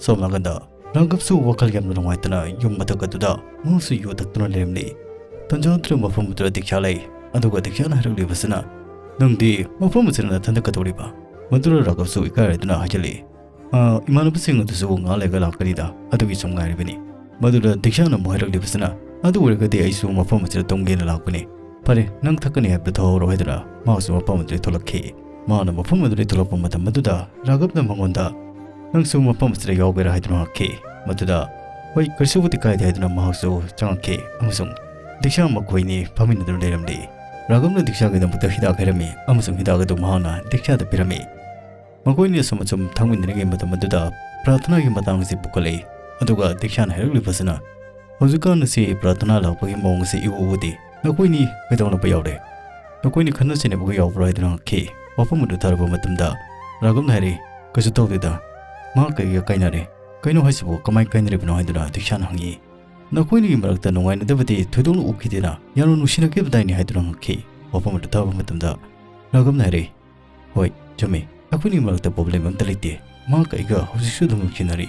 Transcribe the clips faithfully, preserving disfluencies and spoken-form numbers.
ꯁꯣꯝ ꯅꯥꯀꯟꯗ ꯔꯥꯘꯕꯁꯨ ꯋꯥꯈꯜ ꯌꯥꯝꯅ ꯅꯨꯡꯉꯥꯏꯇꯅ ꯌꯨꯝ ꯃꯊꯛ ꯑꯗꯨꯗ ꯃꯍꯥꯛꯁꯨ ꯌꯨ ꯊꯛꯇꯨꯅ ꯂꯩꯔꯝꯂꯤ꯫ ꯇꯟꯖꯥ ꯑꯗꯨꯗ ꯃꯐꯝ ꯑꯗꯨꯗ ꯗꯤꯛꯁꯥ ꯂꯩ꯫ ꯑꯗꯨꯒ ꯗꯤꯛꯁꯥꯅ ꯍꯥꯏꯔꯛꯂꯤꯕꯁꯤꯅ, "ꯅꯪꯗꯤ ꯃꯐꯝ ꯑꯁꯤꯗ ꯅꯊꯟꯇ ꯀꯩꯗꯧꯔꯤꯕ?" ꯃꯗꯨꯗ ꯔꯥꯘꯕꯁꯨ ꯏꯀꯥꯏꯔꯗꯨꯅ ꯍꯥꯏꯖꯤꯜꯂꯤ, "ꯑ, ꯏꯃꯥꯟꯅꯕꯁꯤꯡ ꯑꯗꯨꯁꯨ ꯉꯥꯏꯍꯥꯛ ꯂꯩꯔꯒ ꯂꯥꯛꯀꯅꯤꯗ, ꯑꯗꯨꯒꯤ ꯁꯨꯝ ꯉꯥꯏꯔꯤꯕꯅꯤ꯫" ꯃꯗꯨꯗ ꯗꯤꯛꯁꯥꯅ ꯑꯃꯨꯛ ꯍꯥꯏꯔꯛꯂꯤꯕꯁꯤꯅ, "ꯑꯗꯨ ꯑꯣꯏꯔꯒꯗꯤ ꯑꯩꯁꯨ ꯃꯐꯝ ꯑꯁꯤꯗ ꯇꯨꯝꯒꯦꯅ ꯂꯥꯛꯄꯅꯤ꯫ ꯐꯔꯦ, ꯅꯪ ꯊꯛꯀꯅꯤ ꯍꯥꯏꯕꯗꯨ ꯊꯛꯍꯧꯔꯣ" ꯍꯥꯏꯗꯨꯅ ꯃꯍꯥꯛꯁꯨ ꯃꯐꯝ ꯑꯗꯨꯗꯒꯤ ꯊꯣꯛꯂꯛꯈꯤ꯫ ꯃꯍꯥꯛꯅ ꯃꯐꯝ ꯑꯗꯨꯗꯒꯤ ꯊꯣꯛꯂꯛꯄ ꯃꯇꯝ ꯑꯗꯨꯗ ꯔꯥꯘꯕꯅ ꯃꯉꯣꯟꯗ, "ꯅꯪꯁꯨ ꯃꯐꯝ ꯑꯁꯤꯗ ꯌꯥꯎꯒꯦꯔꯥ?" ꯍꯥꯏꯗꯨꯅ ꯍꯪꯉꯛꯈꯤ꯫ ꯃꯗꯨꯗ, "ꯍꯣꯏ, ꯀꯔꯤꯁꯨꯕꯨꯗꯤ ꯀꯥꯏꯗꯦ" ꯍꯥꯏꯗꯨꯅ ꯃꯍꯥꯛꯁꯨ ꯆꯪꯉꯛꯈꯤ꯫ ꯑꯃꯁꯨꯡ ꯗꯤꯛꯁꯥ ꯃꯈꯣꯏꯅꯤ ꯐꯝꯃꯤꯟꯅꯗꯨꯅ ꯂꯩꯔꯝꯂꯤ꯫ ꯔꯥꯘꯕꯅ ꯗꯤꯛꯁꯥꯒꯤꯗꯃꯛꯇ ꯍꯤꯗꯥꯛ ꯍꯥꯏꯔꯝꯃꯤ ꯑꯃꯁꯨꯡ ꯍꯤꯗꯥꯛ ꯑꯗꯨ ꯃꯍꯥꯛꯅ ꯗꯤꯛꯁꯥꯗ ꯄꯤꯔꯝꯃꯤ꯫ ꯃꯈꯣꯏꯅꯤ ꯑꯁꯨꯝ ꯑꯁꯨꯝ ꯊꯛꯃꯤꯟꯅꯔꯤꯉꯩ ꯃꯇꯝ ꯑꯗꯨꯗ ꯄ꯭ꯔꯥꯊꯅꯥꯒꯤ ꯃꯇꯥꯡ ꯑꯁꯤ ꯄꯨꯈꯠꯂꯛꯏ꯫ ꯑꯗꯨꯒ ꯗꯤꯛꯁꯥꯅ ꯍꯥꯏꯔꯛꯂꯤꯕꯁꯤꯅ, "ꯍꯧꯖꯤꯛꯀꯥꯟ ꯑꯁꯤ ꯄ꯭ꯔꯥꯊꯅꯥ ꯂꯥꯛꯄꯒꯤ ꯃꯑꯣꯡ ꯑꯁꯤ ꯏꯎ ꯎꯗꯦ꯫ ꯅꯈꯣꯏꯅꯤ ꯀꯩꯗꯧꯅꯕ ꯌꯥꯎꯔꯦ? ꯅꯈꯣꯏꯅꯤ ꯈꯠꯅ ꯆꯩꯅꯕꯒ ꯌꯥꯎꯕ꯭ꯔꯥ?" ꯍꯥꯏꯗꯨꯅ ꯍꯪꯉꯛꯈꯤ꯫ ꯋꯥꯐꯝ ꯑꯗꯨ ꯇꯥꯔꯕ ꯃꯇꯝꯗ ꯔꯥꯘꯕꯅ ꯍꯥꯏꯔꯛꯏ, "ꯀꯩꯁꯨ ꯇꯧꯗꯦꯗ, ꯃꯍꯥꯛ ꯑꯩꯒ ꯀꯥꯏꯅꯔꯦ꯫" "ꯀꯩꯅꯣ ꯍꯥꯏꯁꯤꯕꯨ, ꯀꯃꯥꯏ ꯀꯥꯏꯅꯔꯤꯕꯅꯣ?" ꯍꯥꯏꯗꯨꯅ ꯗꯤꯛꯁꯥꯅ ꯍꯪꯉꯤ꯫ "ꯅꯈꯣꯏꯅꯤꯒꯤ ꯃꯔꯛꯇ ꯅꯨꯡꯉꯥꯏꯅꯗꯕꯗꯤ ꯊꯣꯏꯗꯣꯛꯅ ꯎꯈꯤꯗꯦꯅ, ꯌꯥꯝꯅ ꯅꯨꯡꯁꯤꯅꯈꯤꯕꯗꯥꯏꯅꯦ?" ꯍꯥꯏꯗꯨꯅ ꯍꯪꯉꯛꯈꯤ꯫ ꯋꯥꯐꯝ ꯑꯗꯨ ꯇꯥꯕ ꯃꯇꯝꯗ ꯔꯥꯘꯕꯅ ꯍꯥꯏꯔꯛꯏ, "ꯍꯣꯏ, ꯆꯨꯝꯃꯤ꯫ ꯑꯩꯈꯣꯏꯅꯤ ꯃꯔꯛꯇ ꯄ꯭ꯔꯣꯕ꯭ꯂꯦꯝ ꯑꯝꯇ ꯂꯩꯇꯦ꯫ ꯃꯍꯥꯛꯀ ꯑꯩꯒ ꯍꯧꯖꯤꯛꯁꯨ ꯑꯗꯨꯝ ꯅꯨꯡꯁꯤꯅꯔꯤ꯫"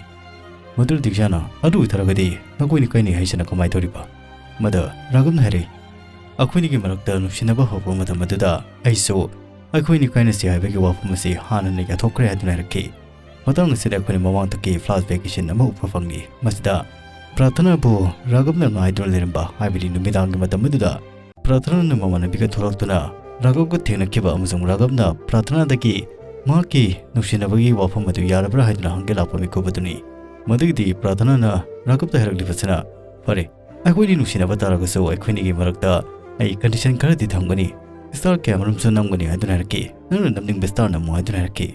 ꯃꯗꯨ ꯗꯤꯛꯁꯥꯅ, "ꯑꯗꯨ ꯑꯣꯏꯇꯥꯔꯒꯗꯤ ꯅꯈꯣꯏꯅꯤ ꯀꯥꯏꯅꯩ ꯍꯥꯏꯁꯤꯅ ꯀꯃꯥꯏꯅ ꯇꯧꯔꯤꯕ?" ꯃꯗ ꯔꯥꯘꯕꯅ ꯍꯥꯏꯔꯛꯏ, "ꯑꯩꯈꯣꯏꯅꯤꯒꯤ ꯃꯔꯛꯇ ꯅꯨꯡꯁꯤꯅꯕ ꯍꯧꯔꯛꯄ ꯃꯇꯝ ꯑꯗꯨꯗ ꯑꯩꯁꯨ ꯑꯩꯈꯣꯏꯅꯤ ꯀꯥꯏꯅꯁꯤ ꯍꯥꯏꯕꯒꯤ ꯋꯥꯐꯝ ꯑꯁꯤ ꯍꯥꯟꯅꯅ ꯌꯥꯊꯣꯛꯈ꯭ꯔꯦ" ꯍꯥꯏꯗꯨꯅ ꯍꯥꯏꯔꯛꯈꯤ꯫ ꯃꯇꯥꯡ ꯑꯁꯤꯗ ꯑꯩꯈꯣꯏꯅ ꯃꯃꯥꯡꯗꯒꯤ flashback scene ꯑꯃ ꯎꯕ ꯐꯪꯂꯤ꯫ ꯃꯁꯤꯗ ꯄ꯭ꯔꯥꯊꯅꯥꯕꯨ ꯔꯥꯘꯕꯅ ꯉꯥꯏꯗꯨꯅ ꯂꯩꯔꯝꯕ, ꯍꯥꯏꯕꯗꯤ ꯅꯨꯃꯤꯗꯥꯡꯒꯤ ꯃꯇꯝ ꯑꯗꯨꯗ ꯄ꯭ꯔꯥꯊꯅꯥꯅ ꯃꯃꯥꯟꯅꯕꯤꯒ ꯊꯣꯛꯂꯛꯇꯨꯅ ꯔꯥꯘꯕꯒ ꯊꯦꯡꯅꯈꯤꯕ ꯑꯃꯁꯨꯡ ꯔꯥꯘꯕꯅ ꯄ꯭ꯔꯥꯊꯅꯥꯗꯒꯤ ꯃꯍꯥꯛꯀꯤ ꯅꯨꯡꯁꯤꯅꯕꯒꯤ ꯋꯥꯐꯝ ꯑꯗꯨ ꯌꯥꯔꯕ꯭ꯔꯥ ꯍꯥꯏꯗꯨꯅ ꯍꯪꯒꯦ ꯂꯥꯛꯄ ꯃꯤꯀꯨꯞ ꯑꯗꯨꯅꯤ꯫ ꯃꯗꯨꯒꯤꯗꯤ ꯄ꯭ꯔꯥꯊꯅꯥꯅ ꯔꯥꯘꯕꯇ ꯍꯥꯏꯔꯛꯂꯤꯕꯁꯤꯅ, "ꯐꯔꯦ, ꯑꯩꯈꯣꯏꯅꯤ ꯅꯨꯡꯁꯤꯅꯕ ꯇꯥꯔꯒꯁꯨ ꯑꯩꯈꯣꯏꯅꯤꯒꯤ ꯃꯔꯛꯇ ꯑꯩ condition ꯈꯔꯗꯤ ꯊꯝꯒꯅꯤ꯫ Star ꯀꯌꯥꯃꯔꯨꯝꯁꯨ ꯅꯝꯒꯅꯤ" ꯍꯥꯏꯗꯨꯅ ꯍꯥꯏꯔꯛꯈꯤ꯫ "ꯅꯪꯅ ꯅꯝꯅꯤꯡꯕ star ꯅꯝꯃꯨ" ꯍꯥꯏꯗꯨꯅ ꯍꯥꯏꯔꯛꯈꯤ꯫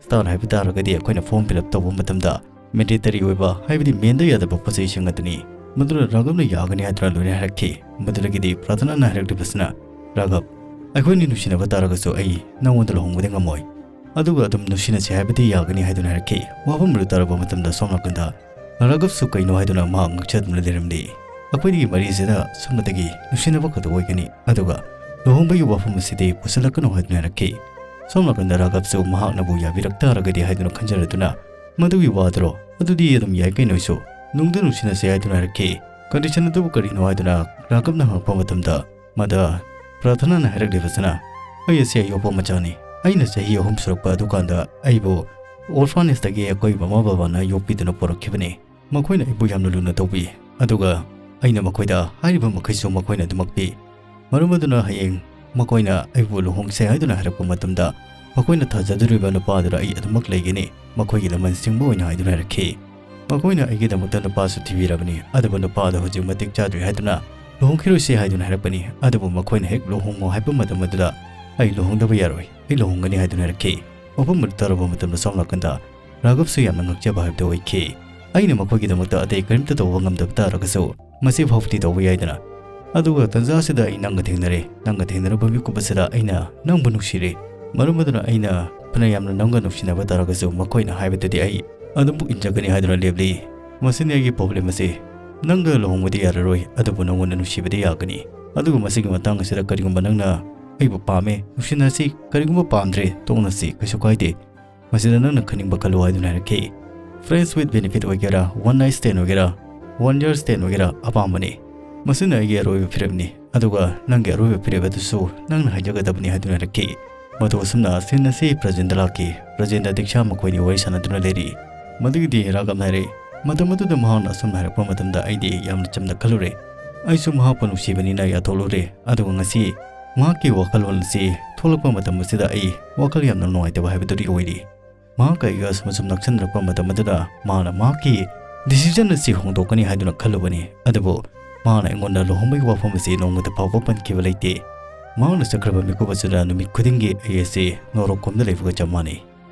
Star ꯍꯥꯏꯕ ꯇꯥꯔꯒꯗꯤ ꯑꯩꯈꯣꯏꯅ form fill up ꯇꯧꯕ ꯃꯇꯝꯗ mandatory ꯑꯣꯏꯕ, ꯍꯥꯏꯕꯗꯤ ꯃꯦꯟꯗ ꯌꯥꯗꯕ ꯄꯣꯠꯆꯩꯁꯤꯡ ꯑꯗꯨꯅꯤ꯫ ꯃꯗꯨꯅ ꯔꯥꯘꯕꯅ ꯌꯥꯒꯅꯤ ꯍꯥꯏꯗꯨꯅ ꯂꯣꯏꯅ ꯍꯥꯏꯔꯛꯈꯤ꯫ ꯃꯗꯨꯗꯒꯤꯗꯤ ꯄ꯭ꯔꯥꯊꯅꯥꯅ ꯍꯥꯏꯔꯛꯂꯤꯕꯁꯤꯅ, "ꯔꯥꯘꯕ, ꯑꯩꯈꯣꯏꯅꯤ ꯅꯨꯡꯁꯤꯅꯕ ꯇꯥꯔꯒꯁꯨ ꯑꯩ ꯅꯉꯣꯟꯗ ꯂꯨꯍꯣꯡꯕꯗꯤ ꯉꯝꯃꯣꯏ꯫ ꯑꯗꯨꯒ ꯑꯗꯨꯝ ꯅꯨꯡꯁꯤꯅꯁꯤ ꯍꯥꯏꯕꯗꯤ ꯌꯥꯒꯅꯤ" ꯍꯥꯏꯗꯨꯅ ꯍꯥꯏꯔꯛꯈꯤ꯫ ꯋꯥꯐꯝ ꯑꯗꯨ ꯇꯥꯔꯕ ꯃꯇꯝꯗ ꯁꯣꯝ ꯅꯥꯀꯟꯗ ꯔꯥꯘꯕꯁꯨ ꯀꯩꯅꯣ ꯍꯥꯏꯗꯨꯅ ꯃꯍꯥꯛ ꯉꯛꯆꯗꯨꯅ ꯂꯩꯔꯝꯂꯤ꯫ ꯑꯩꯈꯣꯏꯒꯤ ꯃꯔꯤꯁꯤꯗ ꯁꯨꯝꯅꯇꯒꯤ ꯅꯨꯡꯁꯤꯅꯕ ꯈꯛꯇ ꯑꯣꯏꯒꯅꯤ, ꯑꯗꯨꯒ ꯂꯨꯍꯣꯡꯕꯒꯤ ꯋꯥꯐꯝ ꯑꯁꯤꯗꯤ ꯄꯨꯁꯤꯜꯂꯛꯀꯅꯨ ꯍꯥꯏꯗꯨꯅ ꯍꯥꯏꯔꯛꯈꯤ꯫ ꯁꯣꯝ ꯅꯥꯀꯟꯗ ꯔꯥꯘꯕꯁꯨ ꯃꯍꯥꯛꯅꯕꯨ ꯌꯥꯕꯤꯔꯛ ꯇꯥꯔꯒꯗꯤ ꯍꯥꯏꯗꯨꯅ ꯈꯟꯖꯔꯗꯨꯅ "ꯃꯗꯨꯒꯤ ꯋꯥꯗꯨꯔꯣ? ꯑꯗꯨꯗꯤ ꯑꯗꯨꯝ ꯌꯥꯏ ꯀꯩꯅꯣ, ꯑꯩꯁꯨ ꯅꯨꯡꯗ ꯅꯨꯡꯁꯤꯅꯁꯦ ꯍꯥꯏꯗꯨꯅ ꯍꯥꯏꯔꯛꯈꯤ꯫ "ꯀꯟꯗꯤꯁꯟ ꯑꯗꯨꯕꯨ ꯀꯔꯤꯅꯣ?" ꯍꯥꯏꯗꯨꯅ ꯔꯥꯒꯞꯅ ꯍꯪꯉꯛꯄ ꯃꯇꯝꯗ, ꯃꯗ ꯄ꯭ꯔꯥꯊꯅꯥꯅ ꯍꯥꯏꯔꯛꯂꯤꯕꯁꯤꯅ, "ꯑꯩ ꯑꯁꯤ ꯑꯌꯣꯛꯄ ꯃꯆꯥꯅꯤ꯫ ꯑꯩꯅ ꯆꯍꯤ ꯑꯍꯨꯝ ꯁꯨꯔꯛꯄ ꯑꯗꯨꯀꯥꯟꯗ ꯑꯩꯕꯨ ꯑꯣꯔꯐꯥꯅꯦꯖꯇꯒꯤ ꯑꯩꯈꯣꯏ ꯃꯃꯥ ꯕꯕꯥꯅ ꯌꯣꯛꯄꯤꯗꯨꯅ ꯄꯨꯔꯛꯈꯤꯕꯅꯤ꯫ ꯃꯈꯣꯏꯅ ꯑꯩꯕꯨ ꯌꯥꯝꯅ ꯂꯨꯅ ꯇꯧꯕꯤ꯫ ꯑꯗꯨꯒ ꯑꯩꯅ ꯃꯈꯣꯏꯗ ꯍꯥꯏꯔꯤꯕ ꯃꯈꯩꯁꯨ ꯃꯈꯣꯏꯅ ꯑꯗꯨꯃꯛ ꯄꯤ꯫ ꯃꯔꯝ ꯑꯗꯨꯅ ꯍꯌꯦꯡ ꯃꯈꯣꯏꯅ ꯑꯩꯕꯨ ꯂꯨꯍꯣꯡꯁꯦ ꯍꯥꯏꯗꯨꯅ ꯍꯥꯏꯔꯛꯄ ꯃꯇꯝꯗ, ꯃꯈꯣꯏꯅ ꯊꯥꯖꯗꯣꯔꯤꯕ ꯅꯨꯄꯥ ꯑꯗꯨꯗ ꯑꯩ ꯑꯗꯨꯃꯛ ꯂꯩꯒꯅꯤ꯫ ꯃꯈꯣꯏꯒꯤ ꯂꯃꯟ ꯁꯤꯡꯕ ꯑꯣꯏꯅ" ꯍꯥꯏꯗꯨꯅ ꯍꯥꯏꯔꯛꯈꯤ꯫ "ꯃꯈꯣꯏꯅ ꯑꯩꯒꯤꯗꯃꯛꯇ ꯅꯨꯄꯥꯁꯨ ꯊꯤꯕꯤꯔꯕꯅꯤ, ꯑꯗꯨꯕꯨ ꯅꯨꯄꯥ ꯑꯗꯨ ꯍꯧꯖꯤꯛ ꯃꯇꯤꯛ ꯆꯥꯗ꯭ꯔꯤ ꯍꯥꯏꯗꯨꯅ ꯂꯨꯍꯣꯡꯈꯤꯔꯣꯏꯁꯤ ꯍꯥꯏꯗꯨꯅ ꯍꯥꯏꯔꯛꯄꯅꯤ꯫ ꯑꯗꯨꯕꯨ ꯃꯈꯣꯏꯅ ꯍꯦꯛ ꯂꯨꯍꯣꯡꯉꯣ ꯍꯥꯏꯕ ꯃꯇꯝ ꯑꯗꯨꯗ ꯑꯩ ꯂꯨꯍꯣꯡꯗꯕ ꯌꯥꯔꯣꯏ, ꯑꯩ ꯂꯨꯍꯣꯡꯒꯅꯤ" ꯍꯥꯏꯗꯨꯅ ꯍꯥꯏꯔꯛꯈꯤ꯫ ꯋꯥꯐꯝ ꯑꯗꯨ ꯇꯥꯔꯕ ꯃꯇꯝꯗ ꯁꯣꯝ ꯅꯥꯀꯟꯗ ꯔꯥꯘꯕꯁꯨ ꯌꯥꯝꯅ ꯉꯛꯆꯕ ꯍꯥꯏꯕꯗꯨ ꯑꯣꯏꯈꯤ꯫ "ꯑꯩꯅ ꯃꯈꯣꯏꯒꯤꯗꯃꯛꯇ ꯑꯇꯩ ꯀꯔꯤꯝꯇ ꯇꯧꯕ ꯉꯝꯗꯕ ꯇꯥꯔꯒꯁꯨ, ꯃꯁꯤ ꯐꯥꯎꯕꯗꯤ ꯇꯧꯕ ꯌꯥꯏꯗꯅ꯫ ꯑꯗꯨꯒ ꯇꯟꯖꯥ ꯑꯁꯤꯗ ꯑꯩ ꯅꯪꯒ ꯊꯦꯡꯅꯔꯦ꯫ ꯅꯪꯒ ꯊꯦꯡꯅꯔꯕ ꯃꯤꯀꯨꯞ ꯑꯁꯤꯗ ꯑꯩꯅ ꯅꯪꯕꯨ ꯅꯨꯡꯁꯤꯔꯦ꯫ ꯃꯔꯝ ꯑꯗꯨꯅ ꯑꯩꯅ ꯐꯅ ꯌꯥꯝꯅ ꯅꯪꯒ ꯅꯨꯡꯁꯤꯅꯕ ꯇꯥꯔꯒꯁꯨ, ꯃꯈꯣꯏꯅ ꯍꯥꯏꯕꯗꯨꯗꯤ ꯑꯩ ꯑꯗꯨꯝ ꯏꯟꯖꯒꯅꯤ" ꯍꯥꯏꯗꯨꯅ ꯂꯦꯞꯂꯤ꯫ "ꯃꯁꯤꯅꯤ ꯑꯩꯒꯤ ꯄ꯭ꯔꯣꯕ꯭ꯂꯦꯝ ꯑꯁꯤ꯫ ꯅꯪꯒ ꯂꯨꯍꯣꯡꯕꯗꯤ ꯌꯥꯔꯔꯣꯏ, ꯑꯗꯨꯕꯨ ꯅꯪꯉꯣꯟꯗ ꯅꯨꯡꯁꯤꯕꯗꯤ ꯌꯥꯒꯅꯤ꯫ ꯑꯗꯨꯒ ꯃꯁꯤꯒꯤ ꯃꯇꯥꯡ ꯑꯁꯤꯗ ꯀꯔꯤꯒꯨꯝꯕ ꯅꯪꯅ ꯑꯩꯕꯨ ꯄꯥꯝꯃꯦ, ꯅꯨꯡꯁꯤꯅꯁꯤ, ꯀꯔꯤꯒꯨꯝꯕ ꯄꯥꯝꯗ꯭ꯔꯦ, ꯇꯣꯛꯅꯁꯤ, ꯀꯩꯁꯨ ꯀꯥꯏꯗꯦ꯫ ꯃꯁꯤꯗ ꯅꯪꯅ ꯈꯟꯅꯤꯡꯕ ꯈꯜꯂꯨ" ꯍꯥꯏꯗꯨꯅ ꯍꯥꯏꯔꯛꯈꯤ꯫ "Friends with benefit ꯑꯣꯏꯒꯦꯔꯥ, one night stand ꯑꯣꯏꯒꯦꯔꯥ, one year stand ꯑꯣꯏꯒꯦꯔꯥ, ꯑꯄꯥꯝꯕꯅꯤ꯫ ꯃꯁꯤꯅ ꯑꯩꯒꯤ ꯑꯔꯣꯏꯕ ꯐꯤꯔꯦꯞꯅꯤ, ꯑꯗꯨꯒ ꯅꯪꯒꯤ ꯑꯔꯣꯏꯕ ꯐꯤꯔꯦꯞ ꯑꯗꯨꯁꯨ ꯅꯪꯅ ꯍꯥꯏꯖꯒꯗꯕꯅꯤ" ꯍꯥꯏꯗꯨꯅ ꯍꯥꯏꯔꯛꯈꯤ꯫ ꯃꯇꯧ ꯑꯁꯨꯝꯅ ꯁꯤꯟ ꯑꯁꯤ ꯄ꯭ꯔꯖꯦꯟꯗ ꯂꯥꯛꯈꯤ꯫ ꯄ꯭ꯔꯖꯦꯟꯗ ꯗꯤꯛꯁꯥ ꯃꯈꯣꯏꯅꯤ ꯋꯥꯔꯤ ꯁꯥꯟꯅꯗꯨꯅ ꯂꯩꯔꯤ꯫ ꯃꯗꯨꯒꯤꯗꯤ ꯔꯥꯒꯞꯅ ꯍꯥꯏꯔꯛꯏ꯫ ꯃꯇꯝ ꯑꯗꯨꯗ ꯃꯍꯥꯛꯅ ꯑꯁꯨꯝꯅ ꯍꯥꯏꯔꯛꯄ ꯃꯇꯝꯗ ꯑꯩꯗꯤ ꯌꯥꯝꯅ ꯆꯝꯅ ꯈꯜꯂꯨꯔꯦ꯫ ꯑꯩꯁꯨ ꯃꯍꯥꯛꯄꯨ ꯅꯨꯡꯁꯤꯕꯅꯤꯅ ꯌꯥꯊꯣꯛꯂꯨꯔꯦ꯫ ꯑꯗꯨꯒ ꯉꯁꯤ ꯃꯍꯥꯛꯀꯤ ꯋꯥꯈꯜꯂꯣꯟ ꯑꯁꯤ ꯊꯣꯛꯂꯛꯄ ꯃꯇꯝ ꯑꯁꯤꯗ ꯑꯩ ꯋꯥꯈꯜ ꯌꯥꯝꯅ ꯅꯨꯡꯉꯥꯏꯇꯕ ꯍꯥꯏꯕꯗꯨꯗꯤ ꯑꯣꯏꯔꯤ꯫ ꯃꯍꯥꯛꯀ ꯑꯩꯒ ꯑꯁꯨꯝ ꯑꯁꯨꯝ ꯅꯛꯁꯤꯟꯅꯔꯛꯄ ꯃꯇꯝ ꯑꯗꯨꯗ ꯃꯍꯥꯛꯅ ꯃꯍꯥꯛꯀꯤ ꯗꯤꯁꯤꯖꯟ ꯑꯁꯤ ꯍꯣꯡꯗꯣꯛꯀꯅꯤ ꯍꯥꯏꯗꯨꯅ ꯈꯜꯂꯨꯕꯅꯤ꯫ ꯑꯗꯨꯕꯨ ꯃꯍꯥꯛꯅ ꯑꯩꯉꯣꯟꯗ ꯂꯨꯍꯣꯡꯕꯒꯤ ꯋꯥꯐꯝ ꯑꯁꯤ ꯅꯣꯡꯃꯇ ꯐꯥꯎꯕ ꯄꯟꯈꯤꯕ ꯂꯩꯇꯦ꯫ ꯃꯍꯥꯛꯅ ꯆꯠꯈ꯭ꯔꯕ ꯃꯤꯀꯨꯞ ꯑꯁꯤꯗ ꯅꯨꯃꯤꯠ ꯈꯨꯗꯤꯡꯒꯤ ꯑꯩ ꯑꯁꯤ ꯅꯣꯔꯣꯛ ꯀꯣꯝꯗ ꯂꯩꯕꯒ ꯆꯞ ꯃꯥꯟꯅꯩ꯫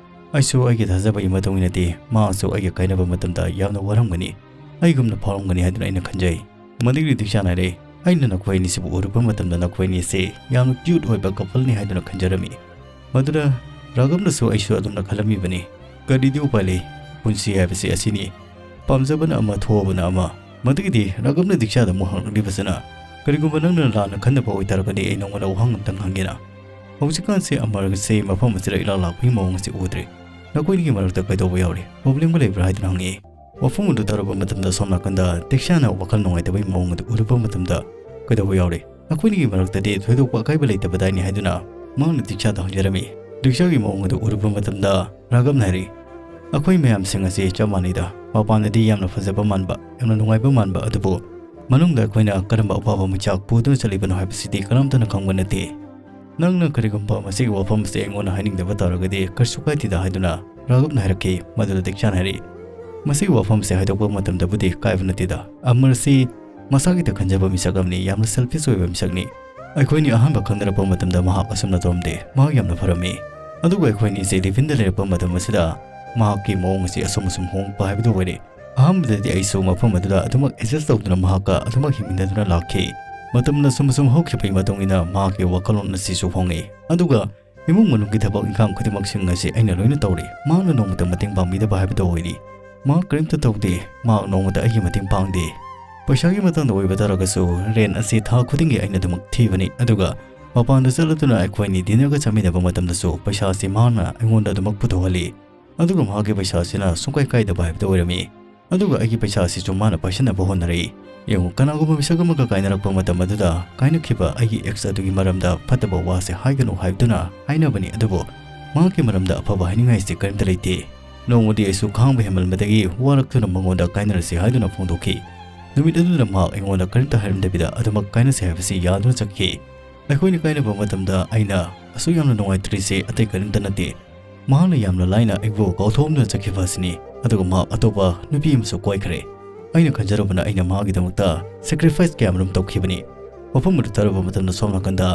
ꯑꯩꯁꯨ ꯑꯩꯒꯤ ꯊꯥꯖꯕꯒꯤ ꯃꯇꯨꯡ ꯏꯟꯅꯗꯤ ꯃꯍꯥꯛꯁꯨ ꯑꯩꯒ ꯀꯥꯏꯅꯕ ꯃꯇꯝꯗ ꯌꯥꯝꯅ ꯋꯥꯔꯝꯒꯅꯤ, ꯑꯩꯒꯨꯝꯅ ꯐꯥꯎꯔꯝꯒꯅꯤ ꯍꯥꯏꯗꯨꯅ ꯑꯩꯅ ꯈꯟꯖꯩ꯫ ꯃꯗꯨꯒꯤ ꯗꯤꯛꯁꯥꯅ ꯍꯥꯏꯔꯛꯏ, "ꯑꯩꯅ ꯅꯈꯣꯏ ꯑꯅꯤꯁꯤꯕꯨ ꯎꯔꯨꯕ ꯃꯇꯝꯗ ꯅꯈꯣꯏ ꯑꯅꯤꯁꯤ ꯌꯥꯝꯅ ꯀ꯭ꯌꯨꯠ ꯑꯣꯏꯕ ꯀꯄꯜꯅꯤ ꯍꯥꯏꯗꯨꯅ ꯈꯟꯖꯔꯝꯃꯤ꯫" ꯃꯗꯨꯗ ꯔꯥꯒꯝꯅꯁꯨ ꯑꯩꯁꯨ ꯑꯗꯨꯝꯅ ꯈꯜꯂꯝꯃꯤꯕꯅꯤ꯫ ꯀꯔꯤꯗꯤ ꯎꯄꯥꯏ ꯂꯩ? ꯄꯨꯟꯁꯤ ꯍꯥꯏꯕꯁꯤ ꯑꯁꯤꯅꯤ꯫ ꯄꯥꯝꯖꯕꯅ ꯑꯃ, ꯊꯣꯛꯑꯕꯅ ꯑꯃ꯫ ꯃꯗꯨꯒꯤꯗꯤ ꯔꯥꯒꯝꯅ ꯗꯤꯛꯁꯥꯗ ꯑꯃꯨꯛ ꯍꯪꯂꯛꯂꯤꯕꯁꯤꯅ, "ꯀꯔꯤꯒꯨꯝꯕ ꯅꯪꯅ ꯂꯥꯟꯅ ꯈꯟꯗꯕ ꯑꯣꯏꯇꯥꯔꯒꯗꯤ ꯑꯩ ꯅꯉꯣꯟꯗ ꯋꯥꯍꯪ ꯑꯝꯇꯪ ꯍꯪꯒꯦꯅ꯫ ꯍꯧꯖꯤꯛꯀꯥꯟꯁꯤ ꯑꯃꯔꯁꯦ ꯃꯐꯝ ꯑꯁꯤꯗ ꯏꯂꯥꯛ ꯂꯥꯛꯄꯒꯤ ꯃꯑꯣꯡ ꯑꯁꯤ ꯎꯗ꯭ꯔꯦ꯫ "ꯅꯈꯣꯏꯅꯤꯒꯤ ꯃꯔꯛꯇ ꯀꯩꯗꯧꯕ ꯌꯥꯎꯔꯤ? ꯄ꯭ꯔꯣꯕ꯭ꯂꯦꯝꯒ ꯂꯩꯕ꯭ꯔꯥ?" ꯍꯥꯏꯗꯨꯅ ꯍꯪꯉꯛꯏ꯫ ꯋꯥꯐꯝ ꯑꯗꯨ ꯇꯥꯔꯨꯕ ꯃꯇꯝꯗ ꯁꯣꯝ ꯅꯥꯀꯟꯗ ꯗꯤꯛꯁꯥꯅ ꯋꯥꯈꯜ ꯅꯨꯡꯉꯥꯏꯇꯕꯒꯤ ꯃꯑꯣꯡ ꯑꯗꯨ ꯎꯔꯨꯕ ꯃꯇꯝꯗ, "ꯀꯩꯗꯧꯕ ꯌꯥꯎꯔꯤ? ꯅꯈꯣꯏꯅꯤꯒꯤ ꯃꯔꯛꯇꯗꯤ ꯊꯣꯏꯗꯣꯛꯄ ꯑꯀꯥꯏꯕ ꯂꯩꯇꯕꯗꯥꯏꯅꯤ?" ꯍꯥꯏꯗꯨꯅ ꯃꯍꯥꯛꯅ ꯗꯤꯛꯁꯥꯗ ꯍꯪꯖꯔꯝꯃꯤ꯫ ꯗꯤꯛꯁꯥꯒꯤ ꯃꯑꯣꯡ ꯑꯗꯨ ꯎꯔꯨꯕ ꯃꯇꯝꯗ ꯔꯥꯒꯕꯅ ꯍꯥꯏꯔꯤ, "ꯑꯩꯈꯣꯏ ꯃꯌꯥꯝꯁꯤꯡ ꯑꯁꯤ ꯆꯞ ꯃꯥꯟꯅꯩꯗ꯫ ꯃꯄꯥꯟꯗꯗꯤ ꯌꯥꯝꯅ ꯐꯖꯕ ꯃꯥꯟꯕ, ꯌꯥꯝꯅ ꯅꯨꯡꯉꯥꯏꯕ ꯃꯥꯟꯕ, ꯑꯗꯨꯕꯨ ꯃꯅꯨꯡꯗ ꯑꯩꯈꯣꯏꯅ ꯀꯔꯝꯕ ꯑꯋꯥꯕ ꯃꯩꯆꯥꯛ ꯄꯨꯗꯨꯅ ꯆꯠꯂꯤꯕꯅꯣ ꯍꯥꯏꯕꯁꯤꯗꯤ ꯀꯅꯥꯝꯇꯅ ꯈꯪꯕ ꯅꯠꯇꯦ꯫ ꯅꯪꯅ ꯀꯔꯤꯒꯨꯝꯕ ꯃꯁꯤꯒꯤ ꯋꯥꯐꯝ ꯑꯁꯤ ꯑꯩꯉꯣꯟꯗ ꯍꯥꯏꯅꯤꯡꯗꯕ ꯇꯥꯔꯒꯗꯤ ꯀꯔꯤꯁꯨ ꯀꯥꯏꯗꯦꯗ" ꯍꯥꯏꯗꯨꯅ ꯔꯥꯒꯕꯅ ꯍꯥꯏꯔꯛꯈꯤ꯫ ꯃꯗꯨꯗ ꯗꯤꯛꯁꯥꯅ ꯍꯥꯏꯔꯤ, "ꯃꯁꯤꯒꯤ ꯋꯥꯐꯝꯁꯦ ꯍꯥꯏꯗꯣꯛꯄ ꯃꯇꯝꯗꯕꯨꯗꯤ ꯀꯥꯏꯕ ꯅꯠꯇꯦꯗ꯫ ꯑꯃꯔꯁꯤ ꯃꯁꯥꯒꯤꯗ ꯈꯟꯖꯕ ꯃꯤꯁꯛ ꯑꯃꯅꯤ, ꯌꯥꯝꯅ ꯁꯦꯜꯐꯤꯁ ꯑꯣꯏꯕ ꯃꯤꯁꯛꯅꯤ꯫ ꯑꯩꯈꯣꯏꯅꯤ ꯑꯍꯥꯟꯕ ꯈꯪꯅꯔꯛꯄ ꯃꯇꯝꯗ ꯃꯍꯥꯛ ꯑꯁꯨꯝꯅ ꯇꯧꯔꯝꯗꯦ꯫ ꯃꯍꯥꯛ ꯌꯥꯝꯅ ꯐꯔꯝꯃꯤ꯫ ꯑꯗꯨꯒ ꯑꯩꯈꯣꯏꯅꯤꯁꯦ ꯂꯤꯚꯤꯟꯗ ꯂꯩꯔꯛꯄ ꯃꯇꯝ ꯑꯁꯤꯗ ꯃꯍꯥꯛꯀꯤ ꯃꯑꯣꯡ ꯑꯁꯤ ꯑꯁꯨꯝ ꯑꯁꯨꯝ ꯍꯣꯡꯂꯛꯄ ꯍꯥꯏꯕꯗꯨ ꯑꯣꯏꯔꯦ꯫ ꯑꯍꯥꯟꯕꯗꯗꯤ ꯑꯩꯁꯨ ꯃꯐꯝ ꯑꯗꯨꯗ ꯑꯗꯨꯃꯛ ꯑꯦꯗꯖꯁ ꯇꯧꯗꯨꯅ ꯃꯍꯥꯛꯀ ꯑꯗꯨꯃꯛ ꯍꯤꯡꯃꯤꯟꯅꯗꯨꯅ ꯂꯥꯛꯈꯤ꯫ ꯃꯇꯝꯅ ꯁꯨꯝ ꯁꯨꯝ ꯍꯧꯈꯤꯕꯒꯤ ꯃꯇꯨꯡ ꯏꯟꯅ ꯃꯍꯥꯛꯀꯤ ꯋꯥꯈꯜꯂꯣꯟ ꯑꯁꯤꯁꯨ ꯍꯣꯡꯉꯛꯏ꯫ ꯑꯗꯨꯒ ꯏꯃꯨꯡ ꯃꯅꯨꯡꯒꯤ ꯊꯕꯛ ꯏꯪꯈꯥꯡ ꯈꯨꯗꯤꯡꯃꯛꯁꯤꯡ ꯑꯁꯤ ꯑꯩꯅ ꯂꯣꯏꯅ ꯇꯧꯔꯤ꯫ ꯃꯍꯥꯛꯅ ꯅꯣꯡꯃꯇ ꯃꯇꯦꯡ ꯄꯥꯡꯕꯤꯗꯕ ꯍꯥꯏꯕꯗꯨ ꯑꯣꯏꯔꯤ꯫ ꯃꯍꯥꯛ ꯀꯔꯤꯝꯇ ꯇꯧꯗꯦ꯫ ꯃꯍꯥꯛ ꯅꯣꯡꯃꯇ ꯑꯩꯒꯤ ꯃꯇꯦꯡ ꯄꯥꯡꯗꯦ꯫ ꯄꯩꯁꯥꯒꯤ ꯃꯇꯥꯡꯗ ꯑꯣꯏꯕ ꯇꯥꯔꯒꯁꯨ, ꯔꯦꯟ ꯑꯁꯤ ꯊꯥ ꯈꯨꯗꯤꯡꯒꯤ ꯑꯩꯅ ꯑꯗꯨꯃꯛ ꯊꯤꯕꯅꯤ꯫ ꯑꯗꯨꯒ ꯃꯄꯥꯟꯗ ꯆꯠꯂꯗꯨꯅ ꯑꯩꯈꯣꯏꯅꯤ ꯗꯤꯅꯔꯒ ꯆꯥꯃꯤꯟꯅꯕ ꯃꯇꯝꯗꯁꯨ ꯄꯩꯁꯥ ꯑꯁꯤ ꯃꯍꯥꯛꯅ ꯑꯩꯉꯣꯟꯗ ꯑꯗꯨꯃꯛ ꯄꯨꯊꯣꯛꯍꯜꯂꯤ꯫ ꯑꯗꯨꯒ ꯃꯍꯥꯛꯀꯤ ꯄꯩꯁꯥ ꯑꯁꯤꯅ ꯁꯨꯡꯀꯥꯏ ꯀꯥꯏꯗꯕ ꯍꯥꯏꯕꯗꯨ ꯑꯣꯏꯔꯝꯃꯤ꯫ ꯑꯗꯨꯒ ꯑꯩꯒꯤ ꯄꯩꯁꯥ ꯑꯁꯤꯁꯨ ꯃꯥꯅ ꯄꯥꯏꯁꯤꯟꯅꯕ ꯍꯣꯠꯅꯔꯛꯏ꯫ ꯌꯦꯡꯉꯨ, ꯀꯅꯥꯒꯨꯝꯕ ꯃꯤꯁꯛ ꯑꯃꯒ ꯀꯥꯏꯅꯔꯛꯄ ꯃꯇꯝ ꯑꯗꯨꯗ ꯀꯥꯏꯅꯈꯤꯕ ꯑꯩꯒꯤ ꯑꯦꯛꯁ ꯑꯗꯨꯒꯤ ꯃꯔꯝꯗ ꯐꯠꯇꯕ ꯋꯥꯁꯦ ꯍꯥꯏꯒꯅꯨ ꯍꯥꯏꯕꯗꯨꯅ ꯍꯥꯏꯅꯕꯅꯤ, ꯑꯗꯨꯕꯨ ꯃꯍꯥꯛꯀꯤ ꯃꯔꯝꯗ ꯑꯐꯕ ꯍꯥꯏꯅꯤꯡꯉꯥꯏꯁꯤ ꯀꯔꯤꯝꯇ ꯂꯩꯇꯦ꯫ ꯅꯣꯡꯃꯗꯤ ꯑꯩꯁꯨ ꯈꯥꯡꯕ ꯍꯦꯟꯃꯟꯕꯗꯒꯤ ꯋꯥꯔꯛꯇꯨꯅ ꯃꯉꯣꯟꯗ ꯀꯥꯏꯅꯔꯁꯤ ꯍꯥꯏꯗꯨꯅ ꯐꯣꯡꯗꯣꯛꯈꯤ꯫ ꯅꯨꯃꯤꯠ ꯑꯗꯨꯗ ꯃꯍꯥꯛ ꯑꯩꯉꯣꯟꯗ ꯀꯔꯤꯝꯇ ꯍꯥꯏꯔꯝꯗꯕꯤꯗ ꯑꯗꯨꯃꯛ ꯀꯥꯏꯅꯁꯤ ꯍꯥꯏꯕꯁꯤ ꯌꯥꯗꯨꯅ ꯆꯠꯈꯤ꯫ ꯑꯩꯈꯣꯏꯅ ꯀꯥꯏꯅꯕ ꯃꯇꯝꯗ ꯑꯩꯅ ꯑꯁꯨꯛ ꯌꯥꯝꯅ ꯅꯨꯡꯉꯥꯏꯇ꯭ꯔꯤꯁꯦ ꯑꯇꯩ ꯀꯔꯤꯝꯇ ꯅꯠꯇꯦ꯫ ꯃꯍꯥꯛꯅ ꯌꯥꯝꯅ ꯂꯥꯏꯅ ꯑꯩꯕꯨ ꯀꯥꯎꯊꯣꯛꯂꯝꯗꯨꯅ ꯆꯠꯈꯤꯕ ꯑꯁꯤꯅꯤ꯫ ꯑꯗꯨꯒ ꯃꯍꯥꯛ ꯑꯇꯣꯞꯄ ꯅꯨꯄꯤ ꯑꯃꯁꯨ ꯀꯣꯏꯈ꯭ꯔꯦ꯫ ꯑꯩꯅ ꯈꯟꯖꯔꯨꯕꯅ ꯑꯩꯅ ꯃꯍꯥꯛꯀꯤꯗꯃꯛꯇ ꯁꯦꯀ꯭ꯔꯤꯐꯥꯏꯁ ꯀꯌꯥꯃꯔꯨꯝ ꯇꯧꯈꯤꯕꯅꯤ꯫ ꯋꯥꯐꯝ ꯑꯗꯨ ꯇꯥꯔꯨꯕ ꯃꯇꯝꯗ ꯁꯣꯝ ꯅꯥꯀꯟꯗ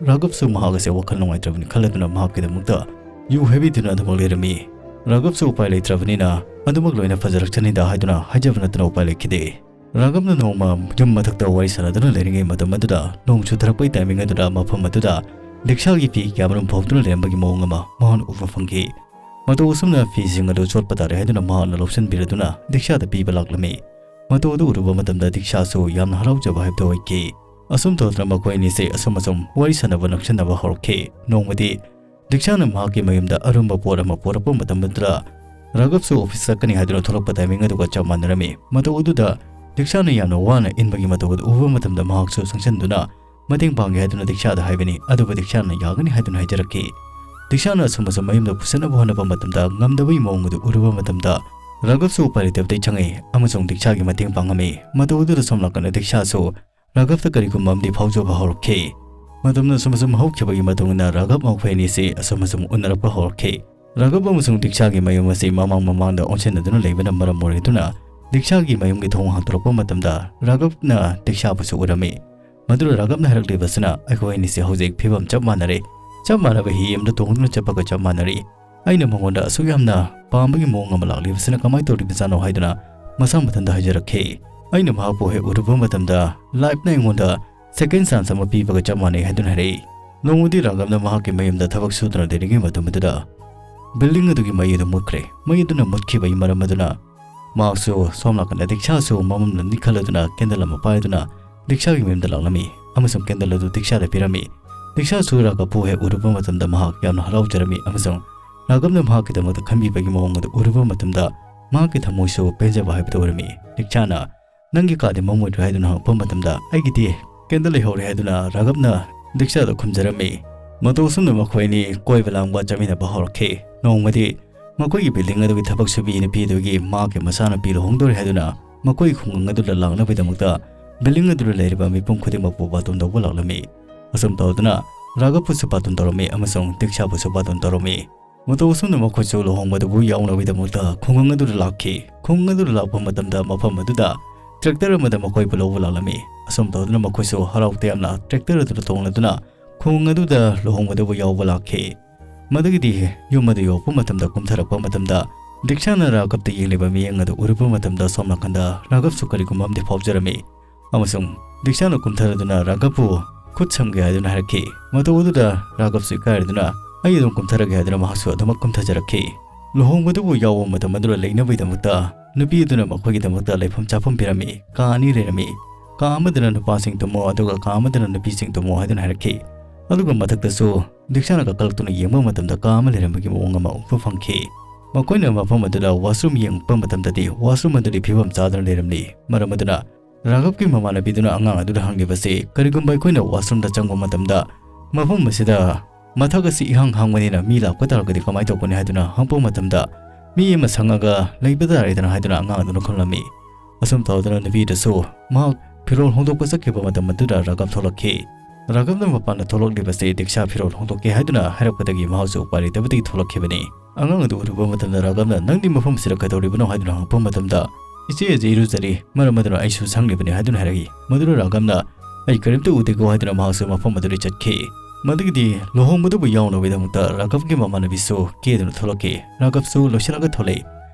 ꯔꯥꯒꯕꯁꯨ ꯃꯍꯥꯛ ꯑꯁꯦ ꯋꯥꯈꯜ ꯅꯨꯡꯉꯥꯏꯇ꯭ꯔꯕꯅꯤ ꯈꯜꯂꯗꯨꯅ ꯃꯍꯥꯛꯀꯤꯗꯃꯛꯇ ꯌꯨ ꯍꯩꯕꯤꯗꯨꯅ ꯑꯗꯨꯃꯛ ꯂꯩꯔꯝꯃꯤ꯫ ꯔꯥꯒꯕꯁꯨ ꯎꯄꯥꯏ ꯂꯩꯇ꯭ꯔꯕꯅꯤꯅ ꯑꯗꯨꯃꯛ ꯂꯣꯏꯅ ꯐꯖꯔꯛꯆꯅꯤꯗ ꯍꯥꯏꯗꯨꯅ ꯍꯥꯏꯖꯕ ꯅꯠꯇꯅ ꯎꯄꯥꯏ ꯂꯩꯈꯤꯗꯦ꯫ ꯔꯥꯒꯕꯅ ꯅꯣꯡꯃ ꯌꯨꯝ ꯃꯊꯛꯇ ꯋꯥꯔꯤ ꯁꯥꯟꯅꯗꯨꯅ ꯂꯩꯔꯤꯉꯩ ꯃꯇꯝ ꯑꯗꯨꯗ ꯅꯣꯡ ꯆꯨꯊꯔꯛꯄꯒꯤ ꯇꯥꯏꯃꯤꯡ ꯑꯗꯨꯗ ꯃꯐꯝ ꯑꯗꯨꯗ ꯗꯤꯛꯁꯥꯒꯤ ꯐꯤ ꯀꯌꯥꯃꯔꯨꯝ ꯐꯧꯗꯨꯅ ꯂꯩꯔꯝꯕꯒꯤ ꯃꯑꯣꯡ ꯑꯃ ꯃꯍꯥꯛꯅ ꯎꯕ ꯐꯪꯈꯤ꯫ ꯃꯇꯧ ꯑꯁꯨꯝꯅ ꯐꯤꯁꯤꯡ ꯑꯗꯨ ꯆꯣꯠꯄ ꯇꯥꯔꯦ ꯍꯥꯏꯗꯨꯅ ꯃꯍꯥꯛꯅ ꯂꯧꯁꯤꯟꯕꯤꯔꯗꯨꯅ ꯗꯤꯛꯁꯥꯗ ꯄꯤꯕ ꯂꯥꯛꯂꯝꯃꯤ꯫ ꯃꯇꯧ ꯑꯗꯨ ꯎꯔꯨꯕ ꯃꯇꯝꯗ ꯗꯤꯛꯁꯥꯁꯨ ꯌꯥꯝꯅ ꯍꯔꯥꯎꯖꯕ ꯍꯥꯏꯕꯗꯨ ꯑꯣꯏꯈꯤ꯫ ꯑꯁꯨꯝ ꯇꯧꯗꯨꯅ ꯃꯈꯣꯏ ꯑꯅꯤꯁꯦ ꯑꯁꯨꯝ ꯑꯁꯨꯝ ꯋꯥꯔꯤ ꯁꯥꯟꯅꯕ ꯅꯛꯁꯤꯟꯅꯕ ꯍꯧꯔꯛꯈꯤ꯫ ꯅꯣꯡꯃꯗꯤ ꯗꯤꯛꯁꯥꯅ ꯃꯍꯥꯛꯀꯤ ꯃꯌꯨꯝꯗ ꯑꯔꯨꯝꯕ ꯄꯣꯠ ꯑꯃ ꯄꯨꯔꯛꯄ ꯃꯇꯝ ꯑꯗꯨꯗ ꯔꯥꯘꯕꯁꯨ ꯑꯣꯐꯤꯁ ꯆꯠꯀꯅꯤ ꯍꯥꯏꯗꯨꯅ ꯊꯣꯛꯂꯛꯄ ꯇꯥꯏꯃꯤꯡ ꯑꯗꯨꯒ ꯆꯞ ꯃꯥꯟꯅꯔꯝꯃꯤ꯫ ꯃꯇꯧ ꯑꯗꯨꯗ ꯗꯤꯛꯁꯥꯅ ꯌꯥꯝꯅ ꯋꯥꯅ ꯏꯟꯕꯒꯤ ꯃꯇꯧ ꯑꯗꯨ ꯎꯕ ꯃꯇꯝꯗ ꯃꯍꯥꯛꯁꯨ ꯆꯪꯁꯤꯟꯗꯨꯅ ꯃꯇꯦꯡ ꯄꯥꯡꯒꯦ ꯍꯥꯏꯗꯨꯅ ꯗꯤꯛꯁꯥꯗ ꯍꯥꯏꯕꯅꯤ꯫ ꯑꯗꯨꯕꯨ ꯗꯤꯛꯁꯥꯅ ꯌꯥꯒꯅꯤ ꯍꯥꯏꯗꯨꯅ ꯍꯥꯏꯖꯔꯛꯈꯤ꯫ ꯗꯤꯛꯁꯥꯅ ꯑꯁꯨꯝ ꯑꯁꯨꯝ ꯃꯌꯨꯝꯗ ꯄꯨꯁꯤꯟꯅꯕ ꯍꯣꯠꯅꯕ ꯃꯇꯝꯗ ꯉꯝꯗꯕꯒꯤ ꯃꯑꯣꯡ ꯑꯗꯨ ꯎꯔꯨꯕ ꯃꯇꯝꯗ ꯔꯥꯘꯕꯁꯨ ꯎꯄꯥꯏ ꯂꯩꯇꯕꯗꯒꯤ ꯆꯪꯉꯛꯏ ꯑꯃꯁꯨꯡ ꯗꯤꯛꯁꯥꯒꯤ ꯃꯇꯦꯡ ꯄꯥꯡꯉꯝꯃꯤ꯫ ꯃꯇꯧ ꯑꯗꯨꯗ ꯁꯣꯝ ꯅꯥꯀꯟꯗ ꯗꯤꯛꯁꯥꯁꯨ ꯔꯥꯘꯕꯇ ꯀꯔꯤꯒꯨꯝꯕ ꯑꯃꯗꯤ ꯐꯥꯎꯖꯕ ꯍꯧꯔꯛꯈꯤ꯫ ꯃꯇꯝꯅ ꯑꯁꯨꯝ ꯑꯁꯨꯝ ꯍꯧꯈꯤꯕꯒꯤ ꯃꯇꯨꯡ ꯏꯟꯅ ꯔꯥꯘꯕ ꯃꯈꯣꯏ ꯑꯅꯤꯁꯤ ꯑꯁꯨꯝ ꯑꯁꯨꯝ ꯎꯅꯔꯛꯄ ꯍꯧꯔꯛꯈꯤ꯫ ꯔꯥꯘꯕ ꯑꯃꯁꯨꯡ ꯗꯤꯛꯁꯥꯒꯤ ꯃꯌꯨꯝ ꯑꯁꯤ ꯃꯃꯥꯡ ꯃꯃꯥꯡꯗ ꯑꯣꯟꯁꯤꯟꯅꯗꯨꯅ ꯂꯩꯕꯅ ꯃꯔꯝ ꯑꯣꯏꯔꯗꯨꯅ ꯗꯤꯛꯁꯥꯒꯤ ꯃꯌꯨꯝꯒꯤ ꯊꯣꯡ ꯍꯥꯡꯗꯣꯔꯛꯄ ꯃꯇꯝꯗ ꯔꯥꯘꯕꯅ ꯗꯤꯛꯁꯥꯕꯨꯁꯨ ꯎꯔꯝꯃꯤ꯫ ꯃꯗꯨꯗ ꯔꯥꯘꯕꯅ ꯍꯥꯏꯔꯛꯂꯤꯕꯁꯤꯅ, "ꯑꯩꯈꯣꯏ ꯑꯅꯤꯁꯤ ꯍꯧꯖꯤꯛ ꯐꯤꯕꯝ ꯆꯞ ꯃꯥꯟꯅꯔꯦ꯫ ꯆꯞ ꯃꯥꯟꯅꯕ ꯍꯤ ꯑꯃꯗ ꯇꯣꯡꯗꯨꯅ ꯆꯠꯄꯒ ꯆꯞ ꯃꯥꯟꯅꯔꯤ꯫ ꯑꯩꯅ ꯃꯉꯣꯟꯗ ꯑꯁꯨꯛ ꯌꯥꯝꯅ ꯄꯥꯝꯕꯒꯤ ꯃꯑꯣꯡ ꯑꯃ ꯂꯥꯛꯂꯤꯕꯁꯤꯅ ꯀꯃꯥꯏꯅ ꯇꯧꯔꯤꯕꯖꯥꯠꯅꯣ?" ꯍꯥꯏꯗꯨꯅ ꯃꯁꯥ ꯃꯊꯟꯇ ꯍꯥꯏꯖꯔꯛꯈꯤ꯫ ꯑꯩꯅ ꯃꯍꯥꯛꯄꯨ ꯍꯦꯛ ꯎꯔꯨꯕ ꯃꯇꯝꯗ ꯂꯥꯏꯐꯅ ꯑꯩꯉꯣꯟꯗ ꯁꯦꯀꯦꯟ ꯆꯥꯟꯁ ꯑꯃ ꯄꯤꯕꯒ ꯆꯞ ꯃꯥꯟꯅꯩ ꯍꯥꯏꯗꯨꯅ ꯍꯥꯏꯔꯛꯏ꯫ ꯅꯣꯡꯃꯗꯤ ꯔꯥꯘꯕꯅ ꯃꯍꯥꯛꯀꯤ ꯃꯌꯨꯝꯗ ꯊꯕꯛ ꯁꯨꯗꯨꯅ ꯂꯩꯔꯤꯉꯩ ꯃꯇꯝ ꯑꯗꯨꯗ ꯕꯤꯜꯗꯤꯡ ꯑꯗꯨꯒꯤ ꯃꯩ ꯑꯗꯨ ꯃꯨꯠꯈ꯭ꯔꯦ꯫ ꯃꯩ ꯑꯗꯨꯅ ꯃꯨꯠꯈꯤꯕꯒꯤ ꯃꯔꯝ ꯑꯗꯨꯅ ꯃꯍꯥꯛꯁꯨ ꯁꯣꯝ ꯅꯥꯀꯟꯗ ꯗꯤꯛꯁꯥꯁꯨ ꯃꯃꯝ ꯂꯝꯅꯤ ꯈꯜꯂꯗꯨꯅ ꯀꯦꯟꯗꯜ ꯑꯃ ꯄꯥꯏꯗꯨꯅ ꯗꯤꯛꯁꯥꯒꯤ ꯃꯌꯨꯝꯗ ꯂꯥꯛꯂꯝꯃꯤ ꯑꯃꯁꯨꯡ ꯀꯦꯟꯗꯜ ꯑꯗꯨ ꯗꯤꯛꯁꯥꯗ ꯄꯤꯔꯝꯃꯤ꯫ ꯗꯤꯛꯁꯥꯁꯨ ꯔꯥꯘꯕꯄꯨ ꯍꯦꯛ ꯎꯔꯨꯕ ꯃꯇꯝꯗ ꯃꯍꯥꯛ ꯌꯥꯝꯅ ꯍꯔꯥꯎꯖꯔꯝꯃꯤ ꯑꯃꯁꯨꯡ ꯔꯥꯘꯕꯅ ꯃꯍꯥꯛꯀꯤꯗꯃꯛꯇ ꯈꯟꯕꯤꯕꯒꯤ ꯃꯑꯣꯡ ꯑꯗꯨ ꯎꯔꯨꯕ ꯃꯇꯝꯗ ꯃꯍꯥꯛꯀꯤ ꯊꯃꯣꯏꯁꯨ ꯄꯦꯟꯖꯕ ꯍꯥꯏꯕꯗꯨ ꯑꯣꯏꯔꯝꯃꯤ꯫ ꯗꯤꯛꯁꯥꯅ, "ꯅꯪꯒꯤ ꯀꯥꯗꯤ ꯃꯝꯃꯣꯏꯗ꯭ꯔꯣ?" ꯍꯥꯏꯗꯨꯅ ꯍꯪꯉꯛꯄ ꯃꯇꯝꯗ, "ꯑꯩꯒꯤꯗꯤ ꯀꯦꯟꯗꯜ ꯂꯩꯍꯧꯔꯦ" ꯍꯥꯏꯗꯨꯅ ꯔꯥꯘꯕꯅ ꯗꯤꯛꯁꯥꯗ ꯈꯨꯝꯖꯔꯝꯃꯤ꯫ ꯃꯇꯧ ꯑꯁꯨꯝꯅ ꯃꯈꯣꯏ ꯑꯅꯤ ꯀꯣꯏꯕ ꯂꯥꯡꯕ ꯆꯠꯃꯤꯟꯅꯕ ꯍꯧꯔꯛꯈꯤ꯫ ꯅꯣꯡꯃꯗꯤ ꯃꯈꯣꯏꯒꯤ ꯕꯤꯜꯗꯤꯡ ꯑꯗꯨꯒꯤ ꯊꯕꯛ ꯁꯨꯕꯤ ꯅꯨꯄꯤ ꯑꯗꯨꯒꯤ ꯃꯍꯥꯛꯀꯤ ꯃꯆꯥꯅꯨꯄꯤ ꯂꯨꯍꯣꯡꯗꯧꯔꯦ ꯍꯥꯏꯗꯨꯅ ꯃꯈꯣꯏꯒꯤ ꯈꯨꯡꯒꯪ ꯑꯗꯨꯗ ꯂꯥꯛꯅꯕꯒꯤꯗꯃꯛꯇ ꯕꯤꯜꯗꯤꯡ ꯑꯗꯨꯗ ꯂꯩꯔꯤꯕ ꯃꯤꯄꯨꯝ ꯈꯨꯗꯤꯡꯃꯛꯄꯨ ꯕꯥꯇꯣꯟ ꯇꯧꯕ ꯂꯥꯛꯂꯝꯃꯤ꯫ ꯑꯁꯨꯝ ꯇꯧꯗꯨꯅ ꯔꯥꯘꯕꯄꯨꯁꯨ ꯕꯥꯇꯣꯟ ꯇꯧꯔꯝꯃꯤ ꯑꯃꯁꯨꯡ ꯗꯤꯛꯁꯥꯕꯨꯁꯨ ꯕꯥꯇꯣꯟ ꯇꯧꯔꯝꯃꯤ꯫ ꯃꯇꯧ ꯑꯁꯨꯝꯅ ꯃꯈꯣꯏꯁꯨ ꯂꯨꯍꯣꯡꯕꯗꯨꯕꯨ ꯌꯥꯎꯅꯕꯒꯤꯗꯃꯛꯇ ꯈꯨꯡꯒꯪ ꯑꯗꯨꯗ ꯂꯥꯛꯈꯤ꯫ ꯈꯨꯡꯒꯪ ꯑꯗꯨꯗ ꯂꯥꯛꯄ ꯃꯇꯝꯗ ꯃꯐꯝ ꯑꯗꯨꯗ ꯇ꯭ꯔꯦꯛꯇꯔ ꯑꯃꯗ ꯃꯈꯣꯏꯕꯨ ꯂꯧꯕ ꯂꯥꯛꯂꯝꯃꯤ꯫ ꯑꯁꯨꯝ ꯇꯧꯗꯨꯅ ꯃꯈꯣꯏꯁꯨ ꯍꯔꯥꯎ ꯇꯌꯥꯝꯅ ꯇ꯭ꯔꯦꯛꯇꯔ ꯑꯗꯨꯗ ꯇꯣꯡꯂꯗꯨꯅ ꯈꯨꯡꯒꯪ ꯑꯗꯨꯗ ꯂꯨꯍꯣꯡꯕꯗꯨꯕꯨ ꯌꯥꯎꯕ ꯂꯥꯛꯈꯤ꯫ ꯃꯗꯨꯒꯤꯗꯤ ꯌꯨꯝ ꯑꯗꯨ ꯌꯧꯔꯛꯄ ꯃꯇꯝꯗ ꯀꯨꯝꯊꯔꯛꯄ ꯃꯇꯝꯗ ꯗꯤꯛꯁꯥꯅ ꯔꯥꯘꯕꯇ ꯌꯦꯡꯂꯤꯕ ꯃꯤꯠꯌꯦꯡ ꯑꯗꯨ ꯎꯔꯨꯕ ꯃꯇꯝꯗ ꯁꯣꯝ ꯅꯥꯀꯟꯗ ꯔꯥꯘꯕꯁꯨ ꯀꯔꯤꯒꯨꯝꯕ ꯑꯃꯗꯤ ꯐꯥꯎꯖꯔꯝꯃꯤ꯫ ꯑꯃꯁꯨꯡ ꯗꯤꯛꯁꯥꯅ ꯀꯨꯝꯊꯔꯗꯨꯅ ꯔꯥꯘꯕꯄꯨ ꯈꯨꯠ ꯁꯝꯒꯦ ꯍꯥꯏꯗꯨꯅ ꯍꯥꯏꯔꯛꯈꯤ꯫ ꯃꯇꯧ ꯑꯗꯨꯗ ꯔꯥꯘꯕꯁꯨ ꯏꯀꯥꯏꯔꯗꯨꯅ, "ꯑꯩ ꯑꯗꯨꯝ ꯀꯨꯝꯊꯔꯒꯦ" ꯍꯥꯏꯗꯨꯅ ꯃꯍꯥꯛꯁꯨ ꯑꯗꯨꯃꯛ ꯀꯨꯝꯊꯖꯔꯛꯈꯤ꯫ ꯂꯨꯍꯣꯡꯕꯗꯨꯕꯨ ꯌꯥꯎꯕ ꯃꯇꯝ ꯑꯗꯨꯗ ꯂꯩꯅꯕꯒꯤꯗꯃꯛꯇ ꯅꯨꯄꯤ ꯑꯗꯨꯅ ꯃꯈꯣꯏꯒꯤꯗꯃꯛꯇ ꯂꯩꯐꯝ ꯆꯥꯐꯝ ꯄꯤꯔꯝꯃꯤ꯫ ꯀꯥ ꯑꯅꯤ ꯂꯩꯔꯝꯃꯤ꯫ ꯀꯥ ꯑꯃꯗꯅ ꯅꯨꯄꯥꯁꯤꯡ ꯇꯨꯝꯃꯣ, ꯑꯗꯨꯒ ꯀꯥ ꯑꯃꯗꯅ ꯅꯨꯄꯤꯁꯤꯡ ꯇꯨꯝꯃꯣ ꯍꯥꯏꯗꯨꯅ ꯍꯥꯏꯔꯛꯈꯤ꯫ ꯑꯗꯨꯒ ꯃꯊꯛꯇꯁꯨ ꯗꯤꯛꯁꯥꯅ ꯀꯥꯈꯠꯂꯛꯇꯨꯅ ꯌꯦꯡꯕ ꯃꯇꯝꯗ ꯀꯥ ꯑꯃ ꯂꯩꯔꯝꯕꯒꯤ ꯃꯑꯣꯡ ꯑꯃ ꯎꯕ ꯐꯪꯈꯤ꯫ ꯃꯈꯣꯏꯅ ꯃꯐꯝ ꯑꯗꯨꯗ washroom ꯌꯦꯡꯉꯛꯄ ꯃꯇꯝꯗꯗꯤ washroom ꯑꯗꯨꯗꯤ ꯐꯤꯕꯝ ꯆꯥꯗꯅ ꯂꯩꯔꯝꯂꯤ꯫ ꯃꯔꯝ ꯑꯗꯨꯅ ꯔꯥꯘꯕꯀꯤ ꯃꯃꯥꯟꯅꯕꯤꯗꯨꯅ ꯑꯉꯥꯡ ꯑꯗꯨꯗ ꯍꯪꯂꯤꯕꯁꯤ, "ꯀꯔꯤꯒꯨꯝꯕ ꯑꯩꯈꯣꯏꯅ washroomꯗ ꯆꯪꯕ ꯃꯇꯝꯗ ꯃꯐꯝ ꯑꯁꯤꯗ ꯃꯊꯛ ꯑꯁꯤ ꯏꯍꯥꯡ ꯍꯥꯡꯕꯅꯤꯅ ꯃꯤ ꯂꯥꯛꯄ ꯇꯥꯔꯒꯗꯤ ꯀꯃꯥꯏꯅ ꯇꯧꯒꯅꯤ?" ꯍꯥꯏꯗꯨꯅ ꯍꯪꯕ ꯃꯇꯝꯗ, "ꯃꯤ ꯑꯃ ꯁꯪꯉꯒ ꯂꯩꯕ ꯇꯥꯔꯦꯗꯅ" ꯍꯥꯏꯗꯨꯅ ꯑꯉꯥꯡ ꯑꯗꯨꯅ ꯈꯨꯝꯂꯝꯃꯤ꯫ ꯑꯁꯨꯝ ꯇꯧꯗꯨꯅ ꯅꯨꯄꯤꯗꯨꯁꯨ ꯃꯍꯥꯛ ꯐꯤꯔꯣꯜ ꯍꯣꯡꯗꯣꯛꯄ ꯆꯠꯈꯤꯕ ꯃꯇꯝ ꯑꯗꯨꯗ ꯔꯥꯘꯕ ꯊꯣꯛꯂꯛꯈꯤ꯫ ꯔꯥꯘꯕꯅ ꯃꯄꯥꯟꯗ ꯊꯣꯛꯂꯛꯂꯤꯕꯁꯤ ꯗꯤꯛꯁꯥ ꯐꯤꯔꯣꯜ ꯍꯣꯡꯗꯣꯛꯀꯦ ꯍꯥꯏꯗꯨꯅ ꯍꯥꯏꯔꯛꯄꯗꯒꯤ ꯃꯍꯥꯛꯁꯨ ꯎꯄꯥꯏ ꯂꯩꯇꯕꯗꯒꯤ ꯊꯣꯛꯂꯛꯈꯤꯕꯅꯤ꯫ ꯑꯉꯥꯡ ꯑꯗꯨ ꯎꯔꯨꯕ ꯃꯇꯝꯗ ꯔꯥꯘꯕꯅ, "ꯅꯪꯗꯤ ꯃꯐꯝ ꯑꯁꯤꯗ ꯀꯩꯗꯧꯔꯤꯕꯅꯣ?" ꯍꯥꯏꯗꯨꯅ ꯍꯪꯉꯛꯄ ꯃꯇꯝꯗ, "ꯏꯆꯦ ꯑꯁꯤ ꯏꯔꯨꯖꯔꯤ, ꯃꯔꯝ ꯑꯗꯨꯅ ꯑꯩꯁꯨ ꯁꯪꯂꯤꯕꯅꯤ" ꯍꯥꯏꯗꯨꯅ ꯍꯥꯏꯔꯛꯏ꯫ ꯃꯗꯨꯗ ꯔꯥꯘꯕꯅ, "ꯑꯩ ꯀꯔꯤꯝꯇ ꯎꯗꯦꯀꯣ" ꯍꯥꯏꯗꯨꯅ ꯃꯍꯥꯛꯁꯨ ꯃꯐꯝ ꯑꯗꯨꯗ ꯆꯠꯈꯤ꯫ ꯃꯗꯨꯒꯤꯗꯤ ꯂꯨꯍꯣꯡꯕꯗꯨꯕꯨ ꯌꯥꯎꯅꯕꯒꯤꯗꯃꯛꯇ ꯔꯥꯘꯕꯀꯤ ꯃꯃꯥꯟꯅꯕꯤꯁꯨ ꯀꯦꯗꯨꯅ ꯊꯣꯛꯂꯛꯈꯤ꯫ ꯔꯥꯘꯕꯁꯨ ꯂꯣꯏꯁꯤꯜꯂꯒ ꯊꯣꯛꯂꯛꯏ꯫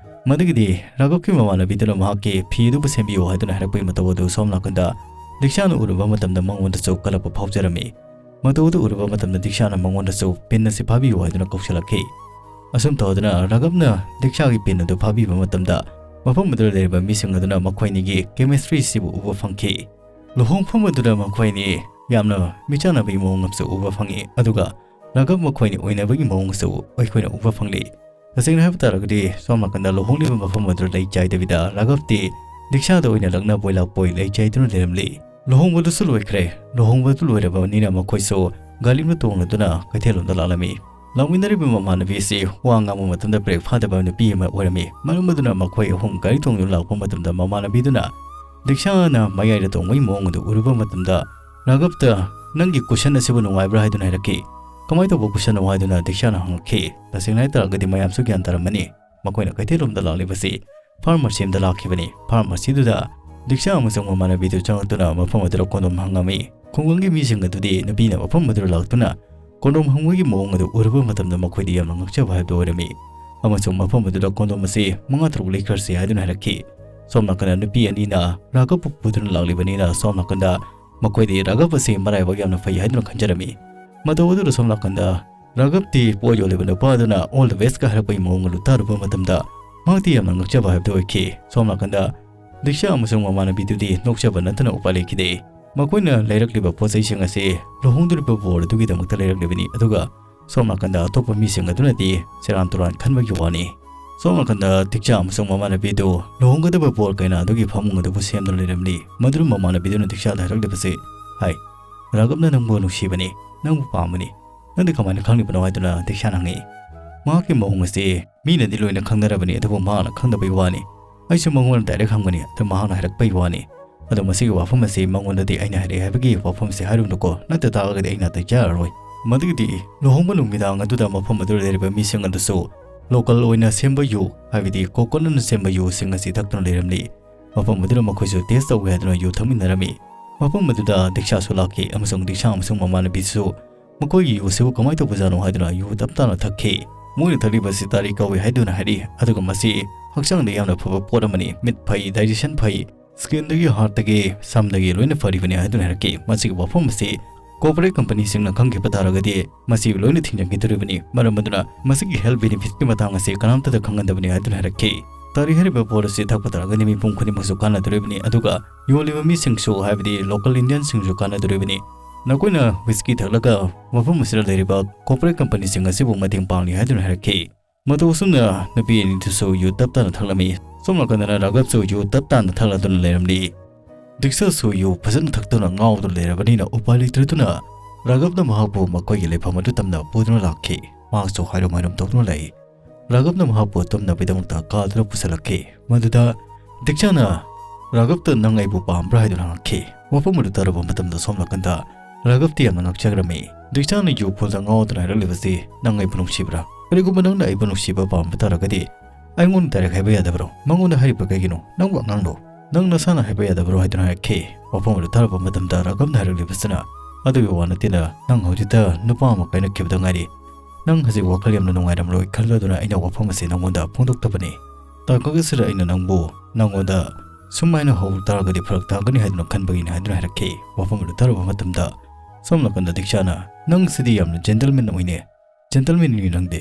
ꯃꯗꯨꯒꯤꯗꯤ ꯔꯥꯘꯕꯀꯤ ꯃꯃꯥꯟꯅꯕꯤꯗꯨꯅ ꯃꯍꯥꯛꯀꯤ ꯐꯤ ꯑꯗꯨꯕꯨ ꯁꯦꯝꯕꯤꯌꯨ ꯍꯥꯏꯗꯨꯅ ꯍꯥꯏꯔꯛꯄꯒꯤ ꯃꯇꯧ ꯑꯗꯨ ꯁꯣꯝ ꯅꯥꯀꯟꯗ ꯗꯤꯛꯁꯥꯅ ꯎꯔꯨꯕ ꯃꯇꯝꯗ ꯃꯉꯣꯟꯗꯁꯨ ꯀꯜꯂꯛꯄ ꯐꯥꯎꯖꯔꯝꯃꯤ꯫ ꯃꯇꯧ ꯑꯗꯨ ꯎꯔꯨꯕ ꯃꯇꯝꯗ ꯗꯤꯛꯁꯥꯅ ꯃꯉꯣꯟꯗꯁꯨ ꯄꯤꯟ ꯑꯁꯤ ꯐꯥꯕꯤꯌꯨ ꯍꯥꯏꯗꯨꯅ ꯀꯧꯁꯤꯜꯂꯛꯈꯤ꯫ ꯑꯁꯨꯝ ꯇꯧꯗꯨꯅ ꯔꯥꯘꯕꯅ ꯗꯤꯛꯁꯥꯒꯤ ꯄꯤꯟ ꯑꯗꯨ ꯐꯥꯕꯤꯕ ꯃꯇꯝꯗ ꯃꯐꯝ ꯑꯗꯨꯗ ꯂꯩꯔꯤꯕ ꯃꯤꯁꯤꯡ ꯑꯗꯨꯅ ꯃꯈꯣꯏ ꯑꯅꯤꯒꯤ chemistry ꯑꯁꯤꯕꯨ ꯎꯕ ꯐꯪꯈꯤ꯫ ꯂꯨꯍꯣꯡꯐꯝ ꯑꯗꯨꯗ ꯃꯈꯣꯏ ꯑꯅꯤ ꯌꯥꯝꯅ ꯃꯤꯆꯥꯟꯅꯕꯒꯤ ꯃꯑꯣꯡ ꯑꯃꯁꯨ ꯎꯕ ꯐꯪꯉꯤ, ꯑꯗꯨꯒ ꯔꯥꯘꯕ ꯃꯈꯣꯏ ꯑꯅꯤ ꯑꯣꯏꯅꯕꯒꯤ ꯃꯑꯣꯡꯁꯨ ꯑꯩꯈꯣꯏꯅ ꯎꯕ ꯐꯪꯂꯤ꯫ ꯇꯁꯦꯡꯅ ꯍꯥꯏꯕ ꯇꯥꯔꯒꯗꯤ ꯁꯣꯝ ꯅꯥꯀꯟꯗ ꯂꯨꯍꯣꯡꯂꯤꯕ ꯃꯐꯝ ꯑꯗꯨꯗ ꯂꯩ ꯆꯥꯏꯗꯕꯤꯗ ꯔꯥꯘꯕꯇꯤ ꯗꯤꯛꯁꯥꯗ ꯑꯣꯏꯅ ꯂꯛꯅꯕꯣꯏ ꯂꯥꯛꯄꯣꯏ ꯂꯩ ꯆꯥꯏꯗꯨꯅ ꯂꯩꯔꯝꯂꯤ꯫ ꯂꯨꯍꯣꯡꯕꯗꯨꯁꯨ ꯂꯣꯏꯈ꯭ꯔꯦ꯫ ꯂꯨꯍꯣꯡꯕꯗꯨ ꯂꯣꯏꯔꯕꯅꯤꯅ ꯃꯈꯣꯏꯁꯨ ꯒꯥꯔꯤ ꯑꯃ ꯇꯣꯡꯂꯗꯨꯅ ꯀꯩꯊꯦꯜꯂꯣꯝꯗ ꯂꯥꯛꯂꯝꯃꯤ꯫ ꯂꯥꯛꯃꯤꯟꯅꯔꯤꯕ ꯃꯃꯥꯟꯅꯕꯤ ꯑꯁꯤ ꯋꯥ ꯉꯥꯡꯕ ꯃꯇꯝꯗ ꯕ꯭ꯔꯦꯛ ꯐꯥꯗꯕ ꯅꯨꯄꯤ ꯑꯃ ꯑꯣꯏꯔꯝꯃꯤ꯫ ꯃꯔꯝ ꯑꯗꯨꯅ ꯃꯈꯣꯏ ꯑꯍꯨꯝ ꯒꯥꯔꯤ ꯇꯣꯡꯗꯨꯅ ꯂꯥꯛꯄ ꯃꯇꯝꯗ ꯃꯃꯥꯟꯅꯕꯤꯗꯨꯅ ꯗꯤꯛꯁꯥꯅ ꯃꯌꯥꯏꯗ ꯇꯣꯡꯕꯒꯤ ꯃꯑꯣꯡ ꯑꯗꯨ ꯎꯔꯨꯕ ꯃꯇꯝꯗ ꯔꯥꯘꯕꯇ, "ꯅꯪꯒꯤ ꯀꯨꯁꯟ ꯑꯁꯤꯕꯨ ꯅꯨꯡꯉꯥꯏꯕ꯭ꯔꯥ?" ꯍꯥꯏꯗꯨꯅ ꯍꯥꯏꯔꯛꯈꯤ꯫ "ꯀꯃꯥꯏꯅ ꯇꯧꯕ ꯀꯨꯁꯟꯅꯣ?" ꯍꯥꯏꯗꯨꯅ ꯗꯤꯛꯁꯥꯅ ꯍꯪꯂꯛꯈꯤ꯫ ꯇꯁꯦꯡꯅ ꯍꯥꯏ ꯇꯥꯔꯒꯗꯤ ꯃꯌꯥꯝꯁꯨ ꯒ꯭ꯌꯥꯟ ꯇꯥꯔꯝꯃꯅꯤ꯫ ꯃꯈꯣꯏꯅ ꯀꯩꯊꯦꯜꯂꯣꯝꯗ ꯂꯥꯛꯂꯤꯕꯁꯤ ꯐꯥꯔꯃꯥꯁꯤ ꯑꯃꯗ ꯂꯥꯛꯈꯤꯕꯅꯤ꯫ ꯐꯥꯔꯃꯥꯁꯤꯗꯨꯗ ꯗꯤꯛꯁꯥ ꯑꯃꯁꯨꯡ ꯃꯃꯥꯟꯅꯕꯤꯗꯨ ꯆꯪꯂꯛꯇꯨꯅ ꯃꯐꯝ ꯑꯗꯨꯗ ꯀꯣꯟꯗꯣꯝ ꯍꯪꯂꯝꯃꯤ꯫ ꯈꯨꯡꯒꯪꯒꯤ ꯃꯤꯁꯤꯡ ꯑꯗꯨꯗꯤ ꯅꯨꯄꯤꯅ ꯃꯐꯝ ꯑꯗꯨꯗ ꯂꯥꯛꯇꯨꯅ ꯀꯣꯟꯗꯣꯝ ꯍꯪꯕꯒꯤ ꯃꯑꯣꯡ ꯑꯗꯨ ꯎꯔꯨꯕ ꯃꯇꯝꯗ ꯃꯈꯣꯏꯗꯤ ꯌꯥꯝꯅ ꯉꯛꯆꯕ ꯍꯥꯏꯕꯗꯨ ꯑꯣꯏꯔꯝꯃꯤ꯫ ꯑꯃꯁꯨꯡ ꯃꯐꯝ ꯑꯗꯨꯗ ꯀꯣꯟꯗꯣꯝ ꯑꯁꯤ ꯃꯉꯥ ꯇꯔꯨꯛ ꯂꯩꯈ꯭ꯔꯁꯤ ꯍꯥꯏꯗꯨꯅ ꯍꯥꯏꯔꯛꯈꯤ꯫ ꯁꯣꯝ ꯅꯥꯀꯟꯗ ꯅꯨꯄꯤ ꯑꯅꯤꯅ ꯔꯥꯘꯕ ꯄꯨꯗꯨꯅ ꯂꯥꯛꯂꯤꯕꯅꯤꯅ ꯁꯣꯝ ꯅꯥꯀꯟꯗ ꯃꯈꯣꯏꯗꯤ ꯔꯥꯘꯕ ꯑꯁꯤ ꯃꯔꯥꯏꯕꯛ ꯌꯥꯝꯅ ꯐꯩ ꯍꯥꯏꯗꯨꯅ ꯈꯟꯖꯔꯝꯃꯤ꯫ ꯃꯇꯧ ꯑꯗꯨꯗ ꯁꯣꯝ ꯅꯥꯀꯟꯗ ꯔꯥꯘꯕꯇꯤ ꯄꯣꯠ ꯌꯣꯜꯂꯤꯕ ꯅꯨꯄꯥ ꯑꯗꯨꯅ "All the bestꯀ" ꯍꯥꯏꯔꯛꯄꯒꯤ ꯃꯑꯣꯡ ꯑꯗꯨ ꯇꯥꯔꯨꯕ ꯃꯇꯝꯗ ꯃꯍꯥꯛꯇꯤ ꯌꯥꯝꯅ ꯉꯛꯆꯕ ꯍꯥꯏꯕꯗꯨ ꯑꯣꯏꯈꯤ꯫ ꯁꯣꯝ ꯅꯥꯀꯟꯗ ꯗꯤꯛꯁꯥ ꯑꯃꯁꯨꯡ ꯃꯃꯥꯟꯅꯕꯤꯗꯨꯗꯤ ꯅꯣꯛꯆꯕ ꯅꯠꯇꯅ ꯎꯄꯥꯏ ꯂꯩꯈꯤꯗꯦ꯫ ꯃꯈꯣꯏꯅ ꯂꯩꯔꯛꯂꯤꯕ ꯄꯣꯠ ꯆꯩꯁꯤꯡ ꯑꯁꯤ ꯂꯨꯍꯣꯡꯗꯣꯔꯤꯕ ꯕꯣꯔ ꯑꯗꯨꯒꯤꯗꯃꯛꯇ ꯂꯩꯔꯛꯂꯤꯕꯅꯤ, ꯑꯗꯨꯒ ꯁꯣꯝ ꯅꯥꯀꯟꯗ ꯑꯇꯣꯞꯄ ꯃꯤꯁꯤꯡ ꯑꯗꯨꯅꯗꯤ ꯁꯦꯔꯥꯟ ꯇꯨꯔꯥꯟ ꯈꯟꯕꯒꯤ ꯋꯥꯅꯤ꯫ ꯁꯣꯝ ꯅꯥꯀꯟꯗ ꯗꯤꯛꯁꯥ ꯑꯃꯁꯨꯡ ꯃꯃꯥꯟꯅꯕꯤꯗꯨ ꯂꯨꯍꯣꯡꯒꯗꯕ ꯕꯣꯔ ꯀꯩꯅꯥ ꯑꯗꯨꯒꯤ ꯐꯃꯨꯡ ꯑꯗꯨꯕꯨ ꯁꯦꯝꯗꯨꯅ ꯂꯩꯔꯝꯂꯤ꯫ ꯃꯗꯨꯅ ꯃꯃꯥꯟꯅꯕꯤꯗꯨꯅ ꯗꯤꯛꯁꯥꯗ ꯍꯥꯏꯔꯛꯂꯤꯕꯁꯤ, "ꯍꯥꯏ, ꯔꯥꯒꯕꯅ ꯅꯪꯕꯨ ꯅꯨꯡꯁꯤꯕꯅꯤ, ꯅꯪꯕꯨ ꯄꯥꯝꯕꯅꯤ, ꯅꯪꯗꯤ ꯀꯃꯥꯏꯅ ꯈꯪꯂꯤꯕꯅꯣ?" ꯍꯥꯏꯗꯨꯅ ꯗꯤꯛꯁꯥꯅ ꯍꯪꯉꯤ꯫ ꯃꯍꯥꯛꯀꯤ ꯃꯑꯣꯡ ꯑꯁꯤ ꯃꯤꯅꯗꯤ ꯂꯣꯏꯅ ꯈꯪꯅꯔꯕꯅꯤ, ꯑꯗꯨꯕꯨ ꯃꯍꯥꯛꯅ ꯈꯪꯗꯕꯒꯤ ꯋꯥꯅꯤ꯫ ꯑꯩꯁꯨ ꯃꯉꯣꯟꯗ ꯗꯥꯏꯔꯦꯛ ꯍꯪꯕꯅꯤ, ꯑꯗꯨ ꯃꯍꯥꯛꯅ ꯍꯥꯏꯔꯛꯄꯒꯤ ꯋꯥꯅꯤ꯫ ꯑꯗꯣ ꯃꯁꯤꯒꯤ ꯋꯥꯐꯝ ꯑꯁꯤ ꯃꯉꯣꯟꯗꯗꯤ ꯑꯩꯅ ꯍꯥꯏꯔꯛꯑꯦ ꯍꯥꯏꯕꯒꯤ ꯋꯥꯐꯝ ꯑꯁꯤ ꯍꯥꯏꯔꯨꯅꯨꯀꯣ, ꯅꯠꯇ ꯇꯥꯔꯒꯗꯤ ꯑꯩ ꯅꯥꯇꯩ ꯆꯥꯔꯔꯣꯏ꯫ ꯃꯗꯨꯒꯤꯗꯤ ꯂꯨꯍꯣꯡꯕ ꯅꯨꯃꯤꯗꯥꯡ ꯑꯗꯨꯗ ꯃꯐꯝ ꯑꯗꯨꯗ ꯂꯩꯔꯤꯕ ꯃꯤꯁꯤꯡ ꯑꯗꯨꯁꯨ ꯂꯣꯀꯦꯜ ꯑꯣꯏꯅ ꯁꯦꯝꯕ ꯌꯨ, ꯍꯥꯏꯕꯗꯤ ꯀꯣꯀꯣꯅꯠꯅ ꯁꯦꯝꯕ ꯌꯨꯁꯤꯡ ꯑꯁꯤ ꯊꯛꯇꯨꯅ ꯂꯩꯔꯝꯂꯤ꯫ ꯃꯐꯝ ꯑꯗꯨꯗ ꯃꯈꯣꯏꯁꯨ ꯇꯦꯁ ꯇꯧꯒꯦ ꯍꯥꯏꯗꯨꯅ ꯌꯨ ꯊꯛꯃꯤꯟꯅꯔꯝꯃꯤ꯫ ꯃꯐꯝ ꯑꯗꯨꯗ ꯗꯤꯛꯁꯥꯁꯨ ꯂꯥꯛꯈꯤ ꯑꯃꯁꯨꯡ ꯗꯤꯛꯁꯥ ꯑꯃꯁꯨꯡ ꯃꯃꯥꯟꯅꯕꯤꯁꯨ ꯃꯈꯣꯏꯒꯤ ꯌꯨ ꯑꯁꯤꯕꯨ ꯀꯃꯥꯏꯅ ꯇꯧꯕꯖꯥꯠꯅꯣ ꯍꯥꯏꯗꯨꯅ ꯌꯨ ꯇꯞ ꯇꯥꯅ ꯊꯛꯈꯤ꯫ ꯃꯣꯏꯅ ꯊꯛꯂꯤꯕꯁꯤ ꯇꯥꯔꯤ ꯀꯧꯏ ꯍꯥꯏꯗꯨꯅ ꯍꯥꯏꯔꯤ, ꯑꯗꯨꯒ ꯃꯁꯤ ꯍꯛꯆꯥꯡꯗ ꯌꯥꯝꯅ ꯐꯕ ꯄꯣꯠ ꯑꯃꯅꯤ, ꯃꯤꯠ ꯐꯩ, ꯗꯥꯏꯖꯦꯁꯟ ꯐꯩ, ꯁ꯭ꯀꯤꯟꯗꯒꯤ, ꯍꯥꯔꯠꯇꯒꯤ, ꯁꯝꯗꯒꯤ ꯂꯣꯏꯅ ꯐꯔꯤꯕꯅꯤ ꯍꯥꯏꯗꯨꯅ ꯍꯥꯏꯔꯛꯈꯤ꯫ ꯃꯁꯤꯒꯤ ꯋꯥꯐꯝ ꯑꯁꯤ ꯀꯣꯔꯄꯣꯔꯦꯠ ꯀꯝꯄꯅꯤꯁꯤꯡꯅ ꯈꯪꯈꯤꯕ ꯇꯥꯔꯒꯗꯤ ꯃꯁꯤ ꯂꯣꯏꯅ ꯊꯤꯡꯖꯤꯟꯈꯤꯗꯣꯔꯤꯕꯅꯤ, ꯃꯔꯝ ꯑꯗꯨꯅ ꯃꯁꯤꯒꯤ ꯍꯦꯜꯊ ꯕꯦꯅꯤꯐꯤꯠꯀꯤ ꯃꯇꯥꯡ ꯑꯁꯤ ꯀꯅꯥꯝꯇꯗ ꯈꯪꯍꯟꯗꯕꯅꯤ ꯍꯥꯏꯗꯨꯅ ꯍꯥꯏꯔꯛꯈꯤ꯫ ꯇꯥꯔꯤ ꯍꯥꯏꯔꯤꯕ ꯄꯣꯠ ꯑꯁꯤ ꯊꯛꯄ ꯇꯥꯔꯒꯗꯤ ꯃꯤꯄꯨꯝ ꯈꯨꯗꯤꯡꯃꯛꯁꯨ ꯀꯥꯟꯅꯗꯣꯔꯤꯕꯅꯤ, ꯑꯗꯨꯒ ꯌꯣꯜꯂꯤꯕ ꯃꯤꯁꯤꯡꯁꯨ, ꯍꯥꯏꯕꯗꯤ ꯂꯣꯀꯦꯜ ꯏꯟꯗꯤꯌꯟꯁꯤꯡꯁꯨ ꯀꯥꯟꯅꯗꯣꯔꯤꯕꯅꯤ꯫ ꯅꯈꯣꯏꯅ ꯋꯤꯁꯀꯤ ꯊꯛꯂꯒ ꯃꯐꯝ ꯑꯁꯤꯗ ꯂꯩꯔꯤꯕ ꯀꯣꯔꯄꯣꯔꯦꯠ ꯀꯝꯄꯅꯤꯁꯤꯡ ꯑꯁꯤꯕꯨ ꯃꯇꯦꯡ ꯄꯥꯡꯂꯤ ꯍꯥꯏꯗꯨꯅ ꯍꯥꯏꯔꯛꯈꯤ꯫ ꯃꯇꯧ ꯑꯁꯨꯝꯅ ꯅꯨꯄꯤ ꯑꯅꯤꯗꯨꯁꯨ ꯌꯨ ꯇꯞ ꯇꯥꯅ ꯊꯛꯂꯝꯃꯤ꯫ ꯁꯣꯝ ꯅꯥꯀꯟꯗꯅ ꯔꯥꯒꯕꯁꯨ ꯌꯨ ꯇꯞ ꯇꯥꯅ ꯊꯛꯂꯗꯨꯅ ꯂꯩꯔꯝꯂꯤ꯫ ꯗꯤꯛꯁꯥꯁꯨ ꯌꯨ ꯐꯖꯅ ꯊꯛꯇꯨꯅ ꯉꯥꯎꯗꯨꯅ ꯂꯩꯔꯕꯅꯤꯅ ꯎꯄꯥꯏ ꯂꯩꯇ꯭ꯔꯗꯨꯅ ꯔꯥꯒꯕꯅ ꯃꯍꯥꯛꯄꯨ ꯃꯈꯣꯏꯒꯤ ꯂꯩꯐꯝ ꯑꯗꯨ ꯇꯝꯅ ꯄꯨꯗꯨꯅ ꯂꯥꯛꯈꯤ꯫ ꯃꯍꯥꯛꯁꯨ ꯍꯥꯏꯔꯨꯝ ꯍꯥꯏꯔꯨꯝ ꯇꯧꯗꯨꯅ ꯂꯩ꯫ ꯔꯥꯒꯕꯅ ꯃꯍꯥꯛꯄꯨ ꯇꯨꯝꯅꯕꯒꯤꯗꯃꯛꯇ ꯀꯥꯗꯨꯅ ꯄꯨꯁꯤꯜꯂꯛꯈꯤ꯫ ꯃꯗꯨꯗ ꯗꯤꯛꯁꯥꯅ ꯔꯥꯒꯕꯇ, "ꯅꯪ ꯑꯩꯕꯨ ꯄꯥꯝꯕ꯭ꯔꯥ?" ꯍꯥꯏꯗꯨꯅ ꯍꯪꯉꯛꯈꯤ꯫ ꯋꯥꯐꯝ ꯑꯗꯨ ꯇꯥꯔꯨꯕ ꯃꯇꯝꯗ ꯁꯣꯝ ꯅꯥꯀꯟꯗ ꯔꯥꯒꯕꯇꯤ ꯌꯥꯝꯅ ꯉꯛꯆꯈ꯭ꯔꯝꯃꯤ꯫ ꯗꯤꯛꯁꯥꯅ ꯌꯨ ꯐꯨꯜꯗ ꯉꯥꯎꯗꯨꯅ ꯍꯥꯏꯔꯛꯂꯤꯕꯁꯤ, "ꯅꯪ ꯑꯩꯕꯨ ꯅꯨꯡꯁꯤꯕ꯭ꯔꯥ? ꯀꯔꯤꯒꯨꯝꯕ ꯅꯪꯅ ꯑꯩꯕꯨ ꯅꯨꯡꯁꯤꯕ ꯄꯥꯝꯕ ꯇꯥꯔꯒꯗꯤ ꯑꯩꯉꯣꯟꯗ ꯗꯥꯏꯔꯦꯛ ꯍꯥꯏꯕ ꯌꯥꯗꯕ꯭ꯔꯣ? ꯃꯉꯣꯟꯗ ꯍꯥꯏꯔꯤꯕ ꯀꯩꯒꯤꯅꯣ? ꯅꯪꯕꯨ ꯑꯉꯥꯡꯂꯣ? ꯅꯪ ꯅꯁꯥꯅ ꯍꯥꯏꯕ ꯌꯥꯗꯕ꯭ꯔꯣ?" ꯍꯥꯏꯗꯨꯅ ꯍꯥꯏꯔꯛꯈꯤ꯫ ꯋꯥꯐꯝ ꯑꯗꯨ ꯇꯥꯔꯨꯕ ꯃꯇꯝꯗ ꯔꯥꯒꯕꯅ ꯍꯥꯏꯔꯛꯂꯤꯕꯁꯤꯅ, "ꯑꯗꯨꯒꯤ ꯋꯥ ꯅꯠꯇꯦꯗ, ꯅꯪ ꯍꯧꯖꯤꯛꯇ ꯅꯨꯄꯥ ꯑꯃ ꯀꯥꯏꯅꯈꯤꯕꯗ ꯉꯥꯏꯔꯤ꯫ ꯅꯪ ꯍꯧꯖꯤꯛ ꯋꯥꯈꯜ ꯌꯥꯝꯅ ꯅꯨꯡꯉꯥꯏꯔꯝꯂꯣꯏ ꯈꯜꯂꯗꯨꯅ ꯑꯩꯅ ꯋꯥꯐꯝ ꯑꯁꯤ ꯅꯪꯉꯣꯟꯗ ꯐꯣꯡꯗꯣꯛꯇꯕꯅꯤ꯫ ꯇꯥꯡꯀꯛ ꯑꯁꯤꯗ ꯑꯩꯅ ꯅꯪꯕꯨ, ꯅꯪꯉꯣꯟꯗ ꯁꯨꯃꯥꯏꯅ ꯍꯧ ꯇꯥꯔꯒꯗꯤ ꯐꯔꯛ ꯇꯥꯒꯅꯤ ꯍꯥꯏꯗꯨꯅ ꯈꯟꯕꯒꯤꯅꯤ" ꯍꯥꯏꯗꯨꯅ ꯍꯥꯏꯔꯛꯈꯤ꯫ ꯋꯥꯐꯝ ꯑꯗꯨ ꯇꯥꯔꯨꯕ ꯃꯇꯝꯗ ꯁꯣꯝ ꯅꯥꯀꯟꯗ ꯗꯤꯛꯁꯥꯅ, "ꯅꯪ ꯁꯤꯗꯤ ꯌꯥꯝꯅ ꯖꯦꯟꯇꯜꯃꯦꯟ ꯑꯣꯏꯅꯦ꯫ ꯖꯦꯟꯇꯜꯃꯦꯟꯅꯤ ꯅꯪꯗꯤ꯫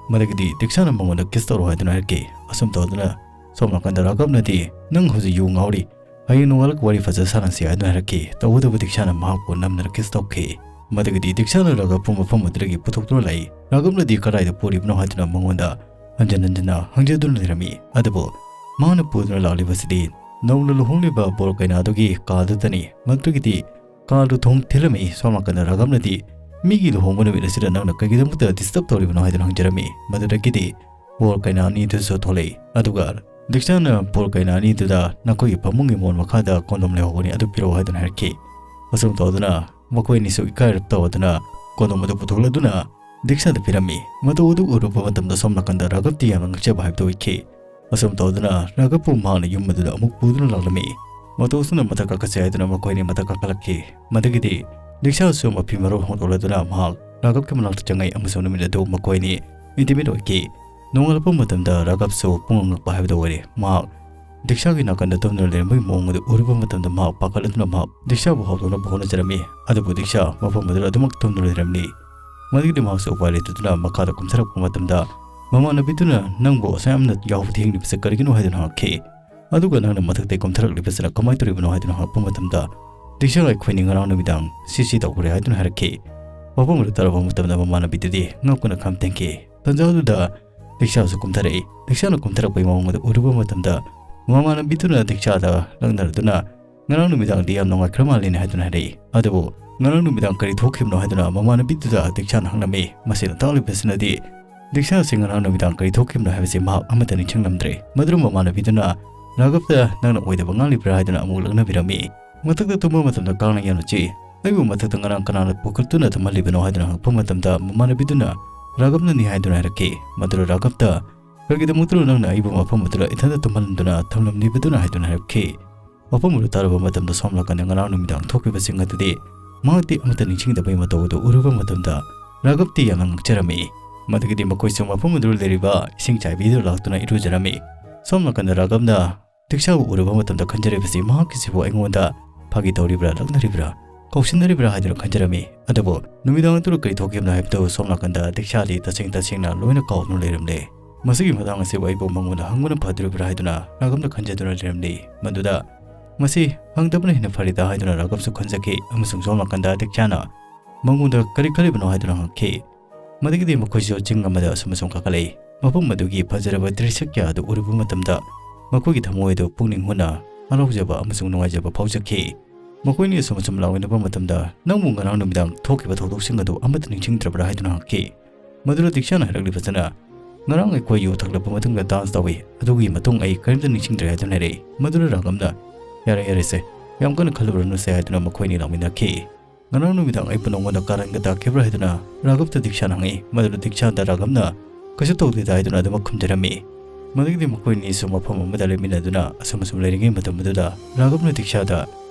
ꯃꯗꯒꯤꯗꯤ ꯗꯤꯛꯁꯥꯅ ꯃꯉꯣꯟꯗ ꯀꯤꯁ ꯇꯧꯔꯣ" ꯍꯥꯏꯗꯨꯅ ꯍꯥꯏꯔꯛꯈꯤ꯫ ꯑꯁꯨꯝ ꯇꯧꯗꯨꯅ ꯁꯣꯝ ꯅꯥꯀꯟꯗ ꯔꯥꯒꯕꯅꯗꯤ, "ꯅꯪ ꯍꯧꯖꯤꯛ ꯌꯨ ꯉꯥꯎꯔꯤ, "ꯍꯌꯦꯡ ꯅꯣꯡꯉꯥꯜꯂꯒ ꯋꯥꯔꯤ ꯐꯖꯅ ꯁꯥꯟꯅꯁꯤ" ꯍꯥꯏꯗꯨꯅ ꯍꯥꯏꯔꯛꯈꯤ꯫ ꯇꯧꯕꯇꯕꯨ ꯗꯤꯛꯁꯥꯅ ꯃꯍꯥꯛꯄꯨ ꯅꯝꯗꯅ ꯀꯤꯁ ꯇꯧꯈꯤ꯫ ꯃꯗꯨꯒꯤꯗꯤ ꯗꯤꯛꯁꯥꯅ ꯔꯥꯘꯕꯄꯨ ꯃꯐꯝ ꯑꯗꯨꯗꯒꯤ ꯄꯨꯊꯣꯛꯇꯨꯅ ꯂꯥꯛꯏ꯫ ꯔꯥꯘꯕꯅꯗꯤ "ꯀꯗꯥꯏꯗ ꯄꯨꯔꯤꯕꯅꯣ?" ꯍꯥꯏꯗꯨꯅ ꯃꯉꯣꯟꯗ ꯍꯟꯖꯤꯟ ꯍꯟꯖꯤꯟꯅ ꯍꯪꯖꯗꯨꯅ ꯂꯩꯔꯝꯃꯤ꯫ ꯑꯗꯨꯕꯨ ꯃꯍꯥꯛꯅ ꯄꯨꯗꯨꯅ ꯂꯥꯛꯂꯤꯕꯁꯤꯗꯤ ꯅꯧꯅ ꯂꯨꯍꯣꯡꯂꯤꯕ ꯕꯣꯔ ꯀꯩꯅꯥꯗꯨꯒꯤ ꯀꯥꯗꯨꯗꯅꯤ꯫ ꯃꯗꯨꯒꯤꯗꯤ ꯀꯥꯗꯨ ꯊꯣꯡ ꯊꯤꯜꯂꯝꯃꯤ꯫ ꯁꯣꯝ ꯅꯥꯀꯟꯗ ꯔꯥꯘꯕꯅꯗꯤ "ꯃꯤꯒꯤ ꯂꯨꯍꯣꯡꯕ ꯅꯨꯃꯤꯠ ꯑꯁꯤꯗ ꯅꯪꯅ ꯀꯩꯒꯤꯗꯃꯛꯇ ꯗꯤꯁꯇꯔꯕ ꯇꯧꯔꯤꯕꯅꯣ?" ꯍꯥꯏꯗꯨꯅ ꯍꯪꯖꯔꯝꯃꯤ꯫ ꯃꯗꯨꯗꯒꯤꯗꯤ ꯕꯣꯔ ꯀꯩꯅꯥ ꯑꯅꯤꯗꯨꯁꯨ ꯊꯣꯛꯂꯛꯏ꯫ ꯑꯗꯨꯒ ꯗꯤꯛꯁꯥꯅ ꯕꯣꯔ ꯀꯩꯅꯥ ꯑꯅꯤꯗꯨꯗ ꯅꯈꯣꯏꯒꯤ ꯐꯃꯨꯡꯒꯤ ꯃꯣꯟ ꯃꯈꯥꯗ ꯀꯣꯟꯗꯣꯝ ꯂꯩꯍꯧꯕꯅꯤ, ꯑꯗꯨ ꯄꯤꯔꯛꯑꯣ ꯍꯥꯏꯗꯨꯅ ꯍꯥꯏꯔꯛꯈꯤ꯫ ꯑꯁꯨꯝ ꯇꯧꯗꯨꯅ ꯃꯈꯣꯏ ꯑꯅꯤꯁꯨ ꯏꯀꯥꯏꯔꯞ ꯇꯧꯗꯨꯅ ꯀꯣꯟꯗꯣꯝ ꯑꯗꯨ ꯄꯨꯊꯣꯛꯂꯗꯨꯅ ꯗꯤꯛꯁꯥꯗ ꯄꯤꯔꯝꯃꯤ꯫ ꯃꯇꯧ ꯑꯗꯨ ꯎꯔꯨꯕ ꯃꯇꯝꯗ ꯁꯣꯝ ꯅꯥꯀꯟꯗ ꯔꯥꯘꯕꯇꯤ ꯌꯥꯝꯅ ꯉꯛꯆꯕ ꯍꯥꯏꯕꯗꯨ ꯑꯣꯏꯈꯤ꯫ ꯑꯁꯨꯝ ꯇꯧꯗꯨꯅ ꯔꯥꯘꯕꯄꯨ ꯃꯍꯥꯛꯅ ꯌꯨꯝ ꯑꯗꯨꯗ ꯑꯃꯨꯛ ꯄꯨꯗꯨꯅ ꯂꯥꯛꯂꯝꯃꯤ꯫ ꯃꯇꯧ ꯑꯁꯨꯝꯅ ꯃꯊꯛ ꯀꯥꯈꯠꯁꯤ ꯍꯥꯏꯗꯨꯅ ꯃꯈꯣꯏ ꯑꯅꯤ ꯃꯊꯛ ꯀꯥꯈꯠꯂꯛꯈꯤ꯫ ꯃꯗꯨꯒꯤꯗꯤ ꯗꯤꯛꯁꯥꯁꯨ ꯃꯐꯤ ꯃꯔꯣꯜ ꯍꯣꯡꯗꯣꯛꯂꯗꯨꯅ ꯃꯍꯥꯛ ꯔꯥꯘꯕꯀꯤ ꯃꯅꯥꯛꯇ ꯆꯪꯉꯛꯏ ꯑꯃꯁꯨꯡ ꯅꯨꯃꯤꯠ ꯑꯗꯨ ꯃꯈꯣꯏ ꯑꯅꯤ ꯏꯟꯇꯤꯃꯦꯠ ꯑꯣꯏꯈꯤ꯫ ꯅꯣꯡꯉꯥꯜꯂꯛꯄ ꯃꯇꯝꯗ ꯔꯥꯘꯕꯁꯨ ꯄꯨꯡꯉꯛ ꯉꯛꯄ ꯍꯥꯏꯕꯗꯨ ꯑꯣꯏꯔꯦ꯫ ꯃꯍꯥꯛ ꯗꯤꯛꯁꯥꯒꯤ ꯅꯥꯀꯟꯗ ꯇꯨꯝꯗꯨꯅ ꯂꯩꯔꯝꯕꯒꯤ ꯃꯑꯣꯡ ꯑꯗꯨ ꯎꯔꯨꯕ ꯃꯇꯝꯗ ꯃꯍꯥꯛ ꯄꯥꯈꯠꯂꯗꯨꯅ ꯃꯍꯥꯛ ꯗꯤꯛꯁꯥꯕꯨ ꯍꯧꯗꯣꯛꯅꯕ ꯍꯣꯠꯅꯖꯔꯝꯃꯤ꯫ ꯑꯗꯨꯕꯨ ꯗꯤꯛꯁꯥ ꯃꯐꯝ ꯑꯗꯨꯗ ꯑꯗꯨꯃꯛ ꯇꯨꯝꯗꯨꯅ ꯂꯩꯔꯝꯂꯤ꯫ ꯃꯗꯨꯒꯤꯗꯤ ꯃꯍꯥꯛꯁꯨ ꯎꯄꯥꯏ ꯂꯩꯇꯗꯨꯅ ꯃꯈꯥꯗ ꯀꯨꯝꯊꯔꯛꯄ ꯃꯇꯝꯗ ꯃꯃꯥꯟꯅꯕꯤꯗꯨꯅ "ꯅꯪꯕꯨ ꯑꯁꯨꯛ ꯌꯥꯝꯅ ꯌꯥꯍꯧ ꯊꯦꯡꯂꯤꯕꯁꯦ ꯀꯔꯤꯒꯤꯅꯣ?" ꯍꯥꯏꯗꯨꯅ ꯍꯪꯉꯛꯈꯤ꯫ ꯑꯗꯨꯒ "ꯅꯪꯅ ꯃꯊꯛꯇ ꯀꯨꯝꯊꯔꯛꯂꯤꯕꯁꯤꯅ ꯀꯃꯥꯏꯅ ꯇꯧꯔꯤꯕꯅꯣ?" ꯍꯥꯏꯗꯨꯅ ꯍꯪꯉꯛꯄ ꯃꯇꯝꯗ ꯗꯤꯛꯁꯥ "ꯑꯩꯈꯣꯏꯅꯤ ꯉꯔꯥꯡ ꯅꯨꯃꯤꯗꯥꯡ ꯁꯤ ꯁꯤ ꯇꯧꯈ꯭ꯔꯦ" ꯍꯥꯏꯗꯨꯅ ꯍꯥꯏꯔꯛꯈꯤ꯫ ꯋꯥꯐꯝ ꯑꯗꯨ ꯇꯥꯔꯕ ꯃꯇꯝꯗ ꯃꯃꯥꯟꯅꯕꯤꯗꯨꯗꯤ ꯉꯛꯄꯅ ꯈꯝ ꯊꯦꯡꯈꯤ꯫ ꯇꯟꯖꯥ ꯑꯗꯨꯗ ꯗꯤꯛꯁꯥꯁꯨ ꯀꯨꯝꯊꯔꯛꯏ꯫ ꯗꯤꯛꯁꯥꯅ ꯀꯨꯝꯊꯔꯛꯄꯒꯤ ꯃꯑꯣꯡ ꯑꯗꯨ ꯎꯔꯨꯕ ꯃꯇꯝꯗ ꯃꯃꯥꯟꯅꯕꯤꯗꯨꯅ ꯗꯤꯛꯁꯥꯗ ꯂꯛꯅꯔꯗꯨꯅ "ꯉꯔꯥꯡ ꯅꯨꯃꯤꯗꯥꯡꯗꯤ ꯌꯥꯝ ꯅꯨꯡꯉꯥꯏꯈ꯭ꯔ ꯃꯥꯜꯂꯦꯅꯦ" ꯍꯥꯏꯗꯨꯅ ꯍꯥꯏꯔꯛꯏ꯫ ꯑꯗꯨꯕꯨ "ꯉꯔꯥꯡ ꯅꯨꯃꯤꯗꯥꯡ ꯀꯔꯤ ꯊꯣꯛꯈꯤꯕꯅꯣ?" ꯍꯥꯏꯗꯨꯅ ꯃꯃꯥꯟꯅꯕꯤꯗꯨꯗ ꯗꯤꯛꯁꯥꯅ ꯍꯪꯂꯝꯃꯤ꯫ ꯃꯁꯤꯅ ꯇꯥꯛꯂꯤꯕꯁꯤꯅꯗꯤ ꯗꯤꯛꯁꯥ ꯑꯁꯤ ꯉꯔꯥꯡ ꯅꯨꯃꯤꯗꯥꯡ ꯀꯔꯤ ꯊꯣꯛꯈꯤꯕꯅꯣ ꯍꯥꯏꯕꯁꯤ ꯃꯍꯥꯛ ꯑꯃꯠꯇ ꯅꯤꯡꯁꯤꯡꯂꯝꯗ꯭ꯔꯦ꯫ ꯃꯗꯨꯅ ꯃꯃꯥꯟꯅꯕꯤꯗꯨꯅ ꯔꯥꯘꯕꯇ "ꯅꯪꯅ ꯑꯣꯏꯗꯕ ꯉꯥꯡꯂꯤꯕ꯭ꯔꯥ?" ꯍꯥꯏꯗꯨꯅ ꯑꯃꯨꯛ ꯂꯛꯅꯕꯤꯔꯝꯃꯤ꯫ "ꯃꯊꯛꯇ ꯇꯨꯝꯕ ꯃꯇꯝꯗ ꯀꯥꯡꯅ ꯌꯥꯝꯅ ꯆꯤꯛꯏ꯫ ꯑꯩꯕꯨ ꯃꯊꯛꯇ ꯉꯔꯥꯡ ꯀꯅꯥꯅ ꯄꯨꯈꯠꯇꯨꯅ ꯇꯨꯝꯍꯜꯂꯤꯕꯅꯣ?" ꯍꯥꯏꯗꯨꯅ ꯍꯪꯉꯛꯄ ꯃꯇꯝꯗ ꯃꯃꯥꯟꯅꯕꯤꯗꯨꯅ "ꯔꯥꯘꯕꯅꯅꯤ" ꯍꯥꯏꯗꯨꯅ ꯍꯥꯏꯔꯛꯈꯤ꯫ ꯃꯗꯨꯗ ꯔꯥꯘꯕꯇ "ꯀꯔꯤꯒꯤꯗꯃꯛꯇꯅꯣ ꯅꯪꯅ ꯑꯩꯕꯨ ꯃꯐꯝ ꯑꯗꯨꯗ ꯏꯊꯟꯇ ꯇꯨꯝꯍꯜꯂꯝꯗꯨꯅ ꯊꯝꯂꯝꯂꯤꯕꯗꯨꯅ?" ꯍꯥꯏꯗꯨꯅ ꯍꯥꯏꯔꯛꯈꯤ꯫ ꯋꯥꯐꯝ ꯑꯗꯨ ꯇꯥꯔꯨꯕ ꯃꯇꯝꯗ ꯁꯣꯝ ꯅꯥꯀꯟꯗ ꯉꯔꯥꯡ ꯅꯨꯃꯤꯗꯥꯡ ꯊꯣꯛꯈꯤꯕꯁꯤꯡ ꯑꯗꯨꯗꯤ ꯃꯍꯥꯛꯇꯤ ꯑꯃꯠꯇ ꯅꯤꯡꯁꯤꯡꯗꯕꯒꯤ ꯃꯇꯧ ꯑꯗꯨ ꯎꯔꯨꯕ ꯃꯇꯝꯗ ꯔꯥꯘꯕꯇꯤ ꯌꯥꯝꯅ ꯉꯛꯆꯔꯝꯃꯤ꯫ ꯃꯗꯨꯒꯤꯗꯤ ꯃꯈꯣꯏꯁꯨ ꯃꯐꯝ ꯑꯗꯨꯗ ꯂꯩꯔꯤꯕ ꯏꯁꯤꯡ ꯆꯥꯏꯕꯤꯗꯨꯗ ꯂꯥꯛꯇꯨꯅ ꯏꯔꯨꯖꯔꯝꯃꯤ꯫ ꯁꯣꯝ ꯅꯥꯀꯟꯗ ꯔꯥꯘꯕꯅ ꯗꯤꯛꯁꯥꯕꯨ ꯎꯔꯨꯕ ꯃꯇꯝꯗ ꯈꯟꯖꯔꯤꯕꯁꯤ ꯃꯍꯥꯛꯀꯤꯁꯤꯕꯨ ꯑꯩꯉꯣꯟꯗ ꯐꯥꯒꯤ ꯇꯧꯔꯤꯕ꯭ꯔꯥ, ꯂꯛꯅꯔꯤꯕ꯭ꯔꯥ, ꯀꯧꯁꯤꯟꯅꯔꯤꯕ꯭ꯔꯥ ꯍꯥꯏꯗꯨꯅ ꯈꯟꯖꯔꯝꯃꯤ꯫ ꯑꯗꯨꯕꯨ ꯅꯨꯃꯤꯗꯥꯡ ꯑꯗꯨꯗ ꯀꯔꯤ ꯊꯣꯛꯈꯤꯕꯅꯣ ꯍꯥꯏꯕꯗꯨ ꯁꯣꯝ ꯅꯥꯀꯟꯗ ꯗꯤꯛꯁꯥꯗꯤ ꯇꯁꯦꯡ ꯇꯁꯦꯡꯅ ꯂꯣꯏꯅ ꯀꯥꯎꯗꯨꯅ ꯂꯩꯔꯝꯂꯦ꯫ ꯃꯁꯤꯒꯤ ꯃꯇꯥꯡ ꯑꯁꯤꯕꯨ ꯑꯩꯕꯨ ꯃꯉꯣꯟꯗ ꯍꯪꯕꯅ ꯐꯗꯣꯔꯤꯕ꯭ꯔꯥ ꯍꯥꯏꯗꯨꯅ ꯔꯥꯘꯕꯅ ꯈꯟꯖꯗꯨꯅ ꯂꯩꯔꯝꯂꯤ꯫ ꯃꯗꯨꯗ "ꯃꯁꯤ ꯍꯪꯗꯕꯅ ꯍꯦꯟꯅ ꯐꯔꯦꯗ" ꯍꯥꯏꯗꯨꯅ ꯔꯥꯘꯕꯁꯨ ꯈꯟꯖꯈꯤ꯫ ꯑꯃꯁꯨꯡ ꯁꯣꯝ ꯅꯥꯀꯟꯗ ꯗꯤꯛꯁꯥꯅ ꯃꯉꯣꯟꯗ "ꯀꯔꯤ ꯈꯜꯂꯤꯕꯅꯣ?" ꯍꯥꯏꯗꯨꯅ ꯍꯪꯉꯛꯈꯤ꯫ ꯃꯗꯒꯤꯗꯤ ꯃꯈꯣꯏꯁꯨ ꯆꯤꯡ ꯑꯃꯗ ꯑꯁꯨꯝ ꯑꯁꯨꯝ ꯀꯥꯈꯠꯂꯛꯏ꯫ ꯃꯐꯝ ꯑꯗꯨꯒꯤ ꯐꯖꯔꯕ ꯗ꯭ꯔꯤꯁ꯭ꯌ ꯀꯌꯥ ꯑꯗꯨ ꯎꯔꯨꯕ ꯃꯇꯝꯗ ꯃꯈꯣꯏꯒꯤ ꯊꯃꯣꯏ ꯑꯗꯨ ꯄꯨꯛꯅꯤꯡ ꯍꯨꯅ ꯍꯔꯥꯎꯖꯕ ꯑꯃꯁꯨꯡ ꯅꯨꯡꯉꯥꯏꯖꯕ ꯐꯥꯎꯖꯈꯤ꯫ ꯃꯈꯣꯏꯅꯤ ꯑꯁꯨꯝ ꯑꯁꯨꯝ ꯂꯥꯎꯃꯤꯟꯅꯕ ꯃꯇꯝꯗ, "ꯅꯪꯕꯨ ꯉꯔꯥꯡ ꯅꯨꯃꯤꯗꯥꯡ ꯊꯣꯛꯈꯤꯕ ꯊꯧꯗꯣꯛꯁꯤꯡ ꯑꯗꯨ ꯑꯃꯠꯇ ꯅꯤꯡꯁꯤꯡꯗ꯭ꯔꯕ꯭ꯔꯥ?" ꯍꯥꯏꯗꯨꯅ ꯍꯪꯉꯛꯈꯤ꯫ ꯃꯗꯨꯗ ꯗꯤꯛꯁꯥꯅ ꯍꯥꯏꯔꯛꯂꯤꯕꯁꯤꯅ, "ꯉꯔꯥꯡ ꯑꯩꯈꯣꯏ ꯌꯨ ꯊꯛꯂꯕ ꯃꯇꯨꯡꯗ ꯗꯥꯟꯁ ꯇꯧꯏ, ꯑꯗꯨꯒꯤ ꯃꯇꯨꯡ ꯑꯩ ꯀꯔꯤꯝꯇ ꯅꯤꯡꯁꯤꯡꯗ꯭ꯔꯦ" ꯍꯥꯏꯗꯨꯅ ꯍꯥꯏꯔꯛꯏ꯫ ꯃꯗꯨꯗ ꯔꯥꯒꯝꯅ, "ꯌꯥꯔꯦ, ꯌꯥꯔꯦꯁꯦ, ꯌꯥꯝ ꯀꯟꯅ ꯈꯜꯂꯨꯔꯅꯨꯁꯦ" ꯍꯥꯏꯗꯨꯅ ꯃꯈꯣꯏꯅꯤ ꯂꯥꯎꯃꯤꯟꯅꯈꯤ꯫ "ꯉꯔꯥꯡ ꯅꯨꯃꯤꯗꯥꯡ ꯑꯩꯕꯨ ꯅꯉꯣꯟꯗ ꯀꯥꯔꯟꯒ ꯇꯥꯈꯤꯕ꯭ꯔꯥ?" ꯍꯥꯏꯗꯨꯅ ꯔꯥꯒꯞꯇ ꯗꯤꯛꯁꯥꯅ ꯍꯪꯉꯛꯏ꯫ ꯃꯗꯨꯗ ꯗꯤꯛꯁꯥꯗ ꯔꯥꯒꯞꯅ, "ꯀꯩꯁꯨ ꯇꯧꯗꯦꯗ" ꯍꯥꯏꯗꯨꯅ ꯑꯗꯨꯃꯛ ꯈꯨꯝꯖꯔꯝꯃꯤ꯫ ꯃꯗꯨꯒꯤꯗꯤ ꯃꯈꯣꯏ ꯑꯅꯤꯁꯨ ꯃꯐꯝ ꯑꯃꯗ ꯂꯩꯃꯤꯟꯅꯗꯨꯅ ꯑꯁꯨꯝ ꯑꯁꯨꯝ ꯂꯩꯔꯤꯉꯩ ꯃꯇꯝ ꯑꯗꯨꯗ ꯔꯥꯒꯞꯅ ꯗꯤꯛꯁꯥꯗ,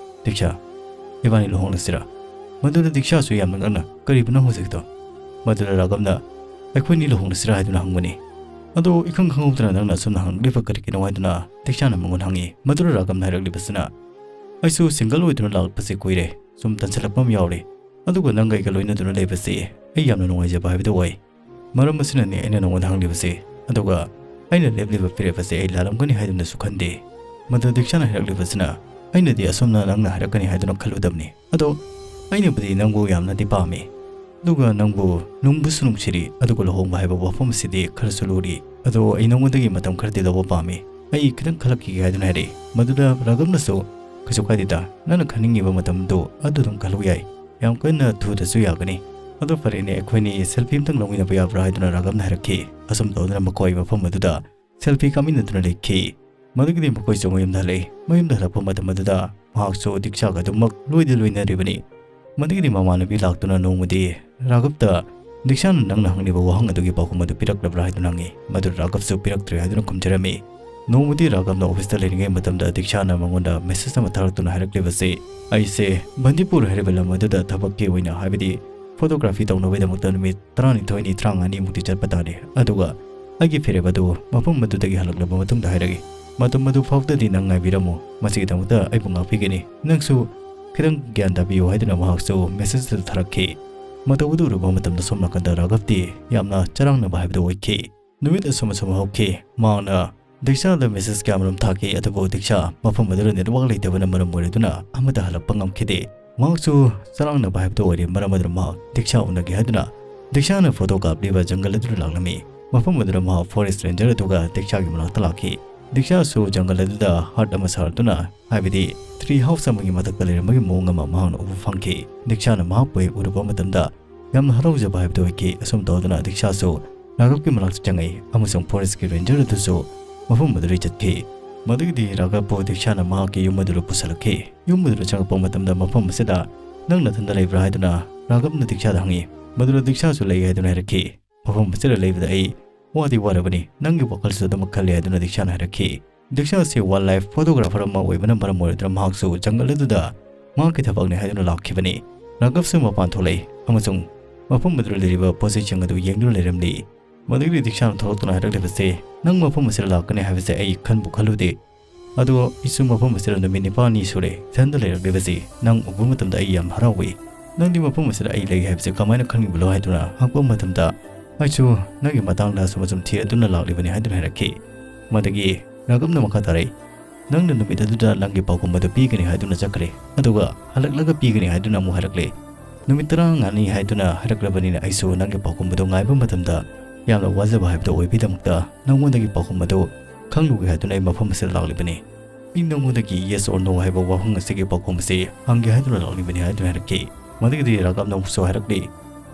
"ꯗꯤꯛꯁꯥ, ꯏꯕꯥꯅꯤ ꯂꯨꯍꯣꯡꯂꯁꯤꯔꯥ?" ꯃꯗꯨꯗ ꯗꯤꯛꯁꯥꯁꯨ ꯌꯥꯝꯅ ꯉꯛꯅ, "ꯀꯔꯤꯕꯨꯅꯣ ꯍꯧꯖꯤꯛꯇꯣ?" ꯃꯗꯨꯗ ꯔꯥꯒꯞꯅ, "ꯑꯩꯈꯣꯏꯅꯤ ꯂꯨꯍꯣꯡꯂꯁꯤꯔꯥ?" ꯍꯥꯏꯗꯨꯅ ꯍꯪꯕꯅꯤ꯫ ꯑꯗꯣ ꯏꯈꯪ ꯈꯪꯍꯧꯗꯅ ꯅꯪꯅ ꯑꯁꯨꯝꯅ ꯍꯪꯂꯤꯕ ꯀꯔꯤꯒꯤꯅꯣ ꯍꯥꯏꯗꯨꯅ ꯗꯤꯛꯁꯥꯅ ꯃꯉꯣꯟꯗ ꯍꯪꯉꯤ꯫ ꯃꯗꯨꯗ ꯔꯥꯒꯞꯅ ꯍꯥꯏꯔꯛꯂꯤꯕꯁꯤꯅ, "ꯑꯩꯁꯨ ꯁꯤꯡꯒꯜ ꯑꯣꯏꯗꯨꯅ ꯂꯥꯛꯄꯁꯦ ꯀꯨꯏꯔꯦ꯫ ꯁꯨꯝ ꯇꯟꯁꯤꯜꯂꯛꯄ ꯑꯃ ꯌꯥꯎꯔꯦ꯫ ꯑꯗꯨꯒ ꯅꯪꯒ ꯑꯩꯒ ꯂꯣꯏꯅꯗꯨꯅ ꯂꯩꯕꯁꯤ ꯑꯩ ꯌꯥꯝꯅ ꯅꯨꯡꯉꯥꯏꯖꯕ ꯍꯥꯏꯕꯗꯨ ꯑꯣꯏ꯫ ꯃꯔꯝ ꯑꯁꯤꯅꯅꯤ ꯑꯩꯅ ꯅꯉꯣꯟꯗ ꯍꯪꯂꯤꯕꯁꯤ꯫ ꯑꯗꯨꯒ ꯑꯩꯅ ꯂꯦꯞꯂꯤꯕ ꯐꯤꯔꯦꯞ ꯑꯁꯤ ꯑꯩ ꯂꯥꯜꯂꯝꯒꯅꯤ ꯍꯥꯏꯗꯨꯅꯁꯨ ꯈꯟꯗꯦ꯫" ꯃꯗꯨ ꯗꯤꯛꯁꯥꯅ ꯍꯥꯏꯔꯛꯂꯤꯕꯁꯤꯅ, "ꯑꯩꯅꯗꯤ ꯑꯁꯨꯝꯅ ꯅꯪꯅ ꯍꯥꯏꯔꯛꯀꯅꯤ ꯍꯥꯏꯗꯨꯅ ꯈꯜꯂꯨꯗꯕꯅꯤ꯫ ꯑꯗꯣ ꯑꯩꯅꯕꯨꯗꯤ ꯅꯪꯕꯨ ꯌꯥꯝꯅꯗꯤ ꯄꯥꯝꯃꯤ꯫ ꯑꯗꯨꯒ ꯅꯪꯕꯨ ꯅꯨꯡꯕꯨꯁꯨ ꯅꯨꯡꯁꯤꯔꯤ꯫ ꯑꯗꯨꯒ ꯂꯨꯍꯣꯡꯕ ꯍꯥꯏꯕ ꯋꯥꯐꯝ ꯑꯁꯤꯗꯤ ꯈꯔꯁꯨ ꯂꯨꯔꯤ꯫ ꯑꯗꯣ ꯑꯩ ꯅꯉꯣꯟꯗꯒꯤ ꯃꯇꯝ ꯈꯔꯗꯤ ꯂꯧꯕ ꯄꯥꯝꯃꯤ꯫ ꯑꯩ ꯈꯤꯇꯪ ꯈꯜꯂꯛꯈꯤꯒꯦ" ꯍꯥꯏꯗꯨꯅ ꯍꯥꯏꯔꯛꯏ꯫ ꯃꯗꯨꯗ ꯔꯥꯒꯝꯅꯁꯨ, "ꯀꯩꯁꯨ ꯀꯥꯏꯗꯦꯗ, ꯅꯪꯅ ꯈꯟꯅꯤꯡꯉꯤꯕ ꯃꯇꯝꯗꯣ ꯑꯗꯨ ꯑꯗꯨꯝ ꯈꯜꯂꯨ ꯌꯥꯏ꯫ ꯌꯥꯝ ꯀꯟꯅ ꯊꯨꯗ꯭ꯔꯁꯨ ꯌꯥꯒꯅꯤ꯫ ꯑꯗꯣ ꯐꯔꯦꯅꯦ, ꯑꯩꯈꯣꯏꯅꯤ ꯁꯦꯜꯐꯤ ꯑꯝꯇꯪ ꯂꯧꯃꯤꯟꯅꯕ ꯌꯥꯕ꯭ꯔꯥ?" ꯍꯥꯏꯗꯨꯅ ꯔꯥꯒꯝꯅ ꯍꯥꯏꯔꯛꯈꯤ꯫ ꯑꯁꯨꯝ ꯇꯧꯗꯨꯅ ꯃꯈꯣꯏ ꯃꯐꯝ ꯑꯗꯨꯗ ꯁꯦꯜꯐꯤ ꯀꯥꯞꯃꯤꯟꯅꯗꯨꯅ ꯂꯩꯈꯤ꯫ ꯃꯗꯨꯒꯤꯗꯤ ꯃꯈꯣꯏꯁꯨ ꯃꯌꯨꯝꯗ ꯍꯜꯂꯛꯏ꯫ ꯃꯌꯨꯝꯗ ꯍꯜꯂꯛꯄ ꯃꯇꯝ ꯑꯗꯨꯗ ꯃꯍꯥꯛꯁꯨ ꯗꯤꯛꯁꯥꯒ ꯑꯗꯨꯃꯛ ꯂꯣꯏꯗꯤ ꯂꯣꯏꯅꯔꯤꯕꯅꯤ꯫ ꯃꯗꯨꯒꯤꯗꯤ ꯃꯃꯥꯟꯅꯕꯤ ꯂꯥꯛꯇꯨꯅ ꯅꯣꯡꯃꯗꯤ ꯔꯥꯒꯞꯇ, "ꯗꯤꯛꯁꯥꯅ ꯅꯪꯅ ꯍꯪꯂꯤꯕ ꯋꯥꯍꯪ ꯑꯗꯨꯒꯤ ꯄꯥꯎꯈꯨꯝ ꯑꯗꯨ ꯄꯤꯔꯛꯂꯕ꯭ꯔꯥ?" ꯍꯥꯏꯗꯨꯅ ꯍꯪꯉꯤ꯫ ꯃꯗꯨ ꯔꯥꯒꯞꯁꯨ ꯄꯤꯔꯛꯇ꯭ꯔꯦ ꯍꯥꯏꯗꯨꯅ ꯈꯨꯝꯖꯔꯝꯃꯤ꯫ ꯅꯣꯡꯃꯗꯤ ꯔꯥꯒꯞꯅ ꯑꯣꯐꯤꯁꯇ ꯂꯩꯔꯤꯉꯩ ꯃꯇꯝꯗ ꯗꯤꯛꯁꯥꯅ ꯃꯉꯣꯟꯗ ꯃꯦꯁꯦꯖ ꯑꯃ ꯊꯥꯔꯛꯇꯨꯅ ꯍꯥꯏꯔꯛꯂꯤꯕꯁꯤ, "ꯑꯩꯁꯦ ꯕꯟꯗꯤꯄꯨꯔ ꯍꯥꯏꯔꯤꯕ ꯂꯝ ꯑꯗꯨꯗ ꯊꯕꯛꯀꯤ ꯑꯣꯏꯅ, ꯍꯥꯏꯕꯗꯤ ꯐꯣꯇꯣꯒ꯭ꯔꯥꯐꯤ ꯇꯧꯅꯕꯒꯤꯗꯃꯛꯇ ꯅꯨꯃꯤꯠ ꯇꯔꯥꯅꯤꯊꯣꯏꯅꯤ, ꯇꯔꯥꯃꯉꯥꯅꯤꯃꯨꯛꯇꯤ ꯆꯠꯄ ꯇꯥꯔꯦ꯫ ꯑꯗꯨꯒ ꯑꯩꯒꯤ ꯐꯤꯔꯦꯞ ꯑꯗꯨ ꯃꯐꯝ ꯑꯗꯨꯗꯒꯤ ꯍꯜꯂꯛꯂꯕ ꯃꯇꯨꯡꯗ ꯍꯥꯏꯔꯒꯦ꯫ ꯃꯇꯝ ꯑꯗꯨ ꯐꯥꯎꯕꯗꯗꯤ ꯅꯪ ꯉꯥꯏꯕꯤꯔꯝꯃꯨ꯫ ꯃꯁꯤꯒꯤꯗꯃꯛꯇ ꯑꯩꯕꯨ ꯉꯥꯛꯄꯤꯒꯅꯤ꯫ ꯅꯪꯁꯨ ꯈꯤꯇꯪ ꯒ꯭ꯌꯥꯟ ꯇꯥꯕꯤꯌꯨ" ꯍꯥꯏꯗꯨꯅ ꯃꯍꯥꯛꯁꯨ ꯃꯦꯁꯦꯖ ꯑꯗꯨ ꯊꯥꯔꯛꯈꯤ꯫ ꯃꯇꯧ ꯑꯗꯨ ꯎꯔꯨꯕ ꯃꯇꯝꯗ ꯁꯣꯝ ꯅꯥꯀꯟꯗ ꯔꯥꯒꯞꯇꯤ ꯌꯥꯝꯅ ꯆꯔꯥꯡꯅꯕ ꯍꯥꯏꯕꯗꯨ ꯑꯣꯏꯈꯤ꯫ ꯅꯨꯃꯤꯠ ꯑꯁꯨꯝ ꯑꯁꯨꯝ ꯍꯧꯈꯤ꯫ ꯃꯍꯥꯛꯅ ꯗꯤꯛꯁꯥꯗ ꯃꯦꯁꯦꯖ ꯀꯌꯥꯃꯔꯨꯝ ꯊꯥꯈꯤ, ꯑꯗꯨꯕꯨ ꯗꯤꯛꯁꯥ ꯃꯐꯝ ꯑꯗꯨꯗ ꯅꯦꯠꯋꯥꯔꯛ ꯂꯩꯇꯕꯅ ꯃꯔꯝ ꯑꯣꯏꯔꯗꯨꯅ ꯑꯃꯠꯇ ꯍꯜꯂꯛꯄ ꯉꯝꯈꯤꯗꯦ꯫ ꯃꯍꯥꯛꯁꯨ ꯆꯔꯥꯡꯅꯕ ꯍꯥꯏꯕꯗꯨ ꯑꯣꯏꯔꯦ, ꯃꯔꯝ ꯑꯗꯨꯅ ꯃꯍꯥꯛ ꯗꯤꯛꯁꯥ ꯎꯅꯒꯦ ꯍꯥꯏꯗꯨꯅ ꯗꯤꯛꯁꯥꯅ ꯐꯣꯇꯣ ꯀꯥꯞꯂꯤꯕ ꯖꯪꯒꯜ ꯑꯗꯨꯗ ꯂꯥꯛꯂꯝꯃꯤ꯫ ꯃꯐꯝ ꯑꯗꯨꯗ ꯃꯍꯥꯛ ꯐꯣꯔꯦꯁ꯭ꯠ ꯔꯦꯟꯖꯔ ꯑꯗꯨꯒ ꯗꯤꯛꯁꯥꯒꯤ ꯃꯅꯥꯛꯇ ꯂꯥꯛꯈꯤ꯫ ꯗꯤꯛꯁꯥꯁꯨ ꯖꯪꯒꯜ ꯑꯗꯨꯗ ꯍꯠ ꯑꯃ ꯁꯥꯔꯗꯨꯅ, ꯍꯥꯏꯕꯗꯤ ꯇ꯭ꯔꯤ ꯍꯥꯎꯁ ꯑꯃꯒꯤ ꯃꯊꯛꯇ ꯂꯩꯔꯝꯕꯒꯤ ꯃꯑꯣꯡ ꯑꯃ ꯃꯍꯥꯛꯅ ꯎꯕ ꯐꯪꯈꯤ꯫ ꯗꯤꯛꯁꯥꯅ ꯃꯍꯥꯛꯄꯨ ꯍꯦꯛ ꯎꯔꯨꯕ ꯃꯇꯝꯗ ꯌꯥꯝꯅ ꯍꯔꯥꯎꯖꯕ ꯍꯥꯏꯕꯗꯨ ꯑꯣꯏꯈꯤ꯫ ꯑꯁꯨꯝ ꯇꯧꯗꯨꯅ ꯗꯤꯛꯁꯥꯁꯨ ꯔꯥꯘꯕꯀꯤ ꯃꯅꯥꯛꯇ ꯆꯪꯉꯛꯏ ꯑꯃꯁꯨꯡ ꯐꯣꯔꯦꯁ꯭ꯠꯀꯤ ꯔꯦꯟꯖꯔ ꯑꯗꯨꯁꯨ ꯃꯐꯝ ꯑꯗꯨꯗ ꯆꯠꯈꯤ꯫ ꯃꯗꯨꯒꯤꯗꯤ ꯔꯥꯘꯕꯄꯨ ꯗꯤꯛꯁꯥꯅ ꯃꯍꯥꯛꯀꯤ ꯌꯨꯝ ꯑꯗꯨꯗ ꯄꯨꯁꯤꯜꯂꯛꯈꯤ꯫ ꯌꯨꯝ ꯑꯗꯨꯗ ꯆꯪꯉꯛꯄ ꯃꯇꯝꯗ ꯃꯐꯝ ꯑꯁꯤꯗ "ꯅꯪ ꯅꯊꯟꯗ ꯂꯩꯕ꯭ꯔꯥ?" ꯍꯥꯏꯗꯨꯅ ꯔꯥꯘꯕꯅ ꯗꯤꯛꯁꯥꯗ ꯍꯪꯉꯤ꯫ ꯃꯗꯨꯗ ꯗꯤꯛꯁꯥꯁꯨ "ꯂꯩ" ꯍꯥꯏꯗꯨꯅ ꯍꯥꯏꯔꯛꯈꯤ꯫ "ꯃꯐꯝ ꯑꯁꯤꯗ ꯂꯩꯕꯗ ꯑꯩ ꯋꯥꯗꯤ ꯋꯥꯔꯕꯅꯤ, ꯅꯪꯒꯤ ꯋꯥꯈꯜꯁꯨ ꯑꯗꯨꯃꯛ ꯈꯜꯂꯤ" ꯍꯥꯏꯗꯨꯅ ꯗꯤꯛꯁꯥꯅ ꯍꯥꯏꯔꯛꯈꯤ꯫ ꯗꯤꯛꯁꯥ ꯑꯁꯤ ꯋꯥꯏꯜꯗ ꯂꯥꯏꯐ ꯐꯣꯇꯣꯒ꯭ꯔꯥꯐꯔ ꯑꯃ ꯑꯣꯏꯕꯅ ꯃꯔꯝ ꯑꯣꯏꯔꯗꯨꯅ ꯃꯍꯥꯛꯁꯨ ꯖꯪꯒꯜ ꯑꯗꯨꯗ ꯃꯍꯥꯛꯀꯤ ꯊꯕꯛꯅꯤ ꯍꯥꯏꯗꯨꯅ ꯂꯥꯛꯈꯤꯕꯅꯤ꯫ ꯔꯥꯘꯕꯁꯨ ꯃꯄꯥꯟ ꯊꯣꯛꯂꯛꯏ ꯑꯃꯁꯨꯡ ꯃꯐꯝ ꯑꯗꯨꯗ ꯂꯩꯔꯤꯕ ꯄꯣꯠꯆꯩꯁꯤꯡ ꯑꯗꯨ ꯌꯦꯡꯗꯨꯅ ꯂꯩꯔꯝꯂꯤ꯫ ꯃꯗꯨꯒꯤꯗꯤ ꯗꯤꯛꯁꯥꯅ ꯊꯣꯛꯂꯛꯇꯨꯅ ꯍꯥꯏꯔꯛꯂꯤꯕꯁꯤ, "ꯅꯪ ꯃꯐꯝ ꯑꯁꯤꯗ ꯂꯥꯛꯀꯅꯤ ꯍꯥꯏꯕꯁꯦ ꯑꯩ ꯈꯟꯕꯨ ꯈꯜꯂꯨꯗꯦ꯫ ꯑꯗꯨꯒ ꯑꯩꯁꯨ ꯃꯐꯝ ꯑꯁꯤꯗ ꯅꯨꯃꯤꯠ ꯅꯤꯄꯥꯜꯅꯤ ꯁꯨꯔꯦ ꯏꯊꯟꯗ ꯂꯩꯔꯛꯂꯤꯕꯁꯤ꯫ ꯅꯪ ꯎꯕ ꯃꯇꯝꯗ ꯑꯩ ꯌꯥꯝ ꯍꯔꯥꯎꯏ꯫ ꯅꯪꯗꯤ ꯃꯐꯝ ꯑꯁꯤꯗ ꯑꯩ ꯂꯩ ꯍꯥꯏꯕꯁꯤ ꯀꯃꯥꯏꯅ ꯈꯪꯂꯤꯕꯅꯣ?" ꯍꯥꯏꯗꯨꯅ ꯍꯪꯉꯛꯄ ꯃꯇꯝꯗ, "ꯑꯩꯁꯨ ꯅꯪꯒꯤ ꯃꯇꯥꯡꯗ ꯑꯁꯨꯝ ꯑꯁꯨꯝ ꯊꯤꯔꯗꯨꯅ ꯂꯥꯛꯂꯤꯕꯅꯤ" ꯍꯥꯏꯗꯨꯅ ꯍꯥꯏꯔꯛꯈꯤ꯫ ꯃꯗꯨꯒꯤ ꯔꯥꯘꯕꯅ ꯃꯈꯥ ꯇꯥꯔꯛꯏ, "ꯅꯪꯅ ꯅꯨꯃꯤꯠ ꯑꯗꯨꯗ ꯅꯪꯒꯤ ꯄꯥꯎꯈꯨꯝ ꯑꯗꯨ ꯄꯤꯒꯅꯤ ꯍꯥꯏꯗꯨꯅ ꯆꯠꯈ꯭ꯔꯦ, ꯑꯗꯨꯒ ꯍꯜꯂꯛꯂꯒ ꯄꯤꯒꯅꯤ ꯍꯥꯏꯗꯨꯅ ꯑꯃꯨꯛ ꯍꯥꯏꯔꯛꯂꯦ꯫ ꯅꯨꯃꯤꯠ ꯇꯔꯥꯃꯉꯥꯅꯤ ꯍꯥꯏꯗꯨꯅ ꯍꯥꯏꯔꯛꯂꯕꯅꯤꯅ ꯑꯩꯁꯨ ꯅꯪꯒꯤ ꯄꯥꯎꯈꯨꯝ ꯑꯗꯨ ꯉꯥꯏꯕ ꯃꯇꯝꯗ ꯌꯥꯝꯅ ꯋꯥꯖꯕ ꯍꯥꯏꯕꯗꯨ ꯑꯣꯏꯕꯒꯤꯗꯃꯛꯇ ꯅꯪꯉꯣꯟꯗꯒꯤ ꯄꯥꯎꯈꯨꯝ ꯑꯗꯨ ꯈꯪꯂꯨꯒꯦ ꯍꯥꯏꯗꯨꯅ ꯑꯩ ꯃꯐꯝ ꯑꯁꯤꯗ ꯂꯥꯛꯂꯤꯕꯅꯤ꯫ ꯑꯩ ꯅꯪꯉꯣꯟꯗꯒꯤ yes or no ꯍꯥꯏꯕ ꯋꯥꯍꯪ ꯑꯁꯤꯒꯤ ꯄꯥꯎꯈꯨꯝ ꯑꯁꯤ ꯍꯪꯒꯦ ꯍꯥꯏꯗꯨꯅ ꯂꯥꯛꯂꯤꯕꯅꯤ" ꯍꯥꯏꯗꯨꯅ ꯍꯥꯏꯔꯛꯈꯤ꯫ ꯃꯗꯨꯒꯤꯗꯤ ꯔꯥꯘꯕꯅ ꯑꯃꯨꯛꯁꯨ ꯍꯥꯏꯔꯛꯂꯤ,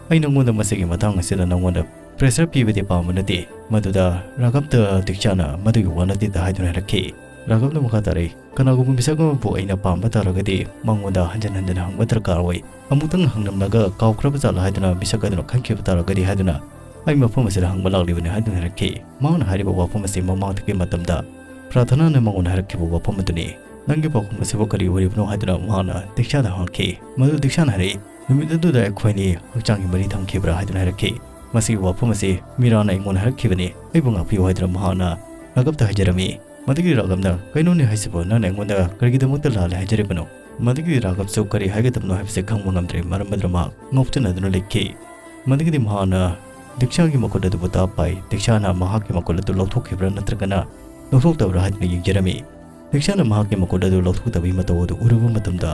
"ꯑꯩ ꯅꯪꯉꯣꯟꯗ ꯃꯁꯤꯒꯤ ꯃꯇꯥꯡ ꯑꯁꯤꯗ ꯅꯪꯉꯣꯟꯗ ꯄ꯭ꯔꯦꯁꯔ ꯄꯤꯕꯗꯤ ꯄꯥꯝꯕ ꯅꯠꯇꯦ"꯫ ꯃꯗꯨꯗ ꯔꯥꯘꯕꯇ ꯗꯤꯛꯁꯥꯅ ꯃꯗꯨꯒꯤ ꯋꯥ ꯅꯠꯇꯦꯗ ꯍꯥꯏꯗꯨꯅ ꯍꯥꯏꯔꯛꯈꯤ꯫ ꯔꯥꯘꯕꯅ ꯃꯈꯥ ꯇꯥꯔꯛꯏ, "ꯀꯅꯥꯒꯨꯝꯕ ꯃꯤꯁꯛ ꯑꯃꯕꯨ ꯑꯩꯅ ꯄꯥꯝꯕ ꯇꯥꯔꯒꯗꯤ ꯃꯉꯣꯟꯗ ꯍꯟꯖꯤꯟ ꯍꯟꯖꯤꯟ ꯍꯪꯕ ꯗꯔꯀꯥꯔ ꯑꯣꯏ꯫ ꯑꯃꯨꯛꯇꯪ ꯍꯪꯂꯝꯂꯒ ꯀꯥꯎꯈ꯭ꯔꯕ ꯖꯥꯠꯂ ꯍꯥꯏꯗꯨꯅ ꯃꯤꯁꯛ ꯑꯗꯨꯅ ꯈꯟꯈꯤꯕ ꯇꯥꯔꯒꯗꯤ ꯍꯥꯏꯗꯨꯅ ꯑꯩ ꯃꯐꯝ ꯑꯁꯤꯗ ꯍꯪꯕ ꯂꯥꯛꯂꯤꯕꯅꯤ" ꯍꯥꯏꯗꯨꯅ ꯍꯥꯏꯔꯛꯈꯤ꯫ ꯃꯍꯥꯛꯅ ꯍꯥꯏꯔꯤꯕ ꯋꯥꯐꯝ ꯑꯁꯤ ꯃꯃꯥꯡꯗꯒꯤ ꯃꯇꯝꯗ ꯄ꯭ꯔꯥꯊꯅꯥꯅ ꯃꯉꯣꯟꯗ ꯍꯥꯏꯔꯛꯈꯤꯕ ꯋꯥꯐꯝ ꯑꯗꯨꯅꯤ꯫ "ꯅꯪꯒꯤ ꯄꯥꯎꯈꯨꯝ ꯑꯁꯤꯕꯨ ꯀꯔꯤ ꯑꯣꯏꯔꯤꯕꯅꯣ?" ꯍꯥꯏꯗꯨꯅ ꯃꯍꯥꯛꯅ ꯗꯤꯛꯁꯥꯗ ꯍꯪꯂꯛꯈꯤ꯫ ꯃꯗꯨ ꯗꯤꯛꯁꯥꯅ ꯍꯥꯏꯔꯛꯏ, "ꯅꯨꯃꯤꯠ ꯑꯗꯨꯗ ꯑꯩꯈꯣꯏꯅꯤ ꯍꯛꯆꯥꯡꯒꯤ ꯃꯔꯤ ꯊꯝꯈꯤꯕ꯭ꯔꯥ?" ꯍꯥꯏꯗꯨꯅ ꯍꯥꯏꯔꯛꯈꯤ꯫ ꯃꯁꯤꯒꯤ ꯋꯥꯐꯝ ꯑꯁꯤ ꯃꯤꯔꯥꯅ ꯑꯩꯉꯣꯟꯗ ꯍꯥꯏꯔꯛꯈꯤꯕꯅꯤ, ꯑꯩꯕꯨ ꯉꯥꯛꯄꯤꯌꯨ ꯍꯥꯏꯗꯨꯅ ꯃꯍꯥꯛꯅ ꯔꯥꯘꯕꯇ ꯍꯥꯏꯖꯔꯝꯃꯤ꯫ ꯃꯗꯨꯒꯤ ꯔꯥꯘꯕꯅ, "ꯀꯩꯅꯣꯅꯦ ꯍꯥꯏꯁꯤꯕꯨ, ꯅꯪꯅ ꯑꯩꯉꯣꯟꯗ ꯀꯔꯤꯒꯤꯗꯃꯛꯇ ꯂꯥꯜꯂꯦ ꯍꯥꯏꯖꯔꯤꯕꯅꯣ?" ꯃꯗꯨꯒꯤ ꯔꯥꯘꯕꯁꯨ ꯀꯔꯤ ꯍꯥꯏꯒꯗꯕꯅꯣ ꯍꯥꯏꯕꯁꯤ ꯈꯪꯕ ꯉꯝꯗ꯭ꯔꯦ, ꯃꯔꯝ ꯑꯗꯨꯅ ꯃꯍꯥꯛ ꯉꯥꯎꯆꯠꯅꯗꯨꯅ ꯂꯩꯈꯤ꯫ ꯃꯗꯨꯒꯤꯗꯤ ꯃꯍꯥꯛꯅ ꯗꯤꯛꯁꯥꯒꯤ ꯃꯈꯨꯠ ꯑꯗꯨꯕꯨ ꯇꯥꯞ ꯄꯥꯏ꯫ ꯗꯤꯛꯁꯥꯅ ꯃꯍꯥꯛꯀꯤ ꯃꯈꯨꯠ ꯑꯗꯨ ꯂꯧꯊꯣꯛꯈꯤꯕ꯭ꯔꯥ ꯅꯠꯇ꯭ꯔꯒꯅ ꯂꯧꯊꯣꯛꯇꯕ꯭ꯔꯥ ꯍꯥꯏꯗꯨꯅ ꯌꯦꯡꯖꯔꯝꯃꯤ꯫ ꯗꯤꯛꯁꯥꯅ ꯃꯍꯥꯛꯀꯤ ꯃꯈꯨꯠ ꯑꯗꯨ ꯂꯧꯊꯣꯛꯇꯕꯒꯤ ꯃꯇꯧ ꯑꯗꯨ ꯎꯔꯨꯕ ꯃꯇꯝꯗ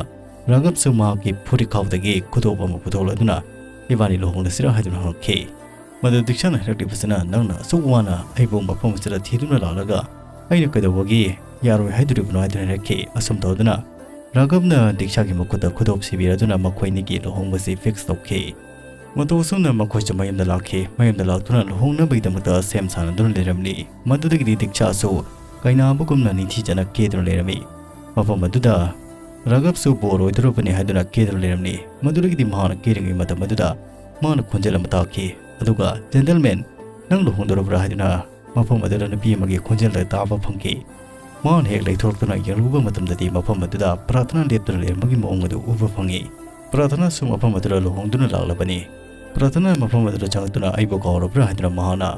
ꯔꯥꯘꯕꯁꯨ ꯃꯍꯥꯛꯀꯤ ꯐꯨꯔꯤꯠꯈꯥꯎꯗꯒꯤ ꯈꯨꯗꯣꯞ ꯑꯃ ꯄꯨꯊꯣꯛꯂꯗꯨꯅ "ꯏꯕꯥꯅꯤ ꯂꯨꯍꯣꯡꯂꯁꯤꯔꯥ?" ꯍꯥꯏꯗꯨꯅ ꯍꯪꯉꯛꯈꯤ꯫ ꯃꯗꯨ ꯗꯤꯛꯁꯥꯅ ꯍꯥꯏꯔꯛꯂꯤꯕꯁꯤꯅ, "ꯅꯪꯅ ꯑꯁꯨꯛ ꯋꯥꯅ ꯑꯩꯕꯨ ꯃꯐꯝ ꯑꯁꯤꯗ ꯊꯤꯗꯨꯅ ꯂꯥꯛꯂꯒ ꯑꯩꯅ ꯀꯩꯗꯧꯕꯒꯤ ꯌꯥꯔꯣꯏ ꯍꯥꯏꯗꯣꯔꯤꯕꯅꯣ?" ꯍꯥꯏꯗꯨꯅ ꯍꯥꯏꯔꯛꯈꯤ꯫ ꯑꯁꯨꯝ ꯇꯧꯗꯨꯅ ꯔꯥꯘꯕꯅ ꯗꯤꯛꯁꯥꯒꯤ ꯃꯈꯨꯠꯇ ꯈꯨꯗꯣꯞ ꯁꯤꯕꯤꯔꯗꯨꯅ ꯃꯈꯣꯏ ꯑꯅꯤꯒꯤ ꯂꯨꯍꯣꯡꯕꯁꯤ ꯐꯤꯛꯁ ꯇꯧꯈꯤ꯫ ꯃꯇꯧ ꯑꯁꯨꯝꯅ ꯃꯈꯣꯏꯁꯨ ꯃꯌꯨꯝꯗ ꯂꯥꯛꯈꯤ꯫ ꯃꯌꯨꯝꯗ ꯂꯥꯛꯇꯨꯅ ꯂꯨꯍꯣꯡꯅꯕꯒꯤꯗꯃꯛꯇ ꯁꯦꯝ ꯁꯥꯅꯗꯨꯅ ꯂꯩꯔꯝꯂꯤ꯫ ꯃꯗꯨꯗꯒꯤꯗꯤ ꯗꯤꯛꯁꯥꯁꯨ ꯀꯩꯅꯥꯕꯒꯨꯝꯅ ꯅꯤꯡꯊꯤꯖꯅ ꯀꯦꯗꯨꯅ ꯂꯩꯔꯝꯃꯤ꯫ ꯃꯐꯝ ꯑꯗꯨꯗ ꯔꯥꯘꯕꯁꯨ ꯕꯣꯔ ꯑꯣꯏꯗꯧꯔꯕꯅꯤ ꯍꯥꯏꯗꯨꯅ ꯀꯦꯗꯨꯅ ꯂꯩꯔꯝꯂꯤ꯫ ꯃꯗꯨꯗꯒꯤꯗꯤ ꯃꯍꯥꯛꯅ ꯀꯦꯔꯤꯉꯩ ꯃꯇꯝ ꯑꯗꯨꯗ ꯃꯥꯅ ꯈꯣꯟꯖꯦꯜ ꯑꯃ ꯇꯥꯈꯤ꯫ ꯑꯗꯨꯒ, "ꯖꯦꯟꯇꯜꯃꯦꯟ, ꯅꯪ ꯂꯨꯍꯣꯡꯗꯧꯔꯕ꯭ꯔꯥ?" ꯍꯥꯏꯗꯨꯅ ꯃꯐꯝ ꯑꯗꯨꯗ ꯅꯨꯄꯤ ꯑꯃꯒꯤ ꯈꯣꯟꯖꯦꯜꯗ ꯇꯥꯕ ꯐꯪꯈꯤ꯫ ꯃꯍꯥꯛꯅ ꯍꯦꯛ ꯂꯩꯊꯣꯔꯛꯇꯨꯅ ꯌꯦꯡꯂꯨꯕ ꯃꯇꯝꯗꯗꯤ ꯃꯐꯝ ꯑꯗꯨꯗ ꯄ꯭ꯔꯥꯊꯅꯥ ꯂꯦꯞꯇꯨꯅ ꯂꯩꯔꯝꯕꯒꯤ ꯃꯑꯣꯡ ꯑꯗꯨ ꯎꯕ ꯐꯪꯉꯤ꯫ ꯄ꯭ꯔꯥꯊꯅꯥꯁꯨ ꯃꯐꯝ ꯑꯗꯨꯗ ꯂꯨꯍꯣꯡꯗꯨꯅ ꯂꯥꯛꯂꯕꯅꯤ꯫ ꯄ꯭ꯔꯥꯊꯅꯥ ꯃꯐꯝ ꯑꯗꯨꯗ ꯆꯪꯂꯛꯇꯨꯅ "ꯑꯩꯕꯨ ꯀꯥꯎꯔꯕ꯭ꯔꯥ?" ꯍꯥꯏꯗꯨꯅ ꯃꯍꯥꯛꯅ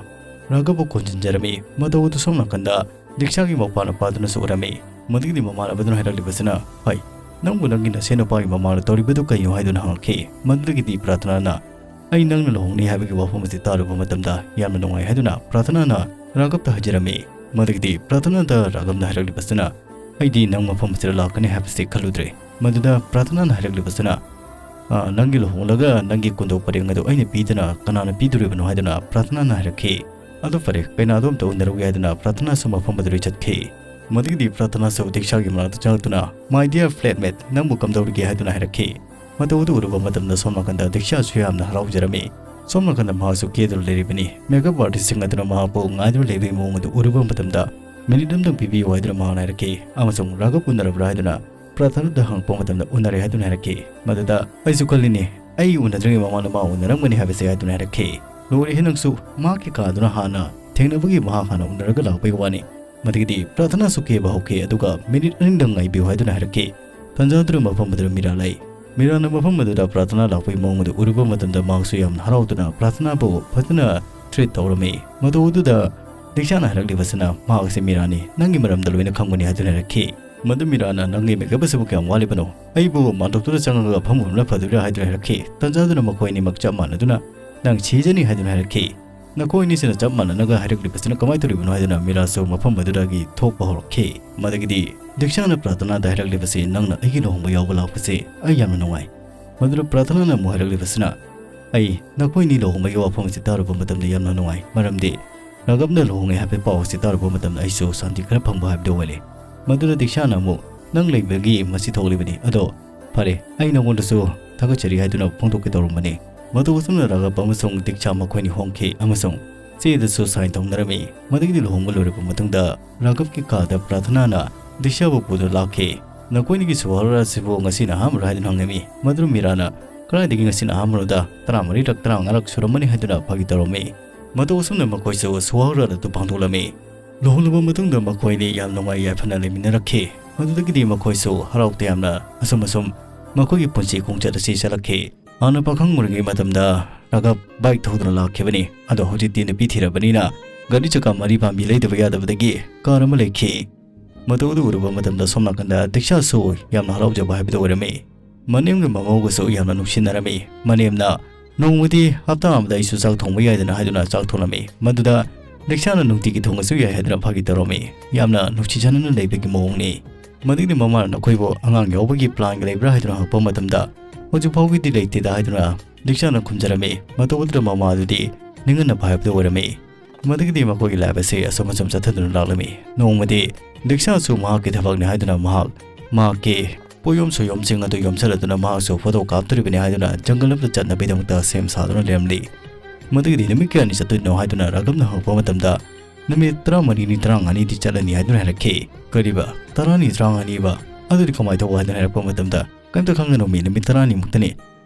ꯔꯥꯘꯕꯕꯨ ꯈꯣꯟꯖꯤꯟꯖꯔꯝꯃꯤ꯫ ꯃꯇꯧ ꯑꯗꯨ ꯁꯣꯝ ꯅꯥꯀꯟꯗ ꯗꯤꯛꯁꯥꯒꯤ ꯃꯄꯥ ꯅꯨꯄꯥꯗꯨꯅꯁꯨ ꯎꯔꯝꯃꯤ꯫ ꯃꯗꯨꯒꯤꯗꯤ ꯃꯃꯥꯟꯅꯕꯗꯨꯅ ꯍꯥꯏꯔꯛꯂꯤꯕꯁꯤꯅ, "ꯍꯩ, ꯅꯪꯕꯨ ꯅꯪꯒꯤ ꯅꯁꯦꯟ ꯅꯨꯄꯥꯒꯤ ꯃꯃꯥꯅ ꯇꯧꯔꯤꯕꯗꯨ ꯀꯩꯅꯣ?" ꯍꯥꯏꯗꯨꯅ ꯍꯪꯉꯛꯈꯤ꯫ ꯃꯗꯨꯗꯒꯤꯗꯤ ꯄ꯭ꯔꯥꯊꯅꯥꯅ, "ꯑꯩ ꯅꯪꯅ ꯂꯨꯍꯣꯡꯅꯤ ꯍꯥꯏꯕꯒꯤ ꯋꯥꯐꯝ ꯑꯁꯤ ꯇꯥꯔꯨꯕ ꯃꯇꯝꯗ ꯌꯥꯝꯅ ꯅꯨꯡꯉꯥꯏ" ꯍꯥꯏꯗꯨꯅ ꯄ꯭ꯔꯥꯊꯅꯥꯅ ꯔꯥꯘꯕꯇ ꯍꯥꯏꯖꯔꯝꯃꯤ꯫ ꯃꯗꯨꯒꯤꯗꯤ ꯄ꯭ꯔꯥꯊꯅꯥꯗ ꯔꯥꯘꯕꯅ ꯍꯥꯏꯔꯛꯂꯤꯕꯁꯤꯅ, "ꯑꯩꯗꯤ ꯅꯪ ꯃꯐꯝ ꯑꯁꯤꯗ ꯂꯥꯛꯀꯅꯤ ꯍꯥꯏꯕꯁꯤ ꯈꯜꯂꯨꯗ꯭ꯔꯦ"꯫ ꯃꯗꯨꯗ ꯄ꯭ꯔꯥꯊꯅꯥꯅ ꯍꯥꯏꯔꯛꯂꯤꯕꯁꯤꯅ, "ꯑ, ꯅꯪꯒꯤ ꯂꯨꯍꯣꯡꯂꯒ ꯅꯪꯒꯤ ꯀꯨꯟꯗꯣꯛ ꯄꯔꯦꯡ ꯑꯗꯨ ꯑꯩꯅ ꯄꯤꯗꯅ ꯀꯅꯥꯅ ꯄꯤꯗꯣꯔꯤꯕꯅꯣ?" ꯍꯥꯏꯗꯨꯅ ꯄ꯭ꯔꯥꯊꯅꯥꯅ ꯍꯥꯏꯔꯛꯈꯤ꯫ "ꯑꯗꯨ ꯐꯔꯦ, ꯀꯩꯅꯥꯗꯣ ꯑꯝꯇ ꯎꯅꯔꯨꯒꯦ" ꯍꯥꯏꯗꯨꯅ ꯄ꯭ꯔꯥꯊꯅꯥꯁꯨ ꯃꯐꯝ ꯑꯗꯨꯗ ꯆꯠꯈꯤ꯫ ꯃꯗꯨꯒꯤꯗꯤ ꯄ꯭ꯔꯥꯊꯅꯥꯁꯨ ꯗꯤꯛꯁꯥꯒꯤ ꯃꯅꯥꯛꯇ ꯆꯪꯂꯛꯇꯨꯅ, "My dear flatmate, ꯅꯪꯕꯨ ꯀꯝꯗꯧꯔꯤꯒꯦ?" ꯍꯥꯏꯗꯨꯅ ꯍꯥꯏꯔꯛꯈꯤ꯫ ꯃꯇꯧ ꯑꯗꯨ ꯎꯔꯨꯕ ꯃꯇꯝꯗ ꯁꯣꯝ ꯅꯥꯀꯟꯗ ꯗꯤꯛꯁꯥꯁꯨ ꯌꯥꯝꯅ ꯍꯔꯥꯎꯖꯔꯝꯃꯤ꯫ ꯁꯣꯝ ꯅꯥꯀꯟꯗ ꯃꯍꯥꯛꯁꯨ ꯀꯦꯗꯨꯅ ꯂꯩꯔꯤꯕꯅꯤ꯫ ꯃꯦꯀꯞ ꯑꯥꯔꯇꯤꯁꯁꯤꯡ ꯑꯗꯨꯅ ꯃꯍꯥꯛꯄꯨ ꯉꯥꯏꯗꯨꯅ ꯂꯩꯕꯒꯤ ꯃꯑꯣꯡ ꯑꯗꯨ ꯎꯔꯨꯕ ꯃꯇꯝꯗ, "ꯃꯤꯅꯤꯠ ꯑꯃꯇꯪ ꯄꯤꯕꯤꯌꯨ" ꯍꯥꯏꯗꯨꯅ ꯃꯍꯥꯛꯅ ꯍꯥꯏꯔꯛꯈꯤ꯫ ꯑꯃꯁꯨꯡ ꯔꯥꯘꯕ ꯎꯅꯔꯕ꯭ꯔꯥ ꯍꯥꯏꯗꯨꯅ ꯄ꯭ꯔꯥꯊꯅꯥꯗ ꯍꯪꯉꯛꯄ ꯃꯇꯝꯗ, "ꯎꯅꯔꯦ" ꯍꯥꯏꯗꯨꯅ ꯍꯥꯏꯔꯛꯈꯤ꯫ ꯃꯗꯨꯗ, "ꯑꯩꯁꯨ ꯈꯜꯂꯤꯅꯦ, ꯑꯩ ꯎꯅꯗ꯭ꯔꯤꯉꯩ ꯃꯃꯥꯡꯗ ꯃꯥ ꯎꯅꯔꯝꯒꯅꯤ ꯍꯥꯏꯕꯁꯦ" ꯍꯥꯏꯗꯨꯅ ꯍꯥꯏꯔꯛꯈꯤ꯫ "ꯂꯣꯏꯔꯦꯍꯦ ꯅꯪꯁꯨ, ꯃꯍꯥꯛꯀꯤ ꯀꯥꯗꯨꯅ ꯍꯥꯟꯅ ꯊꯦꯡꯅꯕꯒꯤ ꯃꯍꯥꯛ ꯍꯥꯟꯅ ꯎꯅꯔꯒ ꯂꯥꯛꯄꯒꯤ ꯋꯥꯅꯤ꯫ ꯃꯗꯨꯒꯤꯗꯤ ꯄ꯭ꯔꯥꯊꯅꯥꯁꯨ ꯀꯦꯕ ꯍꯧꯈꯤ, ꯑꯗꯨꯒ ꯃꯤꯅꯤꯠ ꯑꯅꯤꯗꯪ ꯉꯥꯏꯕꯤꯌꯨ" ꯍꯥꯏꯗꯨꯅ ꯍꯥꯏꯔꯛꯈꯤ꯫ ꯇꯟꯖꯥꯗꯨꯗ ꯃꯐꯝ ꯑꯗꯨꯗ ꯃꯤꯔꯥ ꯂꯩ꯫ ꯃꯤꯔꯥꯅ ꯃꯐꯝ ꯑꯗꯨꯗ ꯄ꯭ꯔꯥꯊꯅꯥ ꯂꯥꯛꯄꯒꯤ ꯃꯑꯣꯡ ꯑꯗꯨ ꯎꯔꯨꯕ ꯃꯇꯝꯗ ꯃꯍꯥꯛꯁꯨ ꯌꯥꯝꯅ ꯍꯔꯥꯎꯗꯨꯅ ꯄ꯭ꯔꯥꯊꯅꯥꯕꯨ ꯐꯖꯅ ꯇ꯭ꯔꯤꯠ ꯇꯧꯔꯝꯃꯤ꯫ ꯃꯗꯨ ꯑꯗꯨꯗ ꯗꯤꯛꯁꯥꯅ ꯍꯥꯏꯔꯛꯂꯤꯕꯁꯤꯅ, "ꯃꯍꯥꯛ ꯑꯁꯤ ꯃꯤꯔꯥꯅꯤ, ꯅꯪꯒꯤ ꯃꯔꯝꯗ ꯂꯣꯏꯅ ꯈꯪꯕꯅꯤ" ꯍꯥꯏꯗꯨꯅ ꯍꯥꯏꯔꯛꯈꯤ꯫ ꯃꯗꯨ ꯃꯤꯔꯥꯅ, "ꯅꯪꯒꯤ ꯃꯦꯀꯞ ꯑꯁꯤꯕꯨ ꯀꯌꯥꯝ ꯋꯥꯠꯂꯤꯕꯅꯣ? ꯑꯩꯕꯨ ꯃꯥꯟꯗꯣꯞꯇꯨꯗ ꯆꯪꯉꯒ ꯐꯝꯃꯨꯕꯅ ꯐꯗꯣꯏꯔꯥ?" ꯍꯥꯏꯗꯨꯅ ꯍꯥꯏꯔꯛꯈꯤ꯫ ꯇꯟꯖꯥꯗꯨꯅ ꯃꯈꯣꯏ ꯑꯅꯤꯃꯛ ꯆꯞ ꯃꯥꯟꯅꯗꯨꯅ, "ꯅꯪ ꯁꯤꯖꯅꯤ" ꯍꯥꯏꯗꯨꯅ ꯍꯥꯏꯔꯛꯈꯤ꯫ "ꯅꯈꯣꯏ ꯑꯅꯤꯁꯤꯅ ꯆꯞ ꯃꯥꯟꯅꯅꯒ ꯍꯥꯏꯔꯛꯂꯤꯕꯁꯤꯅ ꯀꯃꯥꯏꯅ ꯇꯧꯔꯤꯕꯅꯣ?" ꯍꯥꯏꯗꯨꯅ ꯃꯤꯔꯥꯁꯨ ꯃꯐꯝ ꯑꯗꯨꯗꯒꯤ ꯊꯣꯛꯄ ꯍꯧꯔꯛꯈꯤ꯫ ꯃꯗꯒꯤꯗꯤ ꯗꯤꯛꯁꯥꯅ ꯄ꯭ꯔꯥꯊꯅꯥꯗ ꯍꯥꯏꯔꯛꯂꯤꯕꯁꯤ, "ꯅꯪꯅ ꯑꯩꯒꯤ ꯂꯨꯍꯣꯡꯕ ꯌꯥꯎꯕ ꯂꯥꯛꯄꯁꯦ ꯑꯩ ꯌꯥꯝꯅ ꯅꯨꯡꯉꯥꯏ"꯫ ꯃꯗꯨꯗ ꯄ꯭ꯔꯥꯊꯅꯥꯅ ꯑꯃꯨꯛ ꯍꯥꯏꯔꯛꯂꯤꯕꯁꯤꯅ, "ꯑꯩ ꯅꯈꯣꯏꯅꯤ ꯂꯨꯍꯣꯡꯕꯒꯤ ꯋꯥꯐꯝ ꯑꯁꯤ ꯇꯥꯔꯨꯕ ꯃꯇꯝꯗ ꯌꯥꯝꯅ ꯅꯨꯡꯉꯥꯏ, ꯃꯔꯝꯗꯤ ꯔꯥꯒꯕꯅ ꯂꯨꯍꯣꯡꯉꯦ ꯍꯥꯏꯕ ꯄꯥꯎ ꯑꯁꯤ ꯇꯥꯔꯨꯕ ꯃꯇꯝꯗ ꯑꯩꯁꯨ ꯁꯥꯟꯇꯤ ꯈꯔ ꯐꯪꯕ ꯍꯥꯏꯕꯗꯨ ꯑꯣꯏꯔꯦ"꯫ ꯃꯗꯨꯗ ꯗꯤꯛꯁꯥꯅ ꯑꯃꯨꯛ, "ꯅꯪ ꯂꯩꯕꯒꯤ ꯃꯁꯤ ꯊꯣꯛꯂꯤꯕꯅꯤ, ꯑꯗꯣ ꯐꯔꯦ, ꯑꯩ ꯅꯉꯣꯟꯗꯁꯨ ꯊꯥꯒꯠꯆꯔꯤ ꯍꯥꯏꯗꯨꯅ ꯐꯣꯡꯗꯣꯛꯀꯦ ꯇꯧꯔꯝꯕꯅꯤ"꯫ ꯃꯇꯧ ꯑꯁꯨꯝꯅ ꯔꯥꯒꯕ ꯑꯃꯁꯨꯡ ꯗꯤꯛꯁꯥ ꯃꯈꯣꯏꯅꯤ ꯍꯣꯡꯈꯤ ꯑꯃꯁꯨꯡ ꯆꯦꯗꯁꯨ ꯁꯥꯏꯟ ꯇꯧꯅꯔꯝꯃꯤ꯫ ꯃꯗꯨꯒꯤꯗꯤ ꯂꯨꯍꯣꯡꯕ ꯂꯣꯏꯔꯕ ꯃꯇꯨꯡꯗ ꯔꯥꯒꯕꯀꯤ ꯀꯥꯗ ꯄ꯭ꯔꯥꯊꯅꯥꯅ ꯗꯤꯛꯁꯥꯕꯨ ꯄꯨꯗꯨꯅ ꯂꯥꯛꯈꯤ꯫ "ꯅꯈꯣꯏꯅꯤꯒꯤ ꯁꯨꯍꯥꯒꯔꯥꯠ ꯑꯁꯤꯕꯨ ꯉꯁꯤꯅ ꯑꯍꯥꯟꯕꯔ?" ꯍꯥꯏꯗꯨꯅ ꯍꯪꯂꯝꯃꯤ꯫ ꯃꯗꯨ ꯃꯤꯔꯥꯅ, "ꯀꯗꯥꯏꯗꯒꯤ ꯉꯁꯤꯅ ꯑꯍꯥꯟꯕꯅꯣꯗ? ꯇꯔꯥꯃꯔꯤꯔꯛ, ꯇꯔꯥꯃꯉꯥꯔꯛ ꯁꯨꯔꯝꯃꯅꯤ" ꯍꯥꯏꯗꯨꯅ ꯐꯥꯒꯤ ꯇꯧꯔꯝꯃꯤ꯫ ꯃꯇꯧ ꯑꯁꯨꯝꯅ ꯃꯈꯣꯏꯁꯨ ꯁꯨꯍꯥꯒꯔꯥꯠ ꯑꯗꯨ ꯄꯥꯡꯊꯣꯛꯂꯝꯃꯤ꯫ ꯂꯨꯍꯣꯡꯂꯕ ꯃꯇꯨꯡꯗ ꯃꯈꯣꯏꯅꯤ ꯌꯥꯝ ꯅꯨꯡꯉꯥꯏ ꯌꯥꯏꯐꯅ ꯂꯩꯃꯤꯟꯅꯔꯛꯈꯤ꯫ ꯃꯗꯨꯗꯒꯤꯗꯤ ꯃꯈꯣꯏꯁꯨ ꯍꯔꯥꯎ ꯇꯌꯥꯝꯅ ꯑꯁꯨꯝ ꯑꯁꯨꯝ ꯃꯈꯣꯏꯒꯤ ꯄꯨꯟꯁꯤ ꯈꯣꯡꯆꯠ ꯑꯁꯤ ꯆꯠꯂꯛꯈꯤ꯫ ꯍꯥꯟꯅ ꯄꯥꯈꯪ ꯑꯣꯏꯔꯤꯉꯩ ꯃꯇꯝꯗ ꯔꯥꯒꯕ ꯕꯥꯏꯛ ꯊꯧꯗꯨꯅ ꯂꯥꯛꯈꯤꯕꯅꯤ, ꯑꯗꯣ ꯍꯧꯖꯤꯛꯇꯤ ꯅꯨꯄꯤ ꯊꯤꯔꯕꯅꯤꯅ ꯒꯥꯔꯤ ꯆꯀꯥ ꯃꯔꯤ ꯄꯥꯟꯕꯤ ꯂꯩꯗꯕ ꯌꯥꯗꯕꯗꯒꯤ ꯀꯥꯔ ꯑꯃ ꯂꯩꯈꯤ꯫ ꯃꯇꯧ ꯑꯗꯨ ꯎꯔꯨꯕ ꯃꯇꯝꯗ ꯁꯣꯝ ꯅꯥꯀꯟꯗ ꯗꯤꯛꯁꯥꯁꯨ ꯌꯥꯝꯅ ꯍꯔꯥꯎꯖꯕ ꯍꯥꯏꯕꯗꯨ ꯑꯣꯏꯔꯝꯃꯤ꯫ ꯃꯅꯦꯝꯒ ꯃꯃꯧꯒꯁꯨ ꯌꯥꯝꯅ ꯅꯨꯡꯁꯤꯅꯔꯝꯃꯤ꯫ ꯃꯅꯦꯝꯅ, "ꯅꯣꯡꯃꯗꯤ ꯍꯞꯇꯥ ꯑꯃꯗ ꯑꯩꯁꯨ ꯆꯥꯛ ꯊꯣꯡꯕ ꯌꯥꯏꯗꯅ" ꯍꯥꯏꯗꯨꯅ ꯆꯥꯛ ꯊꯣꯡꯂꯝꯃꯤ꯫ ꯃꯗꯨꯗ ꯗꯤꯛꯁꯥꯅ ꯅꯨꯡꯇꯤꯒꯤ ꯊꯣꯡꯉꯁꯨ ꯌꯥꯏ ꯍꯥꯏꯗꯨꯅ ꯐꯥꯒꯤ ꯇꯧꯔꯝꯃꯤ꯫ ꯌꯥꯝꯅ ꯅꯨꯡꯁꯤ ꯆꯥꯟꯅꯅ ꯂꯩꯕꯒꯤ ꯃꯑꯣꯡꯅꯤ꯫ ꯃꯗꯨꯒꯤꯗꯤ ꯃꯃꯥꯅ, "ꯅꯈꯣꯏꯕꯨ ꯑꯉꯥꯡ ꯌꯥꯎꯕꯒꯤ ꯄ꯭ꯂꯥꯟꯒ ꯂꯩꯕ꯭ꯔꯥ?" ꯍꯥꯏꯗꯨꯅ ꯍꯪꯉꯛꯄ ꯃꯇꯝꯗ, "ꯍꯧꯖꯤꯛ ꯐꯥꯎꯒꯤꯗꯤ ꯂꯩꯇꯦꯗ" ꯍꯥꯏꯗꯨꯅ ꯗꯤꯛꯁꯥꯅ ꯈꯨꯝꯖꯔꯝꯃꯤ꯫ ꯃꯇꯧ ꯑꯗꯨꯗ ꯃꯃꯥ ꯑꯗꯨꯗꯤ ꯅꯤꯡꯍꯟꯅꯕ ꯍꯥꯏꯕꯗꯨ ꯑꯣꯏꯔꯝꯃꯤ꯫ ꯃꯗꯨꯒꯤꯗꯤ ꯃꯈꯣꯏꯒꯤ ꯂꯥꯏꯐ ꯑꯁꯤ ꯑꯁꯨꯝ ꯑꯁꯨꯝ ꯆꯠꯊꯗꯨꯅ ꯂꯥꯛꯂꯝꯃꯤ꯫ ꯅꯣꯡꯃꯗꯤ ꯗꯤꯛꯁꯥꯁꯨ ꯃꯍꯥꯛꯀꯤ ꯊꯕꯛꯅꯤ ꯍꯥꯏꯗꯨꯅ ꯃꯍꯥꯛ ꯃꯍꯥꯛꯀꯤ ꯄꯣꯠꯌꯣꯝ ꯁꯣꯏꯌꯣꯝꯁꯤꯡ ꯑꯗꯨ ꯌꯣꯝꯁꯤꯜꯂꯗꯨꯅ ꯃꯍꯥꯛꯁꯨ ꯐꯣꯇꯣ ꯀꯥꯞꯇꯣꯔꯤꯕꯅꯤ ꯍꯥꯏꯗꯨꯅ ꯖꯪꯒꯜ ꯑꯃꯗ ꯆꯠꯅꯕꯒꯤꯗꯃꯛꯇ ꯁꯦꯝ ꯁꯥꯗꯨꯅ ꯂꯩꯔꯝꯂꯤ꯫ ꯃꯗꯨꯒꯤꯗꯤ ꯅꯨꯃꯤꯠ ꯀꯌꯥꯅꯤ ꯆꯠꯇꯣꯏꯅꯣ ꯍꯥꯏꯗꯨꯅ ꯔꯥꯒꯕꯅ ꯍꯪꯉꯛꯄ ꯃꯇꯝꯗ, "ꯅꯨꯃꯤꯠ ꯇꯔꯥꯃꯔꯤꯅꯤ, ꯇꯔꯥꯃꯉꯥꯅꯤꯗꯤ ꯆꯠꯂꯅꯤ" ꯍꯥꯏꯗꯨꯅ ꯍꯥꯏꯔꯛꯈꯤ꯫ "ꯀꯔꯤꯕ? ꯇꯔꯥꯅꯤ, ꯇꯔꯥꯃꯉꯥꯅꯤꯕ? ꯑꯗꯨꯗꯤ ꯀꯃꯥꯏꯅ ꯇꯧꯕ?" ꯍꯥꯏꯗꯨꯅ ꯍꯥꯏꯔꯛꯄ ꯃꯇꯝꯗ, "ꯀꯩꯝꯇ ꯈꯪꯒꯅꯨ ꯃꯤ, ꯅꯨꯃꯤꯠ ꯇꯔꯥꯅꯤꯃꯨꯛꯇꯅꯤ꯫